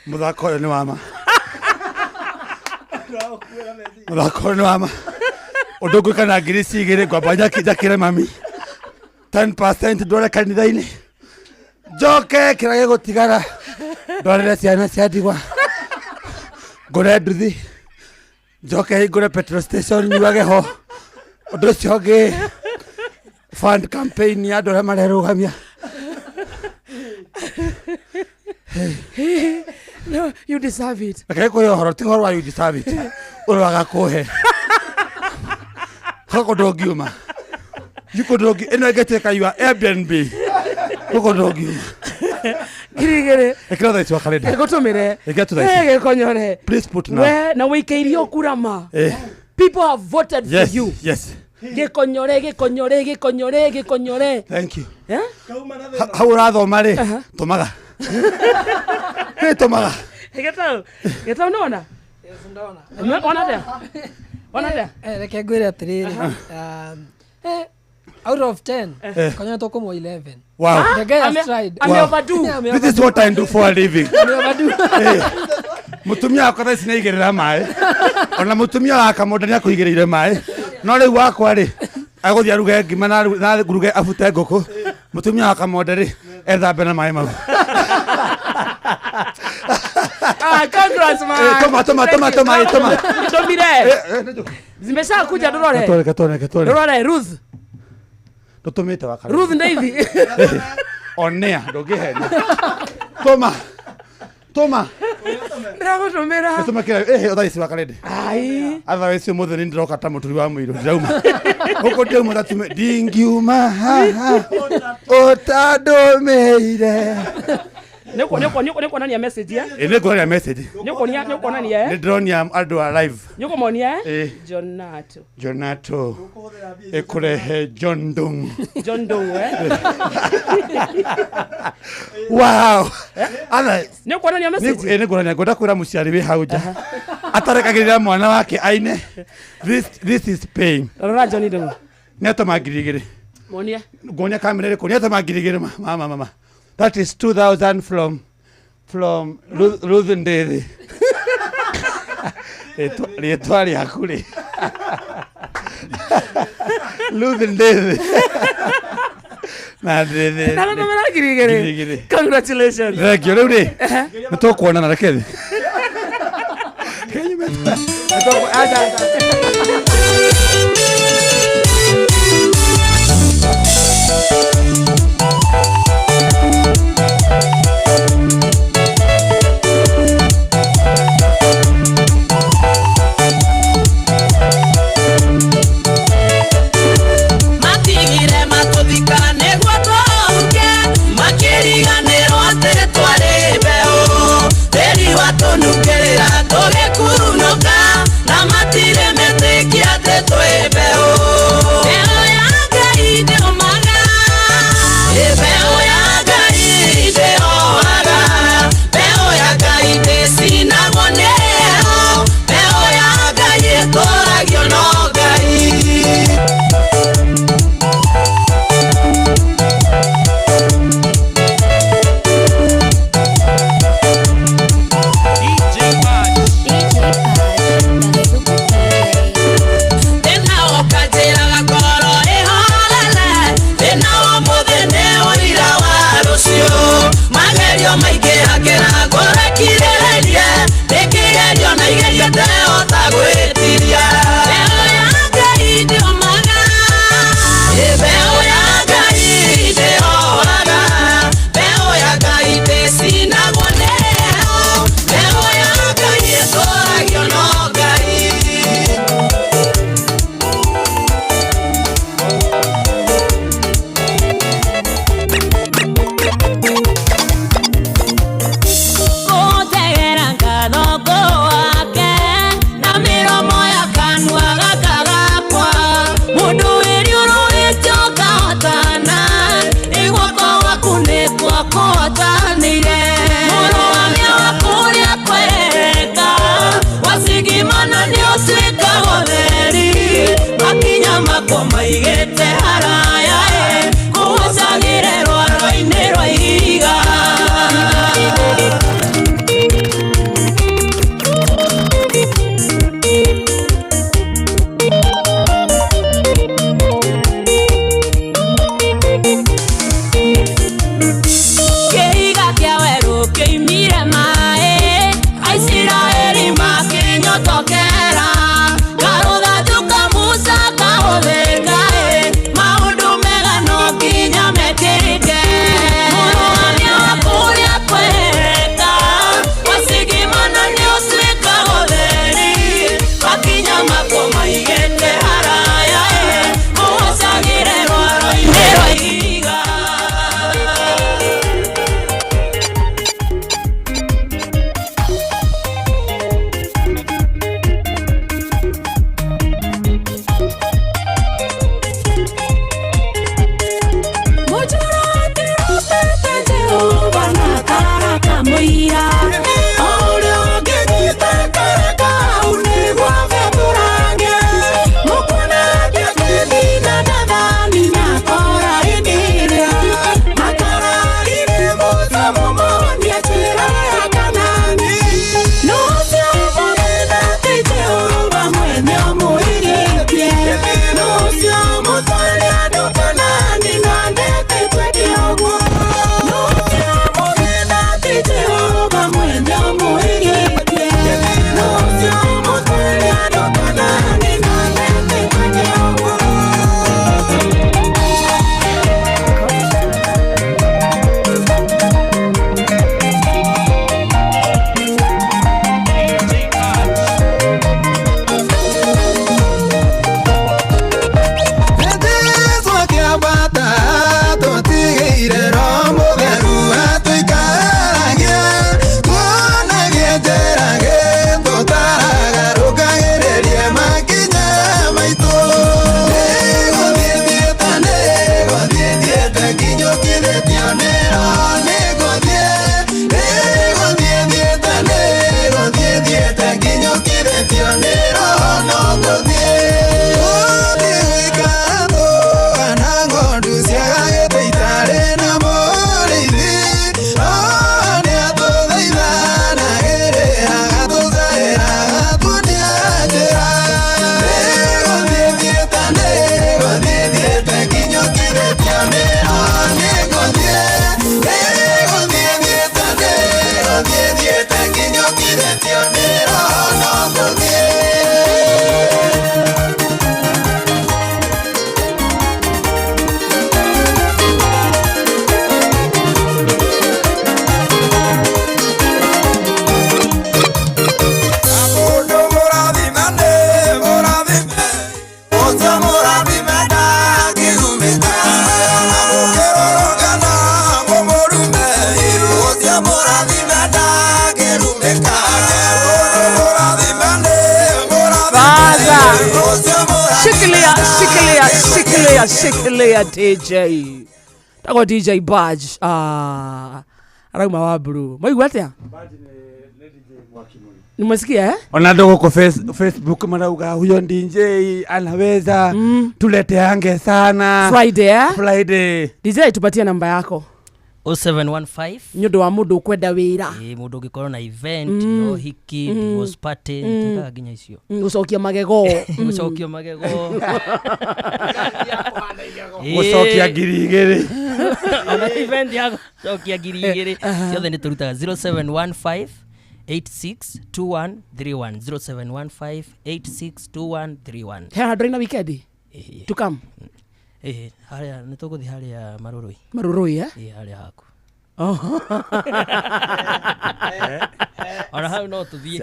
mũthako ũyũ nĩ wa ma. Mũthako ũyũ nĩ wa ma. Ũndũ ngwĩka na ngiri ici igĩrĩ ngwamba njakĩre mami. 10% ndware kanitha-inĩ. Njoke kĩrĩa gĩgũtigara ndwarĩre ciana cia ndigwa. Ngũre nduthi. Njoke hingũre petrol station nyuage ho. Ũndũ ũcio ũngĩ fund campaign ya andũ arĩa marerũgamia. No, you deserve it. Reke ngũhe ũhoro ti ũhoro wa you deserve it. Ũrĩa wagakũhe. Gũkũ ndũngiuma. Gũkũ ndũngi ĩno ĩngĩtuĩka your Airbnb. Gũkũ ndũngiuma. 2000. Ĩkĩra thaa ici wa kalenda. Ngũtũmĩre. Ĩkĩra tu thaa ici. Eh, Gĩkonyore. Please put now. We na wĩikĩirio kurama. Eh. People have voted Yes. for you. Yes. Gĩkonyore, gĩkonyore, gĩkonyore, gĩkonyore. Thank you. Eh? Hau ũrathoma rĩ, tũmaga. Ĩ tũmaga. Gĩtau. Gĩtau nĩwona? Wona atĩa? Wona atĩa? Eh, reke ngwĩre atĩrĩrĩ, out of 10 Eh. Konyore tũkũmũ 11. Wow. The guy has Ame- tried. ame overdo. Yeah, ame This is what I do for a living. Ame overdo. Eh, Mũtumia wakwa thaa ici nĩ aigĩrĩra maĩ. Ona mũtumia wa Kamũnda nĩ akũigĩrĩire maĩ. No rĩu wakwa rĩ, agũthiĩ aruge ngima na na nguruge abute ngũkũ. Mũtumia wa Kamũnda rĩ, ethambe na maĩ mau. Ah, congrats man. Eh, tũma, tũma, tũma, tũma, eh, tũma. Tũmire. Zimeshakuja ndũrore. Gatware, gatware, gatware. Ndũrore Ruth. Ndũtũmĩte wa Kamũnda. Ruth Ndeithi. Onea, ndũngĩhenia. Tũma. Tũma. Ndĩragũtũmĩra. Tũma kĩrĩa, eh, thaa ici wa Kalende. Ai. Otherwise ũmũthĩ nĩ ndĩroka ta mũturi wa mũirũ ndirauma. Gũkũ ndirauma tatume ndingiuma haha ũtandũmĩire. Nĩ kuonania message eh? Ĩ nĩ nguonia message. Nĩ kuonania Nĩ eh? ndĩronia andũ a live. Nĩ kũmonia eh? Ĩ. Jonato. Jonato ĩkũrehe John Dung. John Doe eh? Wow. Otherwise Nĩ kuonania message. Nĩ nguonania ngwenda kwĩra mũciari wĩ hau nja atarekagĩrĩra mwana wake aine. This is pain. Rora John Doe. Nĩ atũma 2000. Monie. Nguonia kamera ĩrĩkũ? Nĩ atũma 2000 mama mama. That is 2000 from Ruth Ndĩthĩ. Rĩtwa rĩaku rĩ. Ruth Ndĩthĩ. Na Ndĩthĩ. Ndagũtũmĩra 2000. 2000. Congratulations. Thank you. Rĩu rĩ, nĩ tũkuonana reke thĩ. Matigire matũthika nĩguo tũhuke makĩriganĩrwo atĩ twarĩ mbeũ tĩri watũnukĩrĩra tũgĩkunũka na matirĩ metĩkia Ũcio nĩ roho no ngũthiĩ. Mũndũ mũrathimane, mũrathime. Ũcio mũrathime ndangĩrumĩka. Na mũkĩrũrũngana mũmũrume. Ũcio mũrathime ndangĩrumĩka. Mũndũ mũrathimane, mũrathime. Ũcio Shikilia, shikilia, shikilia, shikilia DJ. Tagwo DJ Badge. Ah. Arauma wa blue. Maigua atia? Nimesikia eh? Ona andå gå kå Facebook marauga huyo DJ anaweza tuleteange sana Friday eh? Friday. DJ tupatie namba yako. 0715 Nĩ ũndũ wa mũndũ ũkwenda wĩra. Ĩ, mũndũ ũngĩkorwo na event Mm. no hiki divorce party twĩkaga nginya icio. Gũcokia magego. Gũcokia magego. Gũcokia 2,000. Ona event ya gũcokia 2,000 ciothe nĩ tũrutaga. 0715 862131, 0715 862131. He handũ na weekend? To come. Ĩ, harĩa nĩ tũgũthiĩ harĩa Marũrũi. Marũrũi eh? Ĩ, harĩa haku. Oh. Ona hau no tũthiĩ.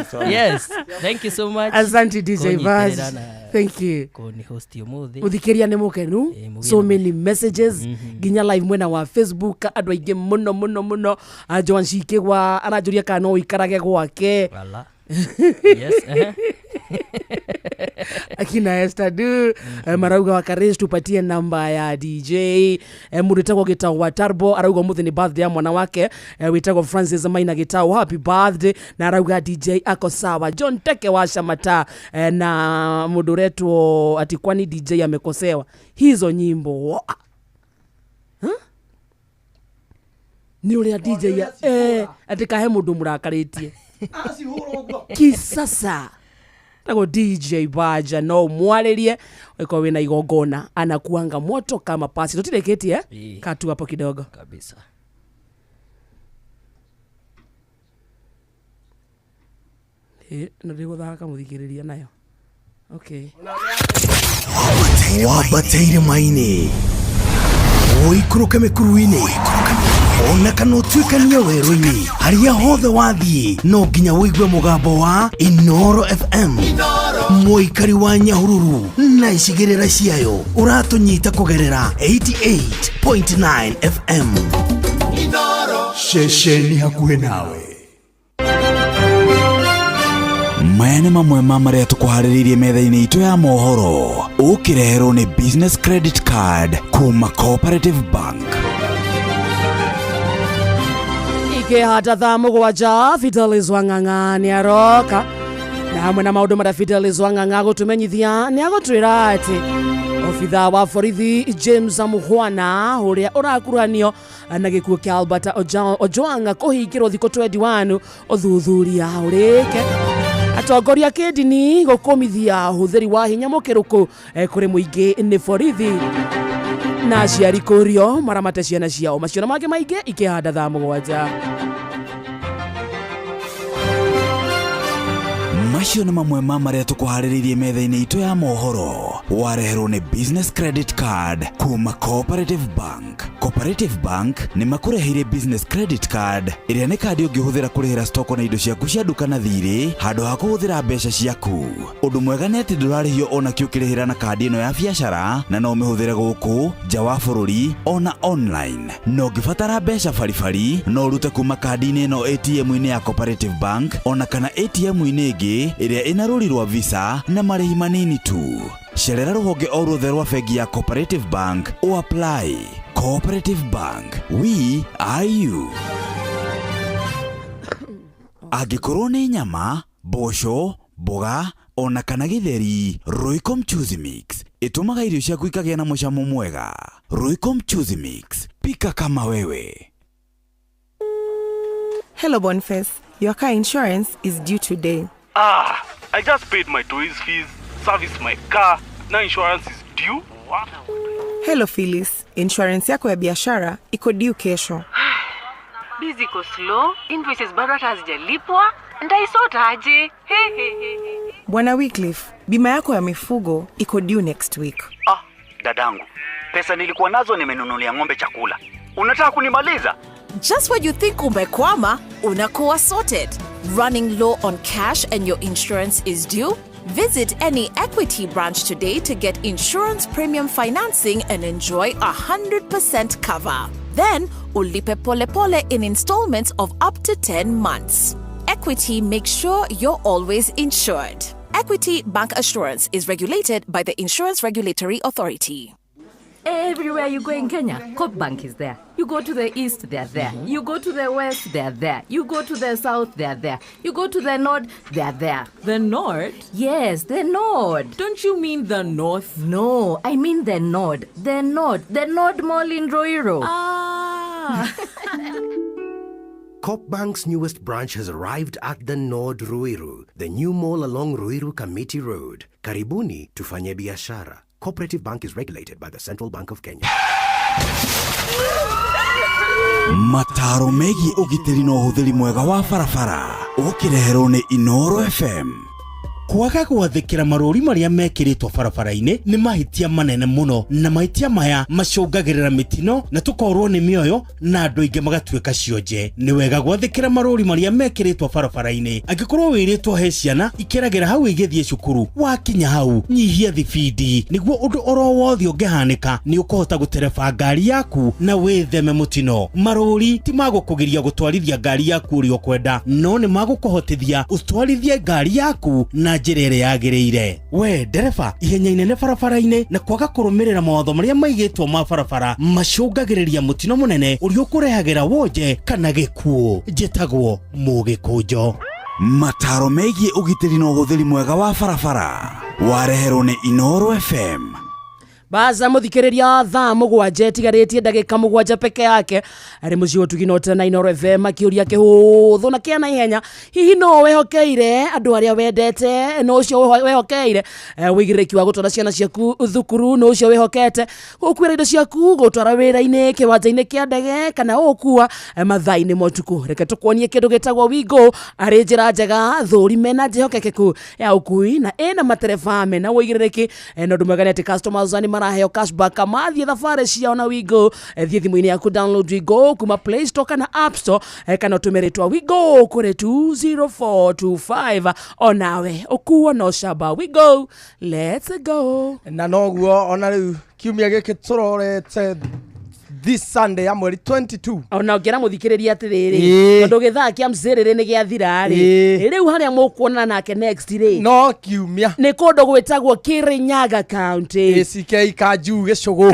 Cia. Yes, thank you so much. Asante DJ kũnyitĩrĩra Baz. na Thank you. kũni host ũmũthĩ. Mũthikĩria nĩ mũkenu. Mũgĩe So na many messages nginya live mwena wa Facebook andũ aingĩ mũno mũno mũno. Ah, Joan Cikĩgwa aranjũria kana no ũikarage gwake. Wala. Yes, ehe. Akina Esther du marauga wakaris tupatie namba ya DJ. Mũndũ wĩtagwo Gĩtau wa Tarbo arauga ũmũthĩ nĩ birthday ya mwana wake, wĩtagwo Francis Maina Gĩtau, happy birthday, na arauga DJ ako sawa. John Teke wa Shamata, na mũndũ ũretwo ati kwani DJ amekosewa hizo nyimbo. Huh? Nĩ ũrĩa DJ atĩ kahe mũndũ mũrakarĩtie kisasa tagwo DJ Baja no mwarĩrie ũkorwo wĩna igongona anakuanga moto kama pasi. Tũtirĩkĩtie Ĩĩ. katu hapo kidogo kabisa. No ndĩgũthaka mũthikĩrĩria nayo. Okay. Wambatĩire maini ũikũrũke mĩkuru-inĩ ona kana ũtuĩkanie werũ-inĩ harĩa hothe wathiĩ no nginya ũigue mũgambo wa Inoro FM. Mũikari wa Nyahururu na icigĩrĩra ciayo ũratũnyita kũgerera 88.9 FM. Ceceni hakuhĩ nawe. Maya nĩ mamwe ma marĩa tũkũharĩrĩirie metha-inĩ itũ ya mohoro ũkĩreherwo nĩ business credit card kuma Cooperative Bank. Ikĩhata thaa 7 Fidelis Wang'ang'a nĩ aroka na hamwe na maũndũ marĩa Fidelis Wang'ang'a gũtũmenyithia nĩ agũtwĩra atĩ obitha wa borithi James Muhwana ũrĩa ũrakuruhanio na gĩkuũ kĩa Albert Ojwang kũhingĩrwo thikũ 21 ũthuthuria ũrĩke. Atongoria kĩndini gũkũmithia ũhũthĩri wa hinya mũkĩrũkũ kũrĩ mũingĩ nĩ borithi na aciari kũrio maramate ciana ciao. Macio na mangĩ maingĩ ikĩhanda thaa 7. Macio nĩ mamwe ma marĩa tũkũharĩrĩirie metha-inĩ itũ ya mohoro wareherwo nĩ business credit card kuma Cooperative Bank. Cooperative Bank nĩ makũreheire business credit card ĩrĩa nĩ kandi ũngĩhũthĩra kũrĩhĩra stoko na indo ciaku cia nduka na thirĩ handũ ha kũhũthĩra mbeca ciaku. Ũndũ mwega nĩ atĩ ndũrarĩhio ona kĩ ũkĩrĩhĩra na kandi ĩno ya biacara na no ũmĩhũthĩre gũkũ nja wa bũrũri ona online. Na ũngĩbatara mbeca baribari no ũrute kuma kandi-inĩ ĩno ATM-inĩ ya Cooperative Bank ona kana ATM-inĩ ĩngĩ ĩrĩa ĩna rũri rwa Visa na marĩhi manini tu. Cerera rũhonge o ruothe rwa bengi ya Cooperative Bank o apply. Cooperative Bank, we are you. Angĩkorwo nĩ nyama, mboco, mboga ona kana gĩtheri, Royco Mchuzi Mix ĩtũmaga irio ciaku ikagĩa na mũcamo mwega. Royco Mchuzi Mix, pika kama wewe. Hello, Boniface. Your car insurance is due today. Ah, I just paid my toys fees, serviced my car, now insurance is due. What? Hello, Phyllis. Insurance yako ya biashara iko due kesho. Biz iko slow, invoices bado hata hazijalipwa. Ndaisota aje? Bwana Wycliffe, bima yako ya mifugo iko due next week. Ah, dadangu, pesa nilikuwa nazo nimenunulia ng'ombe chakula. Unataka kunimaliza? Just when you think umekwama, unakuwa sorted. Running low on cash and your insurance is due? Visit any Equity branch today to get insurance premium financing and enjoy 100% cover. Then, ulipe pole pole in installments of up to 10 months. Equity makes sure you're always insured. Equity Bank Assurance is regulated by the Insurance Regulatory Authority. Everywhere you go in Kenya, Coop Bank is there. You go to the east, they're there. You go to the west, they're there. You go to the south, they're there. You go to the north, they're there. The north? Yes, the north. Don't you mean the north? No, I mean the north. The north. The North Mall in Ruiru. Ah. Coop Bank's newest branch has arrived at the Nord Ruiru, the new mall along Ruiru Committee Road. Karibuni tufanye biashara. Cooperative Bank is regulated by the Central Bank of Kenya. Mataro megiĩ ũgitĩri na ũhũthĩri mwega wa barabara ũkĩreherwo nĩ Inoro FM. Kwaga gwathĩkĩra marũri marĩa mekĩrĩtwo barabara-inĩ nĩ mahĩtia manene mũno, na mahĩtia maya macũngagĩrĩra mĩtino na tũkorwo nĩ mĩoyo na andũ aingĩ magatuĩka cionje. Nĩ wega gwathĩkĩra marũri marĩa mekĩrĩtwo barabara-inĩ. Angĩkorwo wĩrĩtwo he ciana ikeragĩra hau igĩthiĩ cukuru, wakinya hau nyihia thibindi nĩguo ũndũ oro wothe ũngĩhanĩka nĩ ũkũhota gũtereba ngari yaku na wĩtheme mũtino. Marũri ti magũkũgiria gũtwarithia ngari yaku ũrĩa ũkwenda, no nĩ magũkũhotithia ũtwarithie ngari yaku na njĩra ĩrĩa yagĩrĩire. We ndereba, ihenya inene barabara-inĩ na kwaga kũrũmĩrĩra mawatho marĩa maigĩtwo ma barabara macũngagĩrĩria mũtino mũnene ũrĩa ũkũrehagĩra wonje kana gĩkuũ. Njĩtagwo Mũgĩkũnjo. Mataro megiĩ ũgitĩri na ũhũthĩri mwega wa barabara wareherwo nĩ Inoro FM. Baza muthikiriria thaa mugwanja itigarĩtie ndagĩka 7 peke yake arĩ mũciĩ ũtugi no tena Inoro FM akĩũria kĩhũthũ na kĩa naihenya, hihi no wehokeire andũ arĩa wendete, no ũcio wehokeire wĩigĩrĩrĩki wa gũtwara ciana ciaku thukuru, no ũcio wĩhokete gũkuĩra indo ciaku, gũtwara wĩra-inĩ, kĩwanja-inĩ kĩa ndege, kana gũkua mathaa-inĩ ma ũtukũ. Reke tũkuonie kĩndũ gĩtagwo Wigo arĩ njĩra njega thũrime na njĩhokekeku ya ũkui na ĩna matereba mena wĩigĩrĩrĩki. Na ũndũ mwega nĩ atĩ customers nĩ maraheo cashback mathiĩ thabarĩ ciao na Wigo. Thiĩ thimũ-inĩ yaku download Wigo kuma Play Store kana App Store, kana ũtũme rĩtwa Wigo kũrĩ 20425 onawe ũkuo no camba. Wigo, let's go. Na noguo ona rĩu kiumia gĩkĩ tũrorete this Sunday ya mweri 22 ona ũngĩra mũthikĩrĩria atĩrĩrĩ, tondũ gĩthaa kĩa mcĩrĩrĩ nĩ gĩathira rĩ, rĩu harĩa mũkuonana nake next rĩ no kiumia nĩ kũndũ gwĩtagwo Kirinyaga County, ACK Kanjuu gĩcũgũ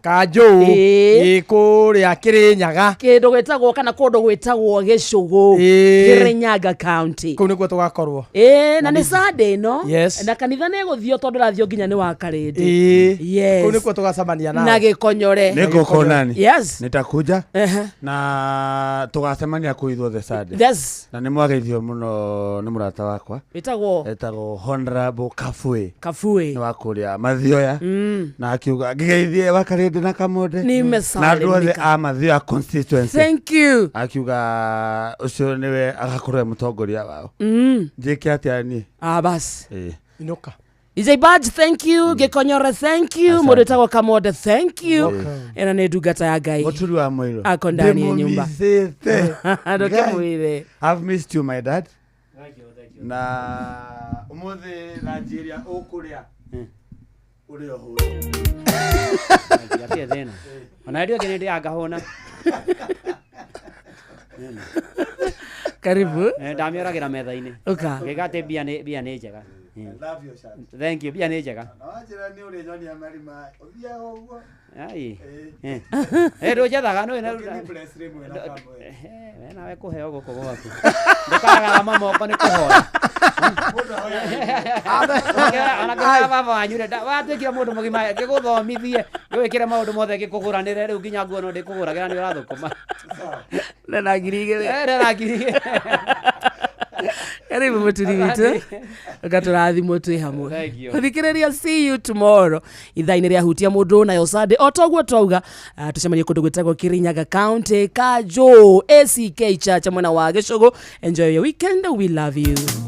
Kanjuu ĩ kũrĩa Kirinyaga, kĩndũ gwĩtagwo kana kũndũ gwĩtagwo gĩcũgũ Kirinyaga County, kũu nĩkuo tũgakorwo. Na nĩ Sunday no na kanitha nĩ gũthio tondũ rathio nginya nĩ wa karĩndĩ. Yes, kũu nĩkuo tũgacemania nao na Gĩkonyore. Nĩngũkona. Yes, nitakuja na tũgacemania kũu ithuothe Sunday. Yes, na nĩ mwageithio mũno nĩ mũrata wakwa etagwo Honorable Kafue nĩ wa kũrĩa Mathioya, na akiuga ngĩgeithie Wakarĩndĩ na Kamonde na andũ othe a Mathioya constituency. Thank you. Akiuga ũcio nĩwe agakorwo e mũtongoria wao. Njĩke atĩa niĩ? Ah, basi inũka. DJ Badge, thank you. Gĩkonyore, thank you. Mũndũ wĩtagwo Kamonde, thank you. Ĩno nĩ ndungata ya Ngai. Mũturi wa Mũirũ. Ako ndani ya nyumba. Ndũkĩmwĩre. I've missed you, my dad. Thank you, thank you. Na ũmũthĩ Nigeria ũkũrĩa ũrĩa ũhũre. Hatirĩ thĩna. Ona rĩu ĩngĩ nĩ ndĩaga ngahũna. Karibu. Ndamĩoragĩra metha-inĩ. Ũka. Ngĩga atĩ mbia nĩ njega. I love your shirt. Thank you. Mbia nĩ njega. Na wanjĩra nĩ ũrĩnyonia marima. Ũthiaga ũguo. Ai. Ndũnjethaga nĩ we nawe kũheo gũkũ gwaku. Ndũkagarama moko nĩ kũhoya. Ona kĩhoya baba wanyu rĩ, watuĩkire mũndũ mũgima ngĩgũthomithie, ngĩgwĩkĩre maũndũ mothe ngĩkũgũranĩre, rĩu nginya nguo no ndĩkũgũragĩra nĩ ũrathũkũma. Rera 2,000. Rera 2,000. Karibu mũturi witũ ũgatũrathimwo twĩ hamwe. Thank you. Gũthikĩrĩria, see you tomorrow ithaa-inĩ rĩa hutia mũndũ nayo Sunday o toguo twauga. Tũcemanie kũndũ gwĩtagwo Kirinyaga County, Kanjo ACK Church mwena wa Gĩcũgũ. Enjoy your weekend, we love you.